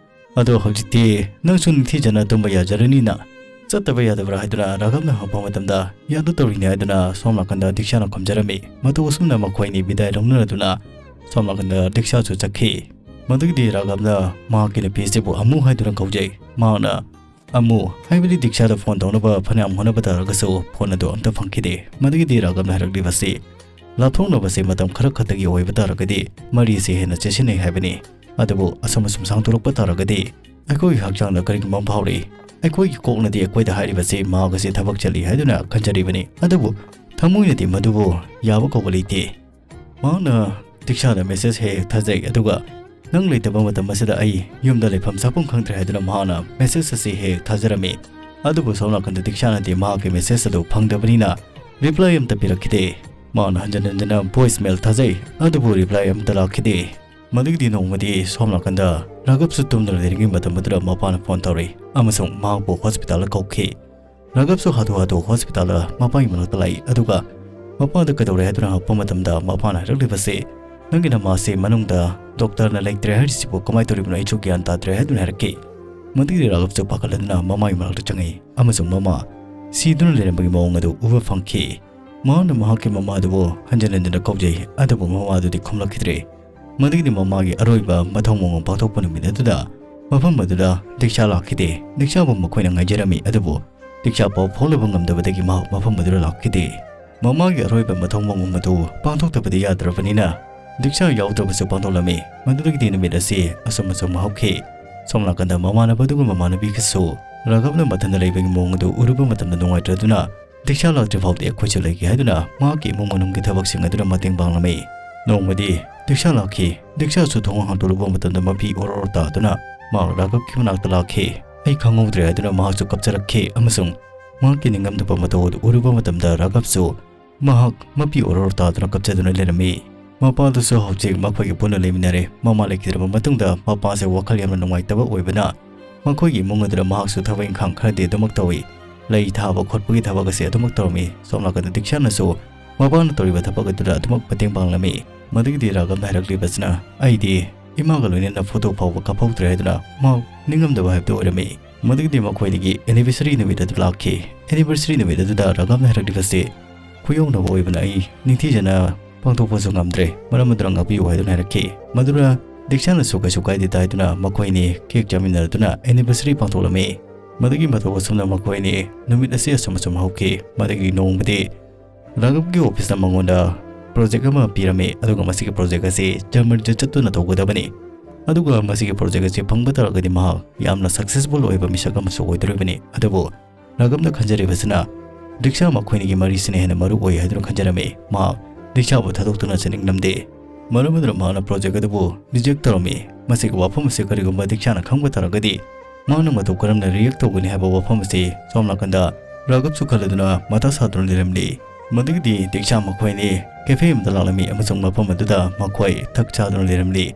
ꯑꯗꯣ ꯍꯧꯖꯤꯛꯇꯤ ꯅꯪꯁꯨ ꯅꯤꯡꯊꯤꯖꯅ ꯇꯨꯝꯕ ꯌꯥꯖꯔꯅꯤꯅ ꯆꯠꯇꯕ ꯌꯥꯗꯕ꯭ꯔꯥ?" ꯍꯥꯏꯗꯨꯅ ꯔꯥꯒꯕꯅ ꯍꯪꯉꯛꯄ ꯃꯇꯝꯗ, "ꯌꯥꯗ ꯇꯧꯔꯤꯅꯦ" ꯍꯥꯏꯗꯨꯅ ꯁꯣꯝ ꯅꯥꯀꯟꯗ ꯗꯤꯛꯁꯥꯅ ꯈꯨꯝꯖꯔꯝꯃꯤ꯫ ꯃꯇꯧ ꯑꯁꯨꯝꯅ ꯃꯈꯣꯏꯅꯤ ꯕꯤꯗꯥꯏ ꯂꯧꯅꯔꯗꯨꯅ ꯁꯣꯝ ꯅꯥꯀꯟꯗ ꯗꯤꯛꯁꯥꯁꯨ ꯆꯠꯈꯤ꯫ ꯃꯗꯨꯒꯤꯗꯤ ꯔꯥꯒꯕꯅ ꯃꯍꯥꯛꯀꯤ ꯅꯨꯄꯤꯁꯤꯕꯨ ꯑꯃꯨ ꯍꯥꯏꯗꯨꯅ ꯀꯧꯖꯩ꯫ ꯃꯍꯥꯛꯅ ꯑꯃꯨ, ꯍꯥꯏꯕꯗꯤ ꯗꯤꯛꯁꯥꯗ ꯐꯣꯟ ꯇꯧꯅꯕ ꯐꯅꯌꯥꯝ ꯍꯣꯠꯅꯕ ꯇꯥꯔꯒꯁꯨ ꯐꯣꯟ ꯑꯗꯨ ꯑꯝꯇ ꯐꯪꯈꯤꯗꯦ꯫ ꯃꯗꯨꯒꯤꯗꯤ ꯔꯥꯒꯕꯅ ꯍꯥꯏꯔꯛꯂꯤꯕꯁꯤ, ꯂꯥꯞꯊꯣꯛꯅꯕꯁꯤ ꯃꯇꯝ ꯈꯔ ꯈꯛꯇꯒꯤ ꯑꯣꯏꯕ ꯇꯥꯔꯒꯗꯤ ꯃꯔꯤꯁꯤ ꯍꯦꯟꯅ ꯆꯦꯠꯁꯤꯟꯅꯩ ꯍꯥꯏꯕꯅꯤ꯫ ꯑꯗꯨꯕꯨ ꯑꯁꯨꯝ ꯑꯁꯨꯝ ꯁꯥꯡꯗꯣꯔꯛꯄ ꯇꯥꯔꯒꯗꯤ ꯑꯩꯈꯣꯏꯒꯤ ꯍꯛꯆꯥꯡꯗ ꯀꯔꯤꯒꯨꯝꯕ ꯑꯃ ꯐꯥꯎꯔꯛꯏ꯫ ꯑꯩꯈꯣꯏꯒꯤ ꯀꯣꯛꯅꯗꯤ ꯑꯩꯈꯣꯏꯗ ꯍꯥꯏꯔꯤꯕꯁꯤ ꯃꯍꯥꯛ ꯑꯁꯤ ꯊꯕꯛ ꯆꯠꯂꯤ ꯍꯥꯏꯗꯨꯅ ꯈꯟꯖꯔꯤꯕꯅꯤ, ꯑꯗꯨꯕꯨ ꯊꯃꯣꯏꯅꯗꯤ ꯃꯗꯨꯕꯨ ꯌꯥꯕ ꯀꯧꯕ ꯂꯩꯇꯦ꯫ ꯃꯍꯥꯛꯅ ꯗꯤꯛꯁꯥꯗ ꯃꯦꯁꯦꯖ ꯍꯦꯛ ꯍꯦꯛ ꯊꯥꯖꯩ, ꯑꯗꯨꯒ "ꯅꯪ ꯂꯩꯇꯕ ꯃꯇꯝ ꯑꯁꯤꯗ ꯑꯩ ꯌꯨꯝꯗ ꯂꯩꯐꯝ ꯆꯥꯐꯝ ꯈꯪꯗ꯭ꯔꯦ" ꯍꯥꯏꯗꯨꯅ ꯃꯍꯥꯛꯅ ꯃꯦꯁꯦꯖ ꯑꯁꯤ ꯍꯦꯛ ꯍꯦꯛ ꯊꯥꯖꯔꯝꯃꯤ꯫ ꯑꯗꯨꯕꯨ ꯁꯣꯝ ꯅꯥꯀꯟꯗ ꯗꯤꯛꯁꯥꯅꯗꯤ ꯃꯍꯥꯛꯀꯤ ꯃꯦꯁꯦꯖ ꯑꯗꯨ ꯐꯪꯗꯕꯅꯤꯅ ꯔꯤꯄ꯭ꯂꯥꯏ ꯑꯃꯠꯇ ꯄꯤꯔꯛꯈꯤꯗꯦ꯫ ꯃꯍꯥꯛꯅ ꯍꯟꯖꯤꯟ ꯍꯟꯖꯤꯟꯅ ꯚꯣꯏꯁ ꯃꯦꯜ ꯊꯥꯖꯩ, ꯑꯗꯨꯕꯨ ꯔꯤꯄ꯭ꯂꯥꯏ ꯑꯃꯠꯇ ꯂꯥꯛꯈꯤꯗꯦ꯫ ꯃꯗꯨꯒꯤꯗꯤ ꯅꯣꯡꯃꯗꯤ ꯁꯣꯝ ꯅꯥꯀꯟꯗ ꯔꯥꯘꯕꯁꯨ ꯇꯨꯝꯗꯨꯅ ꯂꯩꯔꯤꯉꯩ ꯃꯇꯝ ꯑꯗꯨꯗ ꯃꯄꯥꯅ ꯐꯣꯟ ꯇꯧꯔꯛꯏ ꯑꯃꯁꯨꯡ ꯃꯍꯥꯛꯄꯨ ꯍꯣꯁꯄꯤꯇꯥꯜꯗ ꯀꯧꯈꯤ꯫ ꯔꯥꯘꯕꯁꯨ ꯍꯥꯊꯨ ꯍꯥꯊꯨ ꯍꯣꯁꯄꯤꯇꯥꯜꯗ ꯃꯄꯥꯒꯤ ꯃꯅꯥꯛꯇ ꯂꯥꯛꯏ, ꯑꯗꯨꯒ ꯃꯄꯥꯗ ꯀꯩꯗꯧꯔꯦ ꯍꯥꯏꯗꯨꯅ ꯍꯪꯉꯛꯄ ꯃꯇꯝꯗ ꯃꯄꯥꯅ ꯍꯥꯏꯔꯛꯂꯤꯕꯁꯤ, "ꯅꯪꯒꯤ ꯅꯃꯥꯁꯤ ꯃꯅꯨꯡꯗ ꯗꯣꯛꯇꯔꯅ ꯂꯩꯇ꯭ꯔꯦ ꯍꯥꯏꯔꯤꯁꯤꯕꯨ ꯀꯃꯥꯏꯅ ꯇꯧꯔꯤꯕꯅꯣ? ꯑꯩꯁꯨ ꯒ꯭ꯌꯥꯟ ꯇꯥꯗ꯭ꯔꯦ" ꯍꯥꯏꯗꯨꯅ ꯍꯥꯏꯔꯛꯈꯤ꯫ ꯃꯗꯨꯒꯤꯗꯤ ꯔꯥꯘꯕꯁꯨ ꯄꯥꯈꯠꯂꯗꯨꯅ ꯃꯃꯥꯒꯤ ꯃꯅꯥꯛꯇ ꯆꯪꯉꯛꯏ ꯑꯃꯁꯨꯡ ꯃꯃꯥ ꯁꯤꯗꯨꯅ ꯂꯩꯔꯝꯕꯒꯤ ꯃꯑꯣꯡ ꯑꯗꯨ ꯎꯕ ꯐꯪꯈꯤ꯫ ꯃꯍꯥꯛꯅ ꯃꯍꯥꯛꯀꯤ ꯃꯃꯥꯗꯨꯕꯨ ꯍꯟꯖꯤꯟ ꯍꯟꯖꯤꯟꯅ ꯀꯧꯖꯩ, ꯑꯗꯨꯕꯨ ꯃꯃꯥꯗꯨꯗꯤ ꯈꯨꯝꯂꯛꯈꯤꯗ꯭ꯔꯦ꯫ ꯃꯗꯨꯒꯤꯗꯤ ꯃꯃꯥꯒꯤ ꯑꯔꯣꯏꯕ ꯃꯊꯧ ꯃꯉꯣꯟ ꯄꯥꯡꯊꯣꯛꯄ ꯅꯨꯃꯤꯠ ꯑꯗꯨꯗ ꯃꯐꯝ ꯑꯗꯨꯗ ꯗꯤꯛꯁꯥ ꯂꯥꯛꯈꯤꯗꯦ꯫ ꯗꯤꯛꯁꯥꯕꯨ ꯃꯈꯣꯏꯅ ꯉꯥꯏꯖꯔꯝꯃꯤ, ꯑꯗꯨꯕꯨ ꯗꯤꯛꯁꯥ ꯄꯥꯎ ꯐꯥꯎꯅꯕ ꯉꯝꯗꯕꯗꯒꯤ ꯃꯍꯥꯛ ꯃꯐꯝ ꯑꯗꯨꯗ ꯂꯥꯛꯈꯤꯗꯦ꯫ ꯃꯃꯥꯒꯤ ꯑꯔꯣꯏꯕ ꯃꯊꯧ ꯃꯉꯣꯟ ꯑꯗꯨ ꯄꯥꯡꯊꯣꯛꯇꯕꯗꯤ ꯌꯥꯗ꯭ꯔꯕꯅꯤꯅ ꯗꯤꯛꯁꯥ ꯌꯥꯎꯗ꯭ꯔꯕꯁꯨ ꯄꯥꯡꯊꯣꯛꯂꯝꯃꯤ꯫ ꯃꯗꯨꯗꯒꯤꯗꯤ ꯅꯨꯃꯤꯠ ꯑꯁꯤ ꯑꯁꯨꯝ ꯑꯁꯨꯝ ꯍꯧꯈꯤ꯫ ꯁꯣꯝ ꯅꯥꯀꯟꯗ ꯃꯃꯥꯟꯅꯕ ꯑꯗꯨꯒ ꯃꯃꯥꯟꯅꯕꯤꯒꯁꯨ ꯔꯥꯘꯕꯅ ꯃꯊꯟꯗ ꯂꯩꯕꯒꯤ ꯃꯑꯣꯡ ꯑꯗꯨ ꯎꯔꯨꯕ ꯃꯇꯝꯗ ꯅꯨꯡꯉꯥꯏꯇ꯭ꯔꯗꯨꯅ, "ꯗꯤꯛꯁꯥ ꯂꯥꯛꯇ꯭ꯔꯤ ꯐꯥꯎꯗꯤ ꯑꯩꯈꯣꯏꯁꯨ ꯂꯩꯒꯦ" ꯍꯥꯏꯗꯨꯅ ꯃꯍꯥꯛꯀꯤ ꯏꯃꯨꯡ ꯃꯅꯨꯡꯒꯤ ꯊꯕꯛꯁꯤꯡ ꯑꯗꯨꯗ ꯃꯇꯦꯡ ꯄꯥꯡꯂꯝꯃꯤ꯫ ꯅꯣꯡꯃꯗꯤ ꯗꯤꯛꯁꯥ ꯂꯥꯛꯈꯤ꯫ ꯗꯤꯛꯁꯥꯁꯨ ꯊꯣꯡ ꯍꯥꯡꯗꯣꯛꯂꯨꯕ ꯃꯇꯝꯗ ꯃꯄꯤ ꯑꯣꯔꯣ ꯑꯣꯔꯣ ꯇꯥꯗꯨꯅ ꯃꯍꯥꯛ ꯔꯥꯘꯕꯀꯤ ꯃꯅꯥꯛꯇ ꯂꯥꯛꯈꯤ꯫ "ꯑꯩ ꯈꯪꯍꯧꯗ꯭ꯔꯦ" ꯍꯥꯏꯗꯨꯅ ꯃꯍꯥꯛꯁꯨ ꯀꯞꯆꯔꯛꯈꯤ ꯑꯃꯁꯨꯡ ꯃꯍꯥꯛꯀꯤ ꯅꯤꯡꯉꯝꯗꯕ ꯃꯇꯧ ꯑꯗꯨ ꯎꯔꯨꯕ ꯃꯇꯝꯗ ꯔꯥꯘꯕꯁꯨ ꯃꯍꯥꯛ ꯃꯄꯤ ꯑꯣꯔꯣ ꯑꯣꯔꯣ ꯇꯥꯗꯨꯅ ꯀꯞꯆꯗꯨꯅ ꯂꯩꯔꯝꯃꯤ꯫ ꯃꯄꯥꯗꯨꯁꯨ ꯍꯧꯖꯤꯛ ꯃꯈꯣꯏꯒ ꯄꯨꯟꯅ ꯂꯩꯃꯤꯟꯅꯔꯦ꯫ ꯃꯃꯥ ꯂꯩꯈꯤꯗ꯭ꯔꯕ ꯃꯇꯨꯡꯗ ꯃꯄꯥꯁꯦ ꯋꯥꯈꯜ ꯌꯥꯝꯅ ꯅꯨꯡꯉꯥꯏꯇꯕ ꯑꯣꯏꯕꯅ ꯃꯈꯣꯏꯒꯤ ꯏꯃꯨꯡ ꯑꯗꯨꯗ ꯃꯍꯥꯛꯁꯨ ꯊꯕꯛ ꯏꯪꯈꯥꯡ ꯈꯔꯗꯤ ꯑꯗꯨꯃꯛ ꯇꯧꯏ꯫ ꯂꯩ ꯊꯥꯕ ꯈꯣꯠꯄꯒꯤ ꯊꯕꯛ ꯑꯁꯤ ꯑꯗꯨꯃꯛ ꯇꯧꯔꯝꯃꯤ꯫ ꯁꯣꯝ ꯅꯥꯀꯟꯗ ꯗꯤꯛꯁꯥꯅꯁꯨ ꯃꯄꯥꯅ ꯇꯧꯔꯤꯕ ꯊꯕꯛ ꯑꯗꯨꯗ ꯑꯗꯨꯃꯛ ꯃꯇꯦꯡ ꯄꯥꯡꯂꯝꯃꯤ꯫ ꯃꯗꯨꯒꯤꯗꯤ ꯔꯥꯘꯕꯅ ꯍꯥꯏꯔꯛꯂꯤꯕꯁꯤꯅ, "ꯑꯩꯗꯤ ꯏꯃꯥꯒ ꯂꯣꯏꯅꯅ ꯐꯣꯇꯣ ꯐꯥꯎꯕ ꯀꯥꯞꯍꯧꯗ꯭ꯔꯦ" ꯍꯥꯏꯗꯨꯅ ꯃꯍꯥꯛ ꯅꯤꯡꯉꯝꯗꯕ ꯍꯥꯏꯕꯗꯨ ꯑꯣꯏꯔꯝꯃꯤ꯫ ꯃꯗꯨꯒꯤꯗꯤ ꯃꯈꯣꯏꯗꯒꯤ ꯑꯦꯅꯤꯚꯔꯁꯔꯤ ꯅꯨꯃꯤꯠ ꯑꯗꯨ ꯂꯥꯛꯈꯤ꯫ ꯑꯦꯅꯤꯚꯔꯁꯔꯤ ꯅꯨꯃꯤꯠ ꯑꯗꯨꯗ ꯔꯥꯘꯕꯅ ꯍꯥꯏꯔꯛꯂꯤꯕꯁꯤ, "ꯈꯨꯌꯧꯅꯕ ꯑꯣꯏꯕꯅ ꯑꯩ ꯅꯤꯡꯊꯤꯖꯅ ꯄꯥꯡꯊꯣꯛꯄꯁꯨ ꯉꯝꯗ꯭ꯔꯦ, ꯃꯔꯝ ꯑꯗꯨꯅ ꯉꯥꯛꯄꯤꯌꯨ" ꯍꯥꯏꯗꯨꯅ ꯍꯥꯏꯔꯛꯈꯤ꯫ ꯃꯗꯨꯗ ꯗꯤꯛꯁꯥꯅꯁꯨ ꯀꯩꯁꯨ ꯀꯥꯏꯗꯦ ꯍꯥꯏꯗꯨꯅ ꯃꯈꯣꯏꯅꯤ ꯀꯦꯛ ꯆꯥꯃꯤꯟꯅꯗꯨꯅ ꯑꯦꯅꯤꯚꯔꯁꯔꯤ ꯄꯥꯡꯊꯣꯛꯂꯝꯃꯤ꯫ ꯃꯗꯨꯒꯤ ꯃꯇꯧ ꯑꯁꯨꯝꯅ ꯃꯈꯣꯏꯅꯤ ꯅꯨꯃꯤꯠ ꯑꯁꯤ ꯑꯁꯨꯝ ꯑꯁꯨꯝ ꯍꯧꯈꯤ꯫ ꯃꯗꯨꯒꯤ ꯅꯣꯡꯃꯗꯤ ꯔꯥꯘꯕꯒꯤ ꯑꯣꯐꯤꯁꯅ ꯃꯉꯣꯟꯗ ꯄ꯭ꯔꯣꯖꯦꯛ ꯑꯃ ꯄꯤꯔꯝꯃꯤ, ꯑꯗꯨꯒ ꯃꯁꯤꯒꯤ ꯄ꯭ꯔꯣꯖꯦꯛ ꯑꯁꯤ ꯖꯔꯃꯅꯤꯗ ꯆꯠꯇꯨꯅ ꯇꯧꯒꯗꯕꯅꯤ꯫ ꯑꯗꯨꯒ ꯃꯁꯤꯒꯤ ꯄ꯭ꯔꯣꯖꯦꯛ ꯑꯁꯤ ꯐꯪꯕ ꯇꯥꯔꯒꯗꯤ ꯃꯍꯥꯛ ꯌꯥꯝꯅ ꯁꯛꯁꯦꯁꯐꯨꯜ ꯑꯣꯏꯕ ꯃꯤꯁꯛ ꯑꯃꯁꯨ ꯑꯣꯏꯗꯣꯔꯤꯕꯅꯤ꯫ ꯑꯗꯨꯕꯨ ꯔꯥꯒꯞꯅ ꯈꯟꯖꯔꯤꯕꯁꯤꯅ ꯗꯤꯛꯁꯥ ꯃꯈꯣꯏꯅꯤꯒꯤ ꯃꯔꯤꯁꯤꯅ ꯍꯦꯟꯅ ꯃꯔꯨ ꯑꯣꯏ ꯍꯥꯏꯗꯨꯅ ꯈꯟꯖꯔꯝꯃꯤ꯫ ꯃꯍꯥꯛ ꯗꯤꯛꯁꯥꯕꯨ ꯊꯥꯗꯣꯛꯇꯨꯅ ꯆꯠꯅꯤꯡꯂꯝꯗꯦ꯫ ꯃꯔꯝ ꯑꯗꯨꯅ ꯃꯍꯥꯛꯅ ꯄ꯭ꯔꯣꯖꯦꯛ ꯑꯗꯨꯕꯨ ꯔꯤꯖꯦꯛ ꯇꯧꯔꯝꯃꯤ꯫ ꯃꯁꯤꯒꯤ ꯋꯥꯐꯝ ꯑꯁꯤ ꯀꯔꯤꯒꯨꯝꯕ ꯗꯤꯛꯁꯥꯅ ꯈꯪꯕ ꯇꯥꯔꯒꯗꯤ ꯃꯍꯥꯛꯅ ꯃꯇꯧ ꯀꯔꯝꯅ ꯔꯤꯌꯦꯛ ꯇꯧꯒꯅꯤ ꯍꯥꯏꯕ ꯋꯥꯐꯝ ꯑꯁꯤ ꯁꯣꯝ ꯅꯥꯀꯟꯗ ꯔꯥꯒꯞꯁꯨ ꯈꯜꯂꯗꯨꯅ ꯃꯊꯥ ꯁꯥꯗꯨꯅ ꯂꯩꯔꯝꯂꯤ꯫ ꯃꯗꯨꯒꯤꯗꯤ ꯗꯤꯛꯁꯥ ꯃꯈꯣꯏ ꯑꯅꯤ ꯀꯦꯐꯦ ꯑꯃꯗ ꯂꯥꯛꯂꯝꯃꯤ ꯑꯃꯁꯨꯡ ꯃꯐꯝ ꯑꯗꯨꯗ ꯃꯈꯣꯏ ꯊꯛ ꯆꯥꯗꯨꯅ ꯂꯩꯔꯝꯂꯤ꯫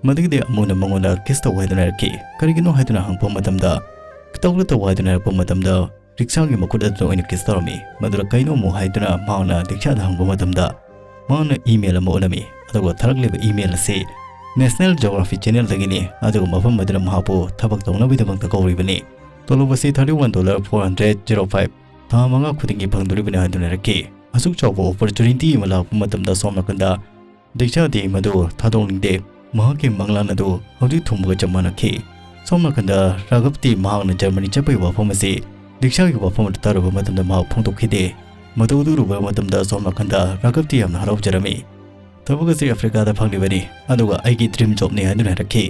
ꯃꯗꯨꯒꯤꯗꯤ ꯑꯃꯨꯅ ꯃꯉꯣꯟꯗ ꯀꯤꯁ ꯇꯧ ꯍꯥꯏꯗꯨꯅ ꯍꯥꯏꯔꯛꯈꯤ꯫ ꯀꯔꯤꯒꯤꯅꯣ ꯍꯥꯏꯗꯨꯅ ꯍꯪꯕ ꯃꯇꯝꯗ, ꯇꯧꯔ ꯇꯧ ꯍꯥꯏꯗꯨꯅ ꯍꯥꯏꯔꯛꯄ ꯃꯇꯝꯗ ꯗꯤꯛꯁꯥꯒꯤ ꯃꯈꯨꯠ ꯑꯗꯨꯗ ꯑꯣꯏꯅ ꯀꯤꯁ ꯇꯧꯔꯝꯃꯤ꯫ ꯃꯗꯨꯗ ꯀꯩꯅꯣ ꯑꯃꯨꯛ ꯍꯥꯏꯗꯨꯅ ꯃꯍꯥꯛꯅ ꯗꯤꯛꯁꯥꯗ ꯍꯪꯕ ꯃꯇꯝꯗ ꯃꯍꯥꯛꯅ ꯏꯃꯦꯜ ꯑꯃ ꯎꯠꯂꯝꯃꯤ꯫ ꯑꯗꯨꯒ ꯊꯥꯔꯛꯂꯤꯕ ꯏꯃꯦꯜ ꯑꯁꯤ National Geography ꯆꯦꯅꯦꯜꯗꯒꯤꯅꯤ꯫ ꯑꯗꯨꯒ ꯃꯐꯝ ꯑꯗꯨꯗ ꯃꯍꯥꯛꯄꯨ ꯊꯕꯛ ꯇꯧꯅꯕꯒꯤꯗꯃꯛꯇ ꯀꯧꯔꯤꯕꯅꯤ꯫ ꯇꯣꯂꯣꯞ ꯑꯁꯤ thirty one dollar four hundred zero five ꯊꯥ ꯃꯉꯥ ꯈꯨꯗꯤꯡꯒꯤ ꯐꯪꯗꯣꯔꯤꯕꯅꯤ ꯍꯥꯏꯗꯨꯅ ꯍꯥꯏꯔꯛꯈꯤ꯫ ꯑꯁꯨꯛ ꯆꯥꯎꯕ ꯑꯣꯄꯣꯔꯆꯨꯅꯤꯇꯤ ꯑꯃ ꯂꯥꯛꯄ ꯃꯇꯝꯗ ꯁꯣꯝ ꯅꯥꯀꯟꯗ ꯗꯤꯛꯁꯥꯗꯤ ꯃꯗꯨ ꯊꯥꯗꯣꯛꯅꯤꯡꯗꯦ꯫ ꯃꯍꯥꯛꯀꯤ ꯃꯪꯂꯥꯟ ꯑꯗꯨ ꯍꯧꯖꯤꯛ ꯊꯨꯡꯕꯒ ꯆꯞ ꯃꯥꯟꯅꯈꯤ꯫ ꯁꯣꯝ ꯅꯥꯀꯟꯗ ꯔꯥꯒꯞꯇꯤ ꯃꯍꯥꯛꯅ ꯖꯔꯃꯅꯤ ꯆꯠꯄꯒꯤ ꯋꯥꯐꯝ ꯑꯁꯤ ꯗꯤꯛꯁꯥꯒꯤ ꯋꯥꯐꯝ ꯑꯗꯨ ꯇꯥꯔꯨꯕ ꯃꯇꯝꯗ ꯃꯍꯥꯛ ꯐꯣꯡꯗꯣꯛꯈꯤꯗꯦ꯫ ꯃꯗꯨ ꯑꯗꯨ ꯎꯔꯨꯕ ꯃꯇꯝꯗ ꯁꯣꯝ ꯅꯥꯀꯟꯗ ꯔꯥꯒꯞꯇꯤ ꯌꯥꯝꯅ ꯍꯔꯥꯎꯖꯔꯝꯃꯤ꯫ ꯊꯕꯛ ꯑꯁꯤ ꯑꯐ꯭ꯔꯤꯀꯥꯗ ꯐꯪꯂꯤꯕꯅꯤ, ꯑꯗꯨꯒ ꯑꯩꯒꯤ ꯗ꯭ꯔꯤꯝ ꯖꯣꯕꯅꯤ ꯍꯥꯏꯗꯨꯅ ꯍꯥꯏꯔꯛꯈꯤ꯫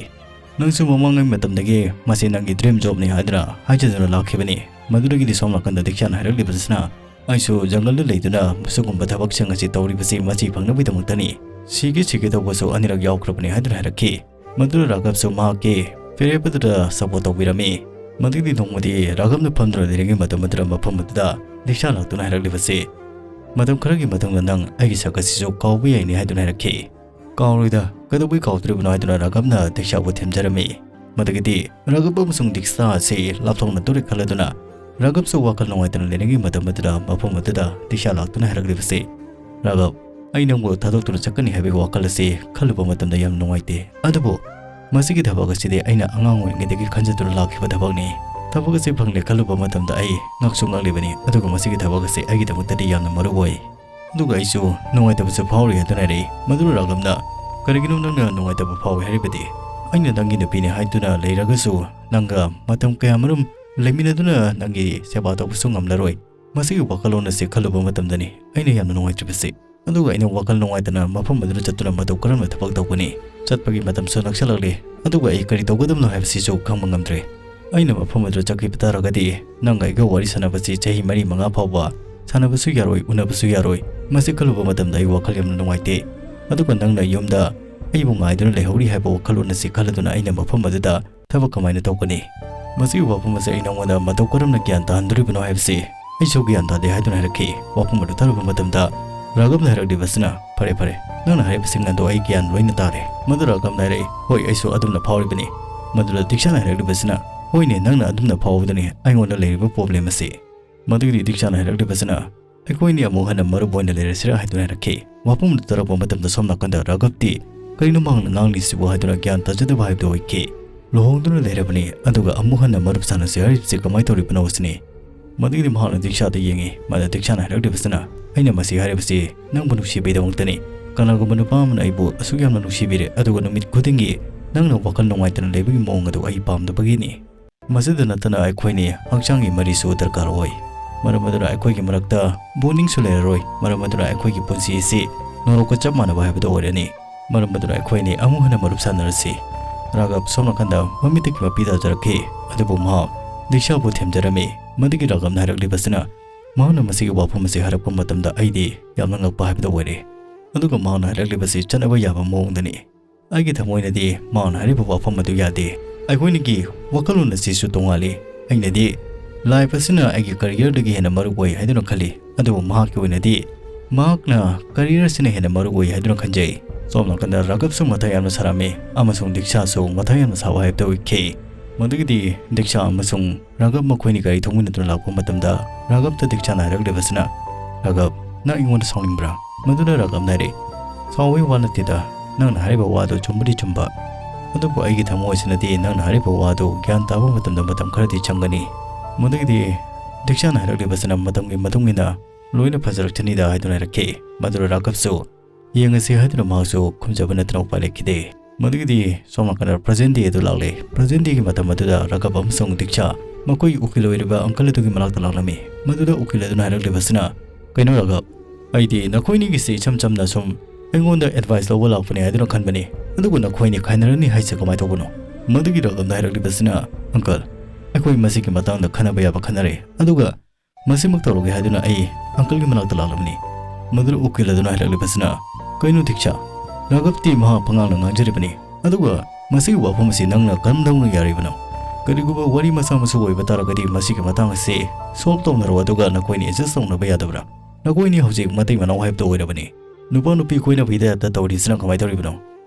ꯅꯪꯁꯨ ꯃꯃꯥꯡꯉꯩ ꯃꯇꯝꯗꯒꯤ ꯃꯁꯤ ꯅꯪꯒꯤ ꯗ꯭ꯔꯤꯝ ꯖꯣꯕꯅꯤ ꯍꯥꯏꯗꯨꯅ ꯍꯥꯏꯖꯗꯨꯅ ꯂꯥꯛꯈꯤꯕꯅꯤ꯫ ꯃꯗꯨꯗꯒꯤꯗꯤ ꯁꯣꯝ ꯅꯥꯀꯟꯗ ꯗꯤꯛꯁꯥꯅ ꯍꯥꯏꯔꯛꯂꯤꯕꯁꯤꯅ, ꯑꯩꯁꯨ ꯖꯪꯒꯜꯗ ꯂꯩꯗꯨꯅ ꯁꯤꯒꯨꯝꯕ ꯊꯕꯛꯁꯤꯡ ꯑꯁꯤ ꯇꯧꯔꯤꯕꯁꯤ ꯃꯁꯤ ꯐꯪꯅꯕꯒꯤꯗꯃꯛꯇꯅꯤ꯫ ꯁꯤꯒꯦ ꯁꯤꯒꯦ ꯇꯧꯕꯁꯨ ꯑꯅꯤꯔꯛ ꯌꯥꯎꯈ꯭ꯔꯕꯅꯤ ꯍꯥꯏꯗꯨꯅ ꯍꯥꯏꯔꯛꯈꯤ꯫ ꯃꯗꯨꯗ ꯔꯥꯒꯞꯁꯨ ꯃꯍꯥꯛꯀꯤ ꯐꯤꯔꯦꯞ ꯑꯗꯨꯗ ꯁꯄꯣꯔꯠ ꯇꯧꯕꯤꯔꯝꯃꯤ꯫ ꯃꯗꯨꯒꯤ ꯅꯣꯡꯃꯗꯤ ꯔꯥꯒꯞꯅ ꯐꯝꯗꯨꯅ ꯂꯩꯔꯤꯉꯩ ꯃꯇꯝ ꯑꯗꯨꯗ ꯃꯐꯝ ꯑꯗꯨꯗ ꯗꯤꯛꯁꯥ ꯂꯥꯛꯇꯨꯅ ꯍꯥꯏꯔꯛꯂꯤꯕꯁꯤ, ꯃꯇꯝ ꯈꯔꯒꯤ ꯃꯇꯨꯡꯗ ꯅꯪ ꯑꯩꯒꯤ ꯁꯛ ꯑꯁꯤꯁꯨ ꯀꯥꯎꯕ ꯌꯥꯏꯅꯤ ꯍꯥꯏꯗꯨꯅ ꯍꯥꯏꯔꯛꯈꯤ꯫ ꯀꯥꯎꯔꯣꯏꯗ, ꯀꯩꯗꯧꯕꯩ ꯀꯥꯎꯗꯣꯔꯤꯕꯅꯣ ꯍꯥꯏꯗꯨꯅ ꯔꯥꯒꯞꯅ ꯗꯤꯛꯁꯥꯕꯨ ꯊꯦꯝꯖꯔꯝꯃꯤ꯫ ꯃꯗꯨꯒꯤꯗꯤ ꯔꯥꯒꯞ ꯑꯃꯁꯨꯡ ꯗꯤꯛꯁꯥ ꯑꯁꯤ ꯂꯥꯞꯊꯣꯛꯅꯗꯣꯔꯦ ꯈꯜꯂꯗꯨꯅ ꯔꯥꯒꯞꯁꯨ ꯋꯥꯈꯜ ꯅꯨꯡꯉꯥꯏꯇꯅ ꯂꯩꯔꯤꯉꯩ ꯃꯇꯝ ꯑꯗꯨꯗ ꯃꯐꯝ ꯑꯗꯨꯗ ꯗꯤꯛꯁꯥ ꯂꯥꯛꯇꯨꯅ ꯍꯥꯏꯔꯛꯂꯤꯕꯁꯤ, ꯔꯥꯒꯞ, ꯑꯩ ꯅꯪꯕꯨ ꯊꯥꯗꯣꯛꯇꯨꯅ ꯆꯠꯀꯅꯤ ꯍꯥꯏꯕꯒꯤ ꯋꯥꯈꯜ ꯑꯁꯤ ꯈꯜꯂꯨꯕ ꯃꯇꯝꯗ ꯌꯥꯝ ꯅꯨꯡꯉꯥꯏꯇꯦ꯫ ꯑꯗꯨꯕꯨ ꯃꯁꯤꯒꯤ ꯊꯕꯛ ꯑꯁꯤꯗꯤ ꯑꯩꯅ ꯑꯉꯥꯡ ꯑꯣꯏꯔꯤꯉꯩꯗꯒꯤ ꯈꯟꯖꯗꯨꯅ ꯂꯥꯛꯈꯤꯕ ꯊꯕꯛꯅꯤ꯫ ꯊꯕꯛ ꯑꯁꯤ ꯐꯪꯂꯦ ꯈꯜꯂꯨꯕ ꯃꯇꯝꯗ ꯑꯩ ꯉꯛꯁꯨ ꯉꯛꯂꯤꯕꯅꯤ, ꯑꯗꯨꯒ ꯃꯁꯤꯒꯤ ꯊꯕꯛ ꯑꯁꯤ ꯑꯩꯒꯤꯗꯃꯛꯇꯗꯤ ꯌꯥꯝꯅ ꯃꯔꯨ ꯑꯣꯏ꯫ ꯑꯗꯨꯒ ꯑꯩꯁꯨ ꯅꯨꯡꯉꯥꯏꯇꯕꯁꯨ ꯐꯥꯎꯔꯤ ꯍꯥꯏꯗꯨꯅ ꯍꯥꯏꯔꯛꯏ꯫ ꯃꯗꯨꯗ ꯔꯥꯒꯞꯅ, ꯀꯔꯤꯒꯤꯅꯣ ꯅꯪꯅ ꯅꯨꯡꯉꯥꯏꯇꯕ ꯐꯥꯎꯏ ꯍꯥꯏꯔꯤꯕꯗꯤ? ꯑꯩꯅ ꯅꯪꯒꯤ ꯅꯨꯄꯤꯅꯤ ꯍꯥꯏꯗꯨꯅ ꯂꯩꯔꯒꯁꯨ ꯅꯪꯒ ꯃꯇꯝ ꯀꯌꯥꯃꯔꯨꯝ ꯂꯩꯃꯤꯟꯅꯗꯨꯅ ꯅꯪꯒꯤ ꯁꯦꯕꯥ ꯇꯧꯕꯁꯨ ꯉꯝꯂꯔꯣꯏ꯫ ꯃꯁꯤꯒꯤ ꯋꯥꯈꯜꯂꯣꯟ ꯑꯁꯤ ꯈꯜꯂꯨꯕ ꯃꯇꯝꯗꯅꯤ ꯑꯩꯅ ꯌꯥꯝꯅ ꯅꯨꯡꯉꯥꯏꯇ꯭ꯔꯤꯕꯁꯤ꯫ ꯑꯗꯨꯒ ꯑꯩꯅ ꯋꯥꯈꯜ ꯅꯨꯡꯉꯥꯏꯇꯅ ꯃꯐꯝ ꯑꯗꯨꯗ ꯆꯠꯇꯨꯅ ꯃꯇꯧ ꯀꯔꯝꯅ ꯊꯕꯛ ꯇꯧꯒꯅꯤ? ꯆꯠꯄꯒꯤ ꯃꯇꯝꯁꯨ ꯅꯛꯁꯜꯂꯛꯂꯦ, ꯑꯗꯨꯒ ꯑꯩ ꯀꯔꯤ ꯇꯧꯒꯗꯕꯅꯣ ꯍꯥꯏꯕꯁꯤꯁꯨ ꯈꯪꯕ ꯉꯝꯗ꯭ꯔꯦ꯫ ꯑꯩꯅ ꯃꯐꯝ ꯑꯗꯨꯗ ꯆꯠꯈꯤꯕ ꯇꯥꯔꯒꯗꯤ ꯅꯪꯒ ꯑꯩꯒ ꯋꯥꯔꯤ ꯁꯥꯟꯅꯕꯁꯤ ꯆꯍꯤ ꯃꯔꯤ ꯃꯉꯥ ꯐꯥꯎꯕ ꯁꯥꯟꯅꯕꯁꯨ ꯌꯥꯔꯣꯏ, ꯎꯅꯕꯁꯨ ꯌꯥꯔꯣꯏ꯫ ꯃꯁꯤ ꯈꯜꯂꯨꯕ ꯃꯇꯝꯗ ꯑꯩ ꯋꯥꯈꯜ ꯌꯥꯝꯅ ꯅꯨꯡꯉꯥꯏꯇꯦ꯫ ꯑꯗꯨꯒ ꯅꯪꯅ ꯌꯨꯝꯗ ꯑꯩꯕꯨ ꯉꯥꯏꯗꯨꯅ ꯂꯩꯍꯧꯔꯤ ꯍꯥꯏꯕ ꯋꯥꯈꯜꯂꯣꯟ ꯑꯁꯤ ꯈꯜꯂꯗꯨꯅ ꯑꯩꯅ ꯃꯐꯝ ꯑꯗꯨꯗ ꯊꯕꯛ ꯀꯃꯥꯏꯅ ꯇꯧꯒꯅꯤ? ꯃꯁꯤꯒꯤ ꯋꯥꯐꯝ ꯑꯁꯤ ꯑꯩ ꯅꯉꯣꯟꯗ ꯃꯇꯧ ꯀꯔꯝꯅ ꯒ꯭ꯌꯥꯟ ꯇꯥꯍꯟꯗꯣꯔꯤꯕꯅꯣ ꯍꯥꯏꯕꯁꯤ ꯑꯩꯁꯨ ꯒ꯭ꯌꯥꯟ ꯇꯥꯗꯦ ꯍꯥꯏꯗꯨꯅ ꯍꯥꯏꯔꯛꯈꯤ꯫ ꯋꯥꯐꯝ ꯑꯗꯨ ꯇꯥꯔꯨꯕ ꯃꯇꯝꯗ ꯔꯥꯘꯕꯅ ꯍꯥꯏꯔꯛꯂꯤꯕꯁꯤꯅ, "ꯐꯔꯦ, ꯐꯔꯦ, ꯅꯪꯅ ꯍꯥꯏꯔꯤꯕꯁꯤꯡ ꯑꯗꯣ ꯑꯩ ꯒ꯭ꯌꯥꯟ ꯂꯣꯏꯅ ꯇꯥꯔꯦ"꯫ ꯃꯗꯨ ꯔꯥꯘꯕꯅ ꯍꯥꯏꯔꯛꯏ, "ꯍꯣꯏ, ꯑꯩꯁꯨ ꯑꯗꯨꯝꯅ ꯐꯥꯎꯔꯤꯕꯅꯤ"꯫ ꯃꯗꯨꯗ ꯗꯤꯛꯁꯥꯅ ꯍꯥꯏꯔꯛꯂꯤꯕꯁꯤꯅ, "ꯍꯣꯏꯅꯦ, ꯅꯪꯅ ꯑꯗꯨꯝꯅ ꯐꯥꯎꯕꯗꯨꯅꯤ ꯑꯩꯉꯣꯟꯗ ꯂꯩꯔꯤꯕ ꯄ꯭ꯔꯣꯕ꯭ꯂꯦꯝ ꯑꯁꯤ"꯫ ꯃꯗꯨꯒꯤꯗꯤ ꯗꯤꯛꯁꯥꯅ ꯍꯥꯏꯔꯛꯂꯤꯕꯁꯤꯅ, "ꯑꯩꯈꯣꯏꯅꯤ ꯑꯃꯨꯛ ꯍꯟꯅ ꯃꯔꯨꯞ ꯑꯣꯏꯅ ꯂꯩꯔꯁꯤꯔꯥ?" ꯍꯥꯏꯗꯨꯅ ꯍꯥꯏꯔꯛꯈꯤ꯫ ꯋꯥꯐꯝ ꯑꯗꯨ ꯇꯥꯔꯛꯄ ꯃꯇꯝꯗ ꯁꯣꯝ ꯅꯥꯀꯟꯗ ꯔꯥꯘꯕꯇꯤ, "ꯀꯔꯤꯅꯣ ꯃꯍꯥꯛꯅ ꯉꯥꯡꯂꯤꯁꯤꯕꯨ?" ꯍꯥꯏꯗꯨꯅ ꯒ꯭ꯌꯥꯟ ꯇꯥꯖꯗꯕ ꯍꯥꯏꯕꯗꯨ ꯑꯣꯏꯈꯤ꯫ ꯂꯨꯍꯣꯡꯗꯨꯅ ꯂꯩꯔꯕꯅꯤ, ꯑꯗꯨꯒ ꯑꯃꯨꯛ ꯍꯟꯅ ꯃꯔꯨꯞ ꯁꯥꯟꯅꯁꯤ ꯍꯥꯏꯔꯤꯕꯁꯤ ꯀꯃꯥꯏꯅ ꯇꯧꯔꯤꯕꯅꯣ ꯁꯤꯅꯤ꯫ ꯃꯗꯨꯒꯤꯗꯤ ꯃꯍꯥꯛꯅ ꯗꯤꯛꯁꯥꯗ ꯌꯦꯡꯉꯤ꯫ ꯃꯗ ꯗꯤꯛꯁꯥꯅ ꯍꯥꯏꯔꯛꯂꯤꯕꯁꯤꯅ, "ꯑꯩꯅ ꯃꯁꯤ ꯍꯥꯏꯔꯤꯕꯁꯤ ꯅꯪꯕꯨ ꯅꯨꯡꯁꯤꯕꯒꯤꯗꯃꯛꯇꯅꯤ꯫ ꯀꯅꯥꯒꯨꯝꯕ ꯅꯨꯄꯥ ꯑꯃꯅ ꯑꯩꯕꯨ ꯑꯁꯨꯛ ꯌꯥꯝꯅ ꯅꯨꯡꯁꯤꯕꯤꯔꯦ, ꯑꯗꯨꯒ ꯅꯨꯃꯤꯠ ꯈꯨꯗꯤꯡꯒꯤ ꯅꯪꯅ ꯋꯥꯈꯜ ꯅꯨꯡꯉꯥꯏꯇꯅ ꯂꯩꯕꯒꯤ ꯃꯑꯣꯡ ꯑꯗꯨ ꯑꯩ ꯄꯥꯝꯗꯕꯒꯤꯅꯤ꯫ ꯃꯁꯤꯗ ꯅꯠꯇꯅ ꯑꯩꯈꯣꯏꯅꯤ ꯍꯛꯆꯥꯡꯒꯤ ꯃꯔꯤꯁꯨ ꯗꯔꯀꯥꯔ ꯑꯣꯏ꯫ ꯃꯔꯝ ꯑꯗꯨꯅ ꯑꯩꯈꯣꯏꯒꯤ ꯃꯔꯛꯇ ꯕꯣꯟꯗꯤꯡꯁꯨ ꯂꯩꯔꯔꯣꯏ꯫ ꯃꯔꯝ ꯑꯗꯨꯅ ꯑꯩꯈꯣꯏꯒꯤ ꯄꯨꯟꯁꯤ ꯑꯁꯤ ꯅꯣꯔꯣꯛꯀ ꯆꯞ ꯃꯥꯟꯅꯕ ꯍꯥꯏꯕꯗꯨ ꯑꯣꯏꯔꯅꯤ꯫ ꯃꯔꯝ ꯑꯗꯨꯅ ꯑꯩꯈꯣꯏꯅꯤ ꯑꯃꯨꯛ ꯍꯟꯅ ꯃꯔꯨꯞ ꯁꯥꯟꯅꯔꯁꯤ"꯫ ꯔꯥꯘꯕ ꯁꯣꯝ ꯅꯥꯀꯟꯗ ꯃꯃꯤꯠꯇꯒꯤ ꯃꯄꯤ ꯇꯥꯖꯔꯛꯈꯤ꯫ ꯑꯗꯨꯕꯨ ꯃꯍꯥꯛ ꯗꯤꯛꯁꯥꯕꯨ ꯊꯦꯝꯖꯔꯝꯃꯤ꯫ ꯃꯗꯨꯒꯤ ꯔꯥꯘꯕꯅ ꯍꯥꯏꯔꯛꯂꯤꯕꯁꯤꯅ, ꯃꯍꯥꯛꯅ ꯃꯁꯤꯒꯤ ꯋꯥꯐꯝ ꯑꯁꯤ ꯍꯥꯏꯔꯛꯄ ꯃꯇꯝꯗ ꯑꯩꯗꯤ ꯌꯥꯝꯅ ꯉꯛꯄ ꯍꯥꯏꯕꯗꯨ ꯑꯣꯏꯔꯦ꯫ ꯑꯗꯨꯒ ꯃꯍꯥꯛꯅ ꯍꯥꯏꯔꯛꯂꯤꯕꯁꯤ ꯆꯠꯅꯕ ꯌꯥꯕ ꯃꯑꯣꯡꯗꯅꯤ꯫ ꯑꯩꯒꯤ ꯊꯃꯣꯏꯅꯗꯤ ꯃꯍꯥꯛꯅ ꯍꯥꯏꯔꯤꯕ ꯋꯥꯐꯝ ꯑꯗꯨ ꯌꯥꯗꯦ꯫ ꯑꯩꯈꯣꯏꯅꯤꯒꯤ ꯋꯥꯈꯜꯂꯣꯟ ꯑꯁꯤꯁꯨ ꯇꯣꯉꯥꯜꯂꯤ꯫ ꯑꯩꯅꯗꯤ life ꯑꯁꯤꯅ ꯑꯩꯒꯤ careerꯗꯒꯤ ꯍꯦꯟꯅ ꯃꯔꯨ ꯑꯣꯏ ꯍꯥꯏꯗꯨꯅ ꯈꯜꯂꯤ, ꯑꯗꯨꯕꯨ ꯃꯍꯥꯛꯀꯤ ꯑꯣꯏꯅꯗꯤ ꯃꯍꯥꯛꯅ career ꯑꯁꯤꯅ ꯍꯦꯟꯅ ꯃꯔꯨ ꯑꯣꯏ ꯍꯥꯏꯗꯨꯅ ꯈꯟꯖꯩ꯫ ꯁꯣꯝ ꯅꯥꯀꯟꯗ ꯔꯥꯘꯕꯁꯨ ꯃꯊꯥ ꯌꯥꯝꯅ ꯁꯥꯔꯝꯃꯤ, ꯑꯃꯁꯨꯡ ꯗꯤꯛꯁꯥꯁꯨ ꯃꯊꯥ ꯌꯥꯝꯅ ꯁꯥꯕ ꯍꯥꯏꯕꯗꯨ ꯑꯣꯏꯈꯤ꯫ ꯃꯗꯨꯒꯤꯗꯤ ꯗꯤꯛꯁꯥ ꯑꯃꯁꯨꯡ ꯔꯥꯘꯕ ꯃꯈꯣꯏꯅꯤ ꯒꯥꯔꯤ ꯊꯧꯃꯤꯟꯅꯗꯨꯅ ꯂꯥꯛꯄ ꯃꯇꯝꯗ ꯔꯥꯘꯕꯇ ꯗꯤꯛꯁꯥꯅ ꯍꯥꯏꯔꯛꯂꯤꯕꯁꯤꯅ, "ꯔꯥꯘꯕ, ꯅꯪ ꯑꯩꯉꯣꯟꯗ ꯁꯥꯎꯅꯤꯡꯕ꯭ꯔꯥ?" ꯃꯗꯨꯗ ꯔꯥꯘꯕꯅ ꯍꯥꯏꯔꯛꯏ, "ꯁꯥꯎꯕꯒꯤ ꯋꯥ ꯅꯠꯇꯦꯗ, ꯅꯪꯅ ꯍꯥꯏꯔꯤꯕ ꯋꯥꯗꯨ ꯆꯨꯝꯕꯨꯗꯤ ꯆꯨꯝꯕ, ꯑꯗꯨꯕꯨ ꯑꯩꯒꯤ ꯊꯃꯣꯏꯁꯤꯅꯗꯤ ꯅꯪꯅ ꯍꯥꯏꯔꯤꯕ ꯋꯥꯗꯨ ꯒ꯭ꯌꯥꯟ ꯇꯥꯕ ꯃꯇꯝꯗ ꯃꯇꯝ ꯈꯔꯗꯤ ꯆꯪꯒꯅꯤ"꯫ ꯃꯗꯨꯒꯤꯗꯤ ꯗꯤꯛꯁꯥꯅ ꯍꯥꯏꯔꯛꯂꯤꯕꯁꯤꯅ ꯃꯇꯝꯒꯤ ꯃꯇꯨꯡ ꯏꯟꯅ ꯂꯣꯏꯅ ꯐꯖꯔꯛꯆꯅꯤꯗ ꯍꯥꯏꯗꯨꯅ ꯍꯥꯏꯔꯛꯈꯤ꯫ ꯃꯗꯨꯗ ꯔꯥꯘꯕꯁꯨ ꯌꯦꯡꯉꯁꯤ ꯍꯥꯏꯗꯨꯅ ꯃꯍꯥꯛꯁꯨ ꯈꯨꯝꯖꯕ ꯅꯠꯇꯅ ꯎꯄꯥꯏ ꯂꯩꯈꯤꯗꯦ꯫ ꯃꯗꯨꯒꯤꯗꯤ ꯁꯣꯝ ꯅꯥꯀꯟꯗ present day ꯑꯗꯨ ꯂꯥꯛꯂꯦ꯫ Present dayꯒꯤ ꯃꯇꯝ ꯑꯗꯨꯗ ꯔꯥꯘꯕ ꯑꯃꯁꯨꯡ ꯗꯤꯛꯁꯥ ꯃꯈꯣꯏꯒꯤ ꯎꯀꯤꯜ ꯑꯣꯏꯔꯤꯕ uncle ꯑꯗꯨꯒꯤ ꯃꯅꯥꯛꯇ ꯂꯥꯛꯂꯝꯃꯤ꯫ ꯃꯗꯨꯗ ꯎꯀꯤꯜ ꯑꯗꯨꯅ ꯍꯥꯏꯔꯛꯂꯤꯕꯁꯤꯅ, "ꯀꯩꯅꯣ ꯔꯥꯘꯕ, ꯑꯩꯗꯤ ꯅꯈꯣꯏꯅꯤꯒꯤꯁꯤ ꯏꯆꯝ ꯆꯝꯅ ꯁꯨꯝ ꯑꯩꯉꯣꯟꯗ ꯑꯦꯗꯚꯥꯏꯁ ꯂꯧꯕ ꯂꯥꯛꯄꯅꯦ ꯍꯥꯏꯗꯨꯅ ꯈꯟꯕꯅꯤ꯫ ꯑꯗꯨꯒ ꯅꯈꯣꯏꯅꯤ ꯈꯥꯏꯅꯔꯅꯤ ꯍꯥꯏꯁꯦ ꯀꯃꯥꯏꯅ ꯇꯧꯕꯅꯣ?" ꯃꯗꯨꯒꯤ ꯔꯥꯒꯞꯅ ꯍꯥꯏꯔꯛꯂꯤꯕꯁꯤꯅ, "ꯑꯪꯀꯜ, ꯑꯩꯈꯣꯏ ꯃꯁꯤꯒꯤ ꯃꯇꯥꯡꯗ ꯈꯟꯅꯕ ꯌꯥꯕ ꯈꯟꯅꯔꯦ, ꯑꯗꯨꯒ ꯃꯁꯤꯃꯛ ꯇꯧꯔꯒꯦ ꯍꯥꯏꯗꯨꯅ ꯑꯩ ꯑꯪꯀꯜꯒꯤ ꯃꯅꯥꯛꯇ ꯂꯥꯛꯂꯕꯅꯤ꯫" ꯃꯗꯨꯗ ꯎꯀꯤꯜ ꯑꯗꯨꯅ ꯍꯥꯏꯔꯛꯂꯤꯕꯁꯤꯅ, "ꯀꯩꯅꯣ ꯗꯤꯛꯁꯥ, ꯔꯥꯒꯞꯇꯤ ꯃꯍꯥꯛ ꯄꯉꯥꯡꯅ ꯉꯥꯡꯖꯔꯤꯕꯅꯤ, ꯑꯗꯨꯒ ꯃꯁꯤꯒꯤ ꯋꯥꯐꯝ ꯑꯁꯤ ꯅꯪꯅ ꯀꯔꯝꯗꯧꯅ ꯌꯥꯔꯤꯕꯅꯣ? ꯀꯔꯤꯒꯨꯝꯕ ꯋꯥꯔꯤ ꯃꯆꯥ ꯃꯁꯨ ꯑꯣꯏꯕ ꯇꯥꯔꯒꯗꯤ ꯃꯁꯤꯒꯤ ꯃꯇꯥꯡ ꯑꯁꯤ ꯁꯣꯜꯕ ꯇꯧꯅꯔꯣ, ꯑꯗꯨꯒ ꯅꯈꯣꯏꯅꯤ ꯑꯦꯗꯖꯁ ꯇꯧꯅꯕ ꯌꯥꯗꯕ꯭ꯔꯥ? ꯅꯈꯣꯏꯅꯤ ꯍꯧꯖꯤꯛ ꯃꯇꯩ ꯃꯅꯥꯎ ꯍꯥꯏꯕꯗꯨ ꯑꯣꯏꯔꯕꯅꯤ꯫ ꯅꯨꯄꯥ ꯅꯨꯄꯤ ꯀꯣꯏꯅꯕꯒꯤ ꯇꯥꯏꯞꯇ ꯇꯧꯔꯤꯁꯤꯅ ꯀꯃꯥꯏꯅ ꯇꯧꯔꯤꯕꯅꯣ?